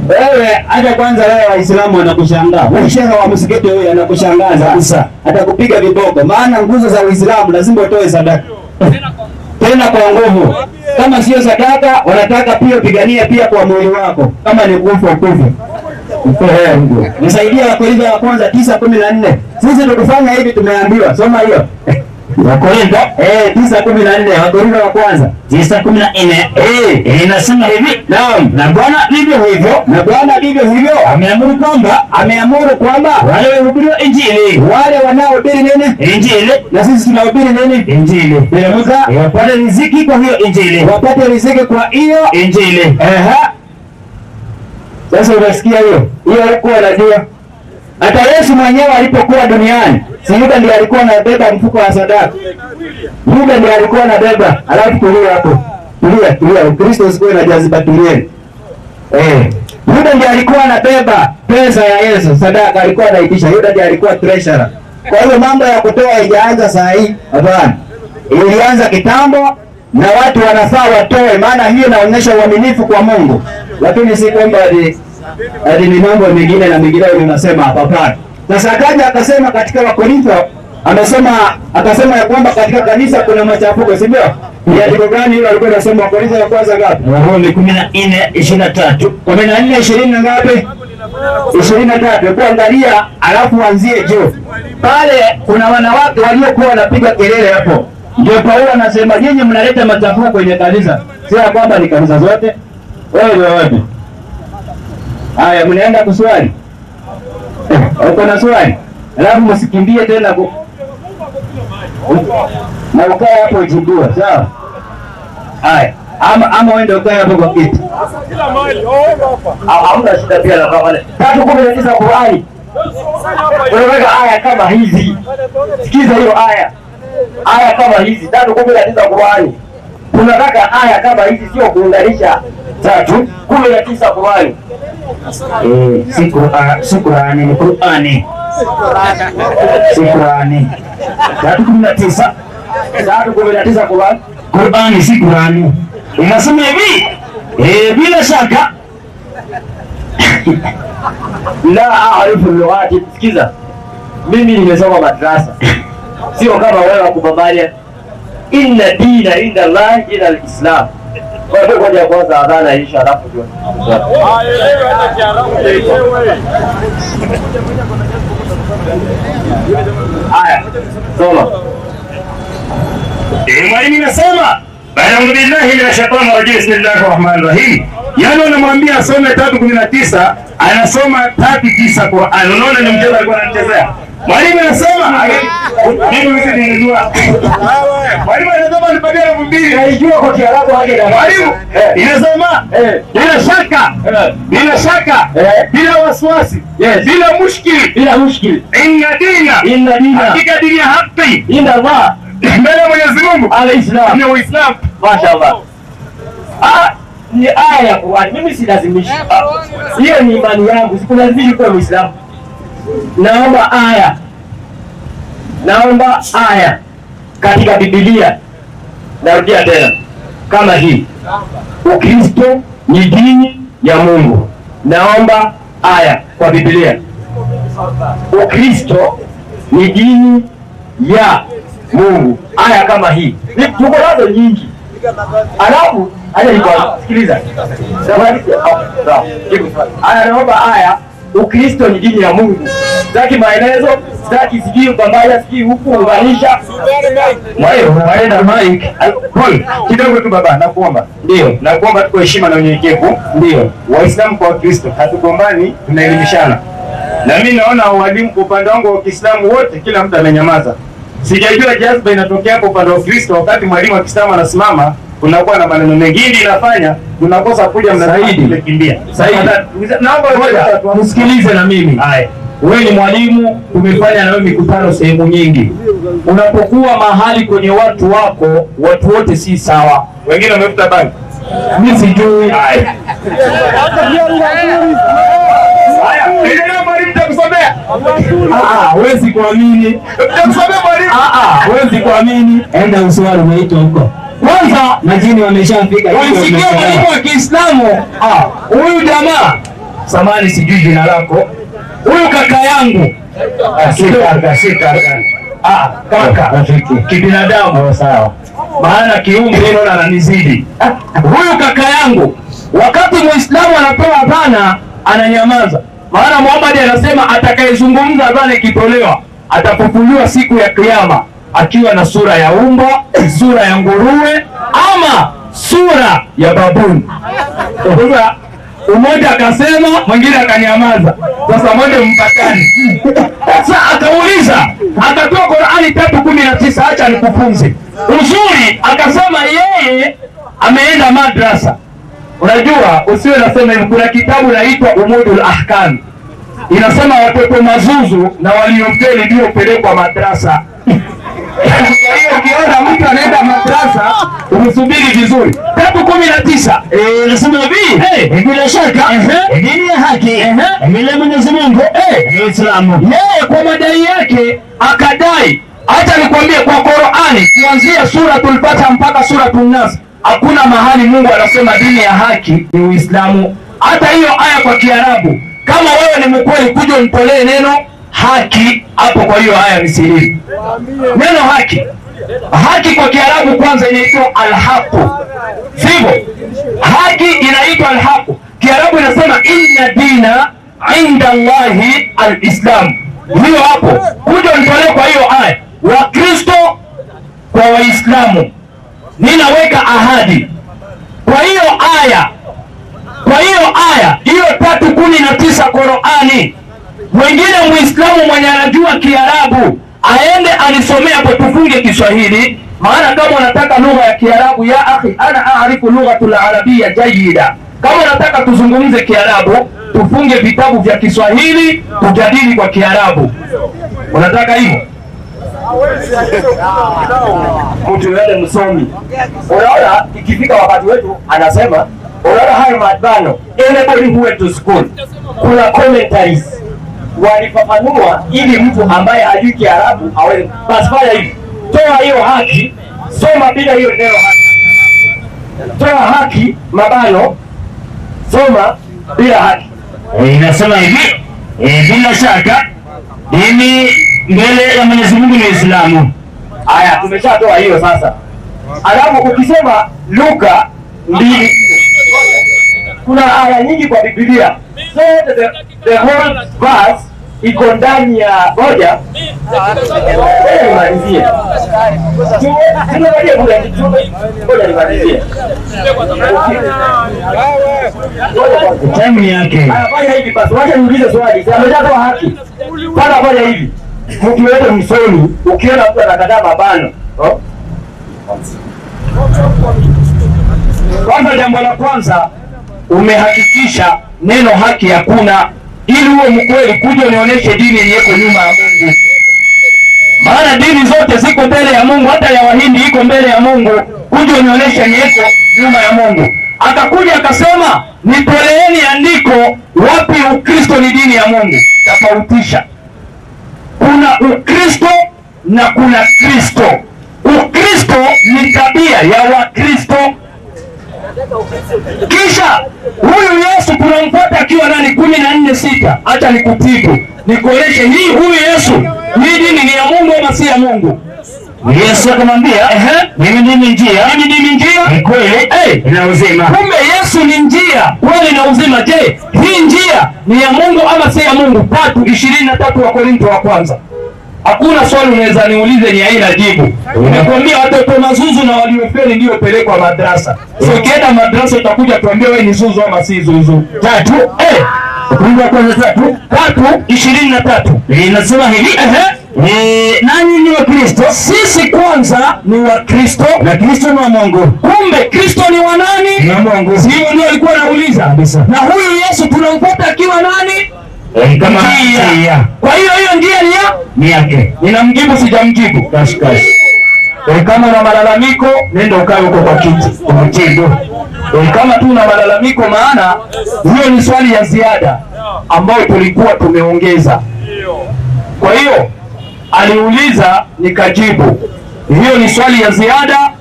Speaker 2: Wewe hata kwanza wewe Waislamu wanakushangaa. Wewe shehe wa msikiti huyu anakushangaza kabisa. Atakupiga viboko maana nguzo za Uislamu lazima utoe sadaka. Tena kwa nguvu. Kama sio sadaka wanataka pia upiganie pia kwa mwili wako. Kama ni kufa ukufe. Nisaidie Wakorintho wa kwanza 9:14. Sisi tukifanya hivi tumeambiwa. Soma hiyo.
Speaker 3: Wakorintho
Speaker 2: 9:14, Wakorintho wa kwanza
Speaker 3: 9:14. Inasema hivi.
Speaker 2: Naam.
Speaker 3: Na Bwana vivyo hivyo,
Speaker 2: Na Bwana vivyo hivyo
Speaker 3: ameamuru kwamba,
Speaker 2: ameamuru kwamba
Speaker 3: wale wahubiri Injili,
Speaker 2: wale wanaohubiri nini?
Speaker 3: Injili.
Speaker 2: Na sisi tunahubiri nini?
Speaker 3: Injili.
Speaker 2: Teremka.
Speaker 3: Wapate riziki kwa hiyo Injili.
Speaker 2: Wapate riziki kwa hiyo
Speaker 3: Injili.
Speaker 2: Sasa unasikia hiyo? Hiyo alikuwa anajua. Hata Yesu mwenyewe alipokuwa duniani, si Yuda ndiye alikuwa anabeba mfuko wa sadaka. Yuda ndiye alikuwa anabeba. Alafu tulia hapo. Tulia, tulia. Ukristo usikuwe na jaziba, tulieni. Yuda ndiye alikuwa anabeba pesa ya Yesu, sadaka alikuwa anaitisha. Yuda ndiye alikuwa treasurer. Kwa hiyo mambo ya kutoa haijaanza saa hii, hapana. Ilianza kitambo na watu wanafaa watoe, maana hiyo inaonyesha uaminifu kwa Mungu. Lakini si kwamba ati ni mambo mengine na mengine unasema hapa, hapana. Sasa akaja akasema katika Wakorintho, akasema ya kwamba katika kanisa kuna machafuko, si ndio? Ni andiko gani hilo alikuwa anasema? Wakorintho wa kwanza ngapi?
Speaker 3: Warumi 14:23.
Speaker 2: 14 ishirini na ngapi? 23. Hebu angalia alafu uanzie juu. Pale kuna wanawake waliokuwa wanapiga kelele hapo. Ndio Paulo anasema nyinyi mnaleta machafuko kwenye kanisa. Sio kwamba ni kanisa zote. Wewe ni wapi? Haya, mnaenda kuswali. Uko na swali? Alafu msikimbie tena na ukae hapo ujibiwe, sawa? Haya, ama uende ukae hapo kwa kiti.
Speaker 5: Hamna shida pia na kama 3:19 Qur'ani. Unaweka aya kama hizi. Sikiza hiyo aya. Aya kama hizi 3:19 Qur'ani. Tunataka aya kama hizi, sio kuunganisha 3:19 Qur'ani.
Speaker 3: Si Qur'ani, ni Qur'ani. Si Qur'ani. 3:19.
Speaker 5: 3:19 Qur'ani.
Speaker 3: Qur'ani si Qur'ani. Inasema hivi, bila shaka
Speaker 5: la a'rifu lughati. Sikiza. Mimi nimesoma madrasa. Sio kama wewe wa kubabalia. Inna dina inda Allah ila al-Islam. Kwa hiyo ngoja kwanza adhana isha alafu ndio. Haya, soma.
Speaker 1: Mwalimu inasema A'udhu billahi minash shaitani rajim, bismillahir rahmanir rahim. Yaani unamwambia asome 3:19, anasoma 3:9 Qur'an. Unaona ni mchezo alikuwa anachezea. Mwalimu anasema mimi mimi nilijua. Mwalimu anasema nipatie 2000.
Speaker 5: Naijua kwa Kiarabu haki na
Speaker 1: Mwalimu inasema bila shaka, bila shaka, bila wasiwasi, bila mushkili,
Speaker 5: bila mushkil.
Speaker 1: Inna dina,
Speaker 5: Inna dina
Speaker 1: hakika dini ya haki
Speaker 5: inda Allah
Speaker 1: mbele ya Mwenyezi Mungu
Speaker 5: al-Islam.
Speaker 1: ni Uislamu.
Speaker 5: Mashaallah. Ah, ni aya ya Qur'an. Mimi silazimishi. Hiyo ni imani yangu, sikulazimishi kuwa Muislamu. Naomba aya, naomba aya katika Biblia. Narudia tena kama hii, Ukristo ni dini ya Mungu. Naomba aya kwa Biblia. Ukristo ni dini ya Mungu. Aya kama hii tuko nazo nyingi. Alafu acha sikiliza. Sawa. Aya, naomba aya, Ukristo ni dini ya Mungu. Sitaki maelezo, sitaki sijui upambana, sijui huku unganisha.
Speaker 3: Waenda Mike.
Speaker 1: Paul, kidogo tu baba, nakuomba.
Speaker 3: Ndio.
Speaker 1: Nakuomba tu kwa heshima na unyenyekevu.
Speaker 3: Ndio.
Speaker 1: Waislamu kwa Wakristo hatugombani, tunaelimishana. Na mimi naona walimu kwa upande wangu wa Kiislamu wote, kila mtu amenyamaza. Sijajua jazba inatokea hapo upande wa Kristo, wakati mwalimu wa Kiislamu anasimama, kunakuwa na maneno mengi. Hii inafanya tunakosa kuja,
Speaker 2: Saidi.
Speaker 1: mnakimbia.
Speaker 2: Saidi.
Speaker 1: Naomba
Speaker 2: Ngoja, nisikilize na mimi.
Speaker 1: Haya.
Speaker 2: Wewe ni mwalimu, tumefanya na wewe mikutano sehemu nyingi. Unapokuwa mahali kwenye watu wako, watu wote si sawa.
Speaker 1: Wengine wamevuta bangi.
Speaker 2: Mimi sijui.
Speaker 1: Haya. Haya, endelea mwalimu, takusomea.
Speaker 2: Ah, huwezi kuamini.
Speaker 1: Takusomea mwalimu.
Speaker 2: Ah, huwezi kuamini.
Speaker 3: Enda uswali umeitwa huko.
Speaker 2: Kwanza
Speaker 3: Majini wameshafika.
Speaker 2: ulisikia mwalimu wa Kiislamu, huyu jamaa, samani sijui jina lako, huyu kaka yangu,
Speaker 3: Si kaka, si kaka.
Speaker 2: Kaka
Speaker 3: Rafiki.
Speaker 2: kibinadamu,
Speaker 3: Oh, sawa.
Speaker 2: maana kiumbe naona ananizidi. Huyu kaka yangu, wakati Muislamu anatoa adhana ananyamaza, maana Muhammad anasema atakayezungumza adhana ikitolewa atafufuliwa siku ya Kiyama akiwa na sura ya umbwa, sura ya nguruwe ama sura ya babuni. Sasa umoja akasema, mwingine akanyamaza. Sasa mwende mpatani. Sasa akauliza, akatoa Qur'ani 3:19, acha nikufunze uzuri. Akasema yeye ameenda madrasa. Unajua, usiwe nasema hivi, kuna kitabu naitwa Umudul Ahkam, inasema watoto mazuzu na waliofeli ndio pelekwa madrasa. Kwa hiyo ukiona mtu anaenda madrasa umsubiri vizuri. 3:19
Speaker 3: Nasema hivi. Bila shaka dini ya haki mbele ya Mwenyezi Mungu ni Uislamu.
Speaker 2: Yeye kwa madai yake akadai, hata nikwambie kwa Qur'ani kuanzia suratul Fatiha mpaka suratul Nas hakuna mahali Mungu anasema dini ya haki ni Uislamu. Hata hiyo aya kwa Kiarabu, kama wewe ni mkweli, kuja unitolee neno haki hapo kwa hiyo aya nisilimu. Neno haki, haki kwa Kiarabu kwanza inaitwa alhaqu, sivyo? Haki inaitwa alhaqu. Kiarabu inasema inna dina inda Allahi alislam. Hiyo hapo kuja nitolee kwa hiyo aya, Wakristo kwa Waislamu, ninaweka ahadi kwa hiyo aya, kwa hiyo aya hiyo 3:19 Qurani. Mwingine Muislamu mwenye anajua Kiarabu aende anisomee hapo, tufunge Kiswahili, maana kama unataka lugha ya Kiarabu, ya akhi, ana aarifu lughatul arabia jayida. Kama unataka tuzungumze Kiarabu, tufunge vitabu vya Kiswahili tujadili kwa Kiarabu. Unataka hivyo?
Speaker 5: Mtu yoyote msomi, unaona, ikifika wakati wetu anasema, unaona hayo mabano, anybody who went to school, kuna commentaries walifafanua ili mtu ambaye hajui Kiarabu aweze. Basi fanya hivi, toa hiyo haki, soma bila hiyo neno haki, toa haki mabano, soma bila haki.
Speaker 3: Inasema hivi, bila shaka dini mbele ya Mwenyezi Mungu ni Uislamu.
Speaker 5: Aya, tumeshatoa hiyo sasa. Alafu ukisema Luka 2, kuna aya nyingi kwa Biblia, zote the whole verse iko ndani ya moja. Nimalizie, nimalizie muda, ngoja nimalizie.
Speaker 3: Time yake.
Speaker 5: Aya, fanya hivi basi, wacha niulize swali. Ameshatoa haki. Fanya hivi, mtu yote msomi, ukiona mtu anakataa mabano, oh,
Speaker 1: Kwanza.
Speaker 2: Kwanza, jambo la kwanza umehakikisha neno haki hakuna. Ili uwe mkweli, kuja unionyeshe dini yenye nyuma ya Mungu, maana dini zote ziko mbele ya Mungu, hata ya Wahindi iko mbele ya Mungu. Kuja unionyeshe yenye nyuma ya Mungu. Akakuja akasema, nitoleeni andiko wapi Ukristo ni dini ya Mungu. Tofautisha, kuna Ukristo na kuna Kristo. Ukristo ni tabia ya Wakristo. Kisha huyu Yesu tunamfuata akiwa nani? 14:6. Acha nikutibu nikuonyeshe hii, huyu Yesu, hii dini ni ya Mungu ama si ya Mungu?
Speaker 3: Yesu akamwambia, mimi ndimi njia,
Speaker 2: Mimi ndimi njia,
Speaker 3: ni kweli na uzima.
Speaker 2: Kumbe Yesu ni njia, kweli na uzima. Je, hii njia ni ya Mungu ama si ya Mungu? 3:23 wa Korinto wa kwanza. Hakuna swali unaweza niulize ni haina jibu. Nakwambia watoto mazuzu na waliofeli ndio pelekwa madrasa. So ukienda madrasa utakuja tuambie wewe ni zuzu ama si zuzu.
Speaker 3: 3 Wakorintho wa kwanza
Speaker 2: 3:23
Speaker 3: inasema hivi, nanyi ni wa Kristo.
Speaker 2: Sisi kwanza ni wa Kristo
Speaker 3: na Kristo ni wa Mungu.
Speaker 2: Kumbe Kristo ni wa nani?
Speaker 3: Ni wa Mungu.
Speaker 2: Sio ndio alikuwa anauliza. Na huyu Yesu tunamfuata akiwa nani?
Speaker 3: Kama
Speaker 2: Njia. Kwa hiyo hiyo njia ni ya
Speaker 3: ni yake.
Speaker 2: Ninamjibu sijamjibu?
Speaker 3: Kash kash.
Speaker 2: Kama una malalamiko nenda ukae huko kwa kiti umjibu. Kama tu una malalamiko, maana hiyo ni swali ya ziada ambayo tulikuwa tumeongeza. Kwa hiyo aliuliza nikajibu, hiyo ni swali ya ziada.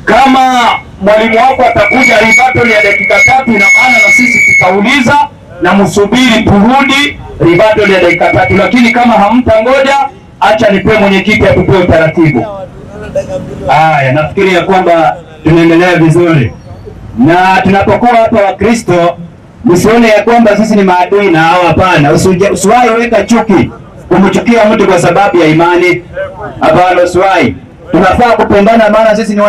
Speaker 2: Kama mwalimu wako atakuja ribato ya dakika 3, ina maana na sisi tutauliza na msubiri turudi ribato ya dakika 3, lakini kama hamtangoja, acha nipe mwenyekiti atupe utaratibu.
Speaker 3: Haya, nafikiri ya kwamba tunaendelea vizuri, na tunapokuwa hapa Wakristo msione ya kwamba sisi ni maadui na hao. Hapana, usiwahi weka chuki kumchukia mtu kwa sababu ya imani. Hapana, usiwahi. Tunafaa kupendana, maana sisi ni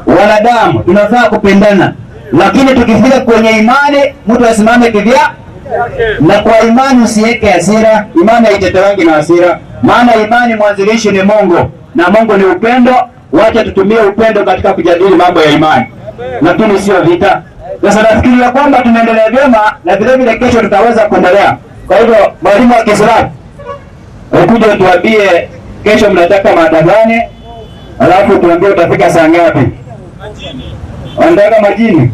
Speaker 3: wanadamu, tunafaa kupendana, lakini tukifika kwenye imani mtu asimame kivya. Na kwa imani usiweke hasira. Imani haitetewangi na hasira, maana imani mwanzilishi ni Mungu na Mungu ni upendo. Wacha tutumie upendo katika kujadili mambo ya imani, lakini sio vita. Sasa nafikiri ya kwamba tunaendelea vyema na vile vile kesho tutaweza kuendelea. Kwa hivyo mwalimu wa Kiislamu, ukuje tuambie kesho mnataka mada gani, alafu tuambie utafika saa ngapi. Wanataka majini?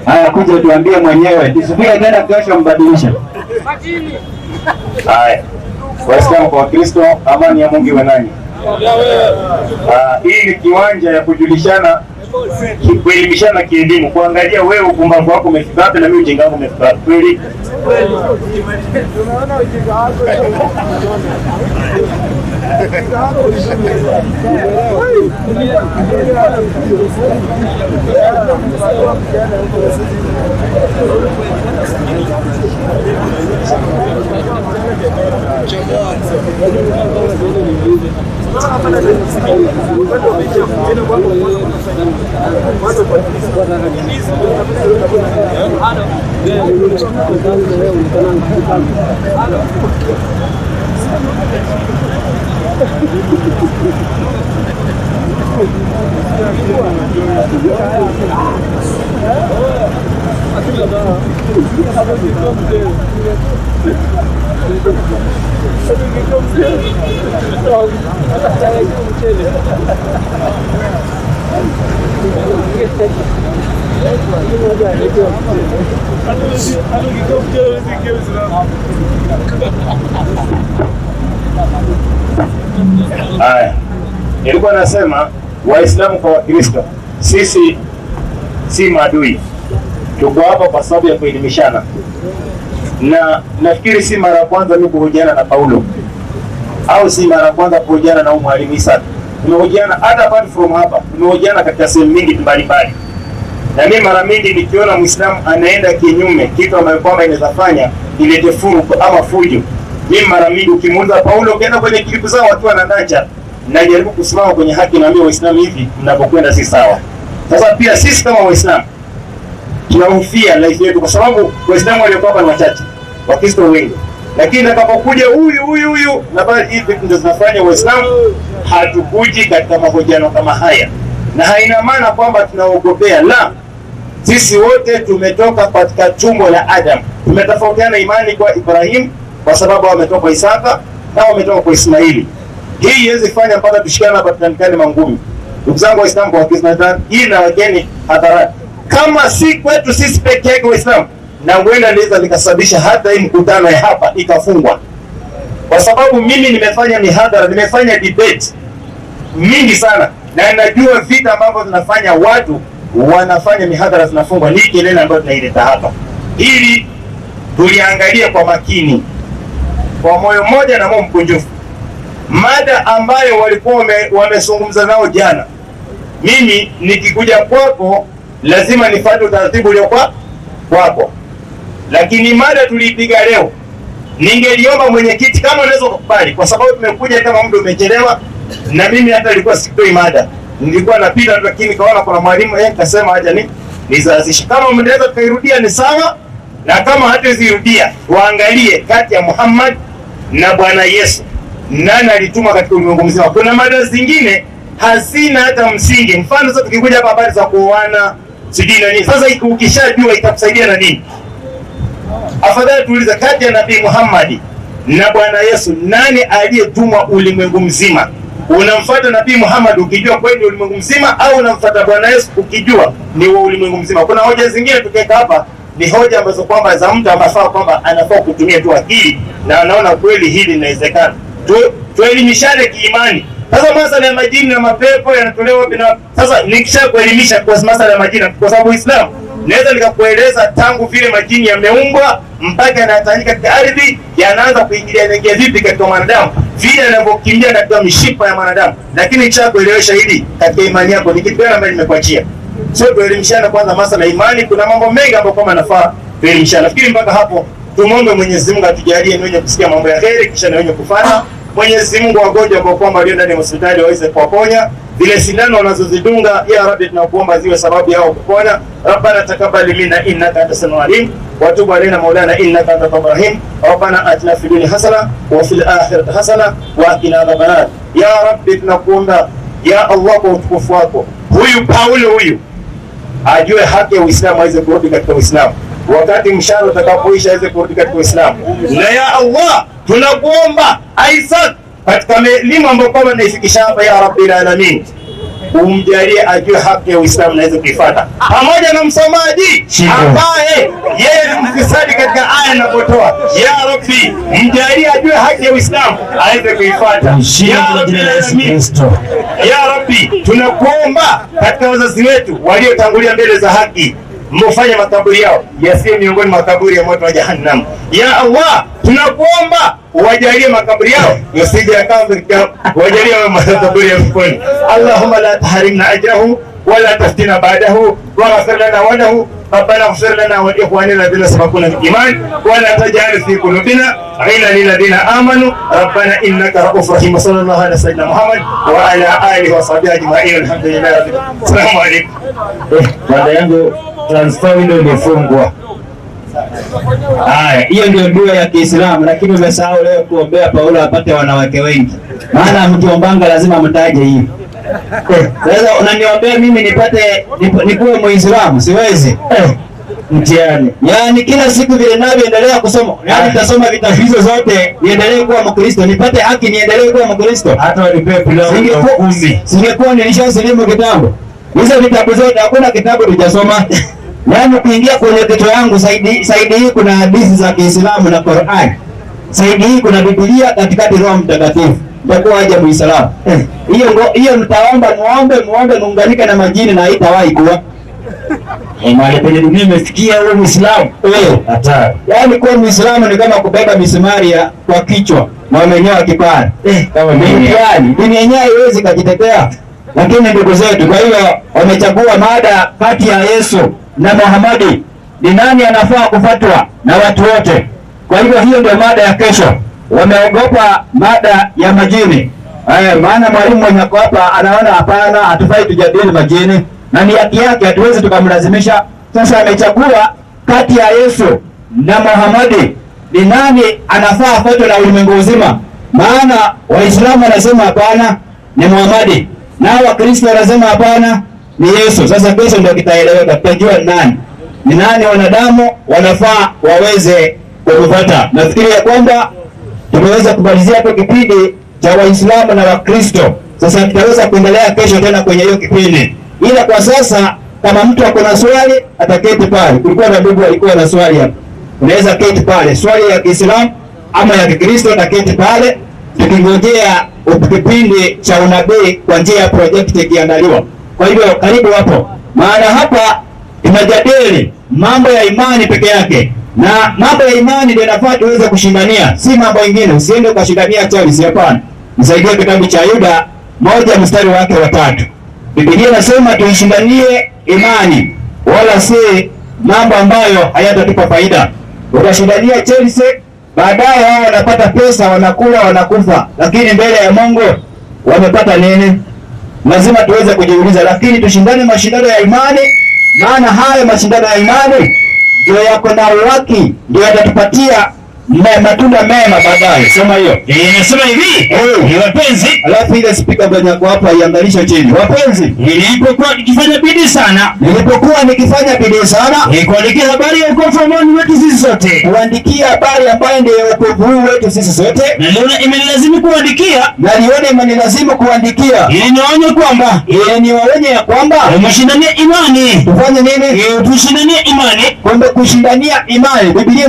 Speaker 3: Haya, kuja tuambie mwenyewe, tusifike tena kesho mbadilishe.
Speaker 1: Haya, Waislamu kwa Wakristo, amani ya Mungu iwe nanyi. Hii ni kiwanja ya kujulishana, kuelimishana kielimu, kuangalia wewe upumbavu wako umefika wapi na mimi ujinga wangu umefika wapi. Kweli? Haya, nilikuwa nasema Waislamu kwa Wakristo, sisi si maadui, tuko hapa kwa sababu ya kuelimishana, na nafikiri si mara ya kwanza mimi kuhojiana na Paulo au si mara ya kwanza kuhojiana na mwalimu Isa. Tumehojiana hata apart from hapa, tumehojiana katika sehemu mingi mbalimbali, na mimi mara mingi nikiona Muislamu anaenda kinyume, kitu ambacho kwamba inaweza fanya ilete furuku ama fujo, mimi mara mingi ukimuuliza Paulo, ukienda kwenye klipu zao wakiwa na dacha, najaribu kusimama kwenye haki, naambia Waislamu hivi mnapokwenda si sawa. Sasa pia sisi kama Waislamu tunahofia life yetu, kwa sababu Waislamu waliokuwa hapa ni wachache, Wakristo wengi. Lakini atakapokuja huyu huyu huyu, na bali hivi ndio zinafanya Waislamu hatukuji katika mahojiano kama haya, na haina maana kwamba tunaogopea, la, sisi wote tumetoka katika tumbo la Adam. Tumetofautiana imani kwa Ibrahim kwa sababu wametoka kwa Isaka na wametoka kwa Ismaili. Hii iwezi fanya mpaka tushikane hapa tunanikane mangumi. Ndugu zangu Waislamu, kwa Kiislamu hii na wageni hadharani, kama si kwetu sisi peke yake Waislamu, na huenda liweza likasababisha hata hii mkutano ya hapa ikafungwa, kwa sababu mimi nimefanya mihadhara, nimefanya debate mingi sana, na najua vita ambavyo zinafanya watu wanafanya mihadhara zinafungwa. Ni kelele ambayo tunaileta hapa, ili tuliangalia kwa makini, kwa moyo mmoja na moyo mkunjufu, mada ambayo walikuwa wamezungumza nao jana. Mimi nikikuja kwako lazima nifuate utaratibu uliokuwa kwako, lakini mada tuliipiga leo, ningeliomba mwenyekiti kama unaweza kukubali, kwa sababu tumekuja kama muda umechelewa, na mimi hata nilikuwa sitoi mada, nilikuwa napita tu, lakini kaona kuna mwalimu kasema acha ni nizaazishe. Kama mnaweza tukairudia ni sawa, na kama hatuzirudia waangalie kati ya Muhammad na Bwana Yesu nani alituma katika ulimwengu mzima. Kuna mada zingine hazina hata msingi. Mfano sasa tukikuja hapa habari za kuoana sijui na nini, sasa ukishajua itakusaidia na nini? Afadhali tuulize kati ya Nabii Muhammad na Bwana Yesu nani aliyetumwa ulimwengu mzima? Unamfuata Nabii Muhammad ukijua kweli ulimwengu mzima, au unamfuata Bwana Yesu ukijua ni wa ulimwengu mzima? Kuna hoja zingine tukiweka hapa ni hoja ambazo kwamba za mtu amafaa kwamba anafaa kutumia tu akili na anaona kweli hili linawezekana. Tuelimishane kiimani. Sasa masala ya majini na mapepo yanatolewa wapi? Na sasa nikishakuelimisha kwa masala ya majini, kwa sababu Uislamu naweza nikakueleza tangu vile majini yameumbwa mpaka yanatanyika katika ardhi, yanaanza kuingilia ingia vipi katika mwanadamu, vile yanavyokimbia katika mishipa ya mwanadamu. Lakini nikishakuelewesha hili katika imani yako, ni kitu gani ambacho nimekuachia? Sio tuelimishane kwanza masala ya imani. Kuna mambo mengi ambayo kama nafaa tuelimishane. Nafikiri mpaka hapo tumuombe Mwenyezi Mungu atujalie ni wenye kusikia mambo ya kheri kisha na wenye kufanya. Mwenyezi Mungu wagonjwa ambao kwamba walio ndani ya hospitali waweze kuwaponya, zile sindano wanazozidunga, ya Rabbi tunakuomba ziwe sababu yao kupona. Rabbana taqabbal minna innaka antas samiul alim wa tub alaina maulana innaka antat tawwabur rahim. Rabbana atina fid dunya hasana wa fil akhirati hasana wa qina adhaban nar. Ya Rabbi tunakuomba ya Allah kwa utukufu wako, huyu Paulo huyu ajue haki ya Uislamu aweze kurudi katika Uislamu, wakati mshahara utakapoisha aweze kurudi katika Uislamu. Na ya Allah tunakuomba Isaac katika elimu ambayo kwamba naifikisha hapa, ya Rabbil Alamin, umjalie ajue haki ya Uislamu na aweze kuifuata, pamoja na msomaji ambaye yeye ni mfisadi katika aya anapotoa. Ya Rabbi, mjalie ajue haki ya Uislamu aweze kuifuata. Ya Rabbil Alamin, ya Rabbi, tunakuomba katika wazazi wetu waliotangulia mbele za haki, mfanye makaburi yao yasiyo miongoni mwa makaburi ya moto wa Jahannam. Ya Allah, tunakuomba wajalie makaburi yao yasije yakawa, wajalie makaburi ya peponi. Allahumma la tahrimna ajrahu wala taftina ba'dahu waghfir lana wa lahu ربنا اغفر لنا ولاخواننا الذين سبقونا بالايمان ولا تجعل في قلوبنا غلا للذين امنوا ربنا انك رؤوف رحيم. وصلى الله على سيدنا محمد وعلى اله وصحبه اجمعين، الحمد لله رب العالمين. السلام عليكم.
Speaker 3: Baada yangu transfer window imefungwa. Haya, hiyo ndio dua ya Kiislamu, lakini umesahau leo kuombea Paulo apate wanawake wengi, maana mkiombanga lazima mtaje hii. Sasa unaniombea mimi nipate nikuwe Muislamu? Siwezi.
Speaker 2: Mtihani.
Speaker 3: Yaani kila siku vile ninavyoendelea kusoma, yaani nitasoma vitabu hizo zote niendelee kuwa Mkristo, nipate haki niendelee kuwa Mkristo.
Speaker 2: Hata wanipewe pilau kumi.
Speaker 3: Singekuwa nilishasilimu kitambo. Hizo vitabu zote hakuna kitabu tulijasoma. Yaani kuingia kwenye kichwa yangu saidi hii kuna hadithi za Kiislamu na Qur'an. Saidi hii kuna Biblia, katikati Roho Mtakatifu. Nitakuwa aje Muislamu? Hiyo mtaomba muombe muunganike na majini na haitawahi kuwa.
Speaker 2: Mahali penye dunia imefikia wewe Muislamu. Hatari.
Speaker 3: Yaani kuwa Muislamu ni kama kubeba misumari kwa kichwa na umenyoa kipara.
Speaker 2: Kama mimi.
Speaker 3: Yaani dini yenyewe haiwezi kujitetea. Lakini ndugu zetu, kwa hiyo wamechagua mada kati ya Yesu na Muhammadi, ni nani anafaa kufuatwa na watu wote. Kwa hivyo hiyo ndio mada ya kesho. Wameogopa mada ya majini. Maana mwalimu mwenye ako hapa anaona hapana, hatufai tujadili majini, na ni haki yake, hatuwezi tukamlazimisha. Sasa amechagua kati ya Yesu na Muhammadi, ni nani anafaa afuatwe na ulimwengu mzima. Maana Waislamu wanasema hapana, ni Muhammad, nao Wakristo wanasema hapana, ni Yesu. Sasa kesho ndio kitaeleweka, tutajua nani ni nani wanadamu wanafaa waweze kufuata. Nafikiri ya kwamba tumeweza kumalizia hapo kipindi cha Waislamu na Wakristo. Sasa tutaweza kuendelea kesho tena kwenye hiyo kipindi, ila kwa sasa kama mtu ako na swali ataketi pale. Kulikuwa na ndugu alikuwa na swali hapa, unaweza keti pale, swali ya Kiislamu ama ya Kikristo, ataketi pale tukingojea kipindi cha unabii kwa njia ya project ikiandaliwa. Kwa hivyo karibu hapo, maana hapa tunajadili mambo ya imani peke yake, na mambo ya imani ndio inafaa tuweze kushindania, si mambo mengine. Usiende ukashindania Charles, hapana. Nisaidie kitabu cha Yuda 1 mstari wake wa 3. Biblia inasema tuishindanie imani, wala si mambo ambayo hayatatupa faida. Utashindania Chelsea, baadaye wao wanapata pesa, wanakula, wanakufa, lakini mbele ya Mungu wamepata nini? Lazima tuweze kujiuliza, lakini tushindane mashindano ya imani, maana haya mashindano ya imani ndio yako na uhaki, ndio yatatupatia matunda mema baadaye. Sema hiyo.
Speaker 1: Inasema hivi, ni wapenzi.
Speaker 3: Alafu ile speaker ambayo yako hapa iangalishe chini. Wapenzi,
Speaker 1: nilipokuwa nikifanya bidii sana,
Speaker 3: nilipokuwa nikifanya bidii sana,
Speaker 1: nikuandikia habari ya wokovu wetu sisi sote,
Speaker 3: kuandikia habari ambayo ndio wokovu wetu sisi sote,
Speaker 1: naliona imenilazimu kuandikia,
Speaker 3: naliona imenilazimu kuandikia,
Speaker 1: ili niwaonye kwamba,
Speaker 3: ili niwaonye ya kwamba
Speaker 1: mshindanie imani.
Speaker 3: Tufanye nini?
Speaker 1: Tushindanie imani.
Speaker 3: Kumbe kushindania imani, Biblia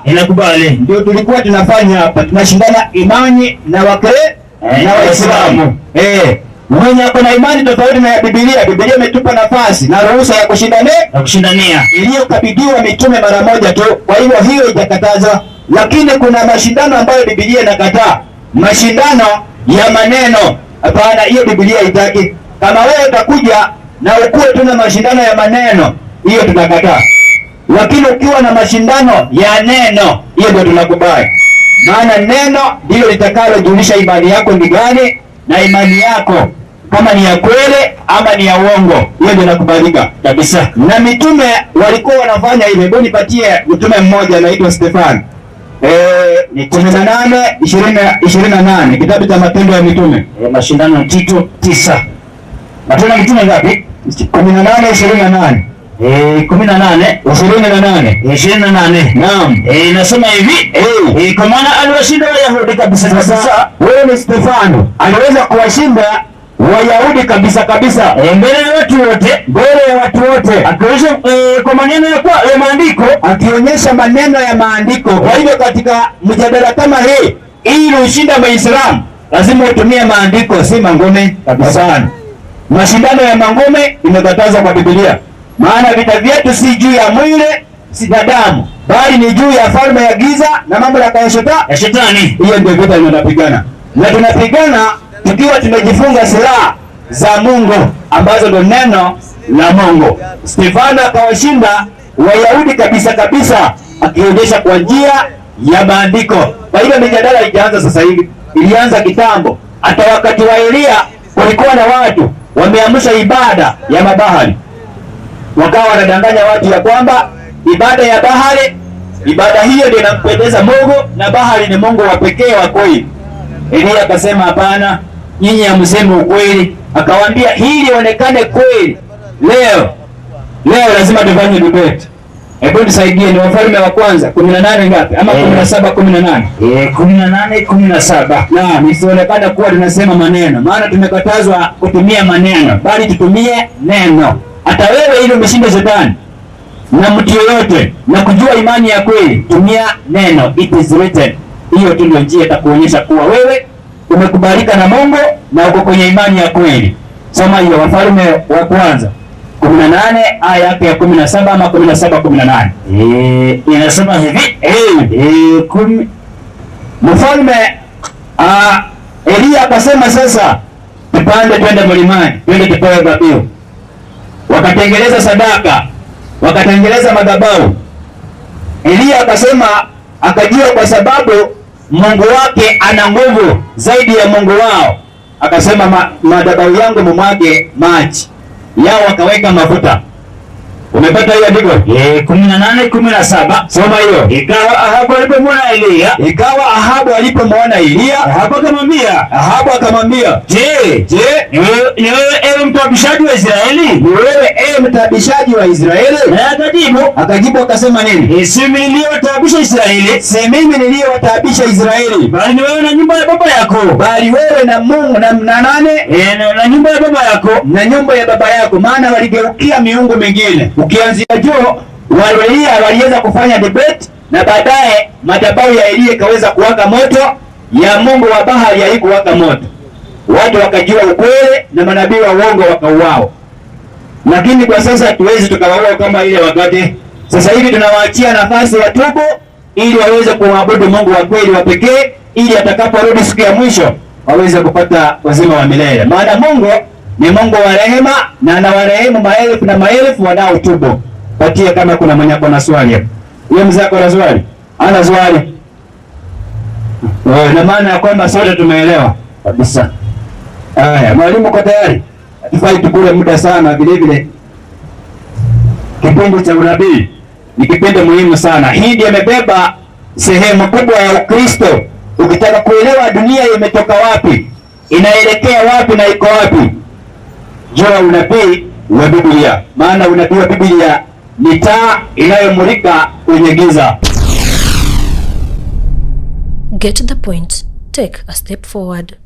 Speaker 1: inakubali.
Speaker 3: Ndio tulikuwa tunafanya hapa, tunashindana imani na na Waislamu. Mwenye ako na imani tofauti na ya Biblia, Biblia imetupa nafasi na ruhusa ya
Speaker 1: kushindania
Speaker 3: iliyokabidhiwa mitume mara moja tu. Kwa hivyo hiyo haijakatazwa, lakini kuna mashindano ambayo Biblia inakataa, mashindano ya maneno. Hapana, hiyo Biblia haitaki. Kama wewe utakuja na ukuwe tuna mashindano ya maneno, hiyo tunakataa. Lakini ukiwa na mashindano ya neno, hiyo ndio tunakubali. Maana neno ndilo litakalojulisha imani yako ni gani, na imani yako kama ni ya kweli ama ni ya uongo, hiyo ndio inakubalika
Speaker 1: kabisa.
Speaker 3: Na mitume walikuwa wanafanya hivyo. Hebu nipatie mtume mmoja anaitwa Stefano. 18:28, kitabu cha Matendo ya Mitume.
Speaker 1: Mashindano Tito 9. Matendo ya Mitume ngapi?
Speaker 3: 18:28.
Speaker 1: 18
Speaker 3: 28.
Speaker 1: 28.
Speaker 3: Naam.
Speaker 1: Inasema hivi, kwa maana aliwashinda Wayahudi kabisa kabisa.
Speaker 3: Wewe ni Stefano, aliweza kuwashinda Wayahudi kabisa kabisa,
Speaker 1: mbele ya watu wote,
Speaker 3: mbele ya watu wote,
Speaker 1: akionyesha kwa maneno ya maandiko,
Speaker 3: akionyesha maneno ya maandiko. Kwa hivyo katika mjadala kama hii, ili ushinde Muislamu lazima utumie maandiko, si mangome kabisa. Mashindano ya mangome imekatazwa kwa Biblia. Maana vita vyetu si juu ya mwili, si na damu, bali ni juu ya falme ya giza na mamlaka ya
Speaker 1: shetani.
Speaker 3: Hiyo ndio vita tunapigana, na tunapigana tukiwa tumejifunga silaha za Mungu ambazo ndio neno la Mungu. Stefano akawashinda Wayahudi kabisa kabisa, akionyesha kwa njia ya maandiko. Kwa hivyo mijadala haijaanza sasa hivi, ilianza kitambo. Hata wakati wa Elia kulikuwa na watu wameamsha ibada ya mabahari, wakawa wanadanganya watu ya kwamba ibada ya bahari, ibada hiyo ndio inampendeza Mungu, na bahari ni Mungu wa pekee wa kweli. Elia akasema hapana, nyinyi hamsemi ukweli. Akawaambia hili lionekane kweli, leo lazima tufanye debate. Hebu nisaidie, ni Wafalme wa Kwanza 18 ngapi ama 17 18?
Speaker 1: 18 17.
Speaker 3: Naam, isionekane kuwa tunasema maneno, maana tumekatazwa kutumia maneno, bali tutumie neno. Hata wewe ili umeshinde shetani na mtu yoyote na kujua imani ya kweli, tumia neno, it is written. Hiyo tu ndio njia itakuonyesha kuwa wewe umekubalika na Mungu na uko kwenye imani ya kweli. Soma hiyo Wafalme wa Kwanza 18 aya yake ya 17 ama 17 18.
Speaker 1: Inasema hivi,
Speaker 3: Mfalme Elia akasema sasa tupande twende mlimani, twende tupewe dhabihu. Wakatengeleza sadaka, wakatengeleza madhabahu. Elia akasema, akajua kwa sababu Mungu wake ana nguvu zaidi ya Mungu wao, akasema madhabahu yangu mumwage maji yao, wakaweka mafuta. Umepata hiyo andiko?
Speaker 6: 18:17.
Speaker 3: Soma hiyo.
Speaker 6: Ikawa Ahabu alipomwona Eliya,
Speaker 3: Ikawa Ahabu alipomwona Eliya,
Speaker 6: Ahabu akamwambia,
Speaker 3: Ahabu akamwambia,
Speaker 6: je,
Speaker 3: je,
Speaker 6: ni wewe ewe mtaabishaji wa Israeli?
Speaker 3: Ni wewe ewe mtaabishaji wa Israeli?
Speaker 6: Naye akajibu,
Speaker 3: Akajibu akasema nini?
Speaker 6: Si mimi niliyowataabisha Israeli,
Speaker 3: Si mimi niliyowataabisha Israeli,
Speaker 6: bali ni wewe na nyumba ya baba yako,
Speaker 3: bali wewe na Mungu na nane
Speaker 6: na nyumba ya baba yako,
Speaker 3: na nyumba ya baba yako, maana waligeukia miungu mingine. Ukianzia juu, wale waliweza kufanya debate na baadaye madhabahu ya Eliya ikaweza kuwaka moto, ya Mungu wa Bahari haikuwaka moto. Watu wakajua ukweli na manabii wa uongo wakauawa. Lakini kwa sasa hatuwezi tukawaua kama ile wakati. Sasa hivi tunawaachia nafasi watubu ili waweze kumwabudu Mungu wa kweli wa pekee, ili atakaporudi siku ya mwisho waweze kupata uzima wa milele. Maana Mungu ni Mungu wa rehema na anawarehemu maelfu na maelfu wanaotubu. Patie kama kuna mwenye ako na swali hapo. Huyo mzee ako na swali? Ana swali? Na maana ya kwamba sote tumeelewa kabisa. Haya, mwalimu uko tayari? Hatufai tukule muda sana vile vile. Kipindi cha unabii ni kipindi muhimu sana. Hii ndiyo imebeba sehemu kubwa ya Ukristo. Ukitaka kuelewa dunia imetoka wapi, inaelekea wapi na iko wapi, jua unabii wa Biblia, maana unabii wa Biblia ni taa inayomulika kwenye giza.
Speaker 7: Get the point. Take a step forward.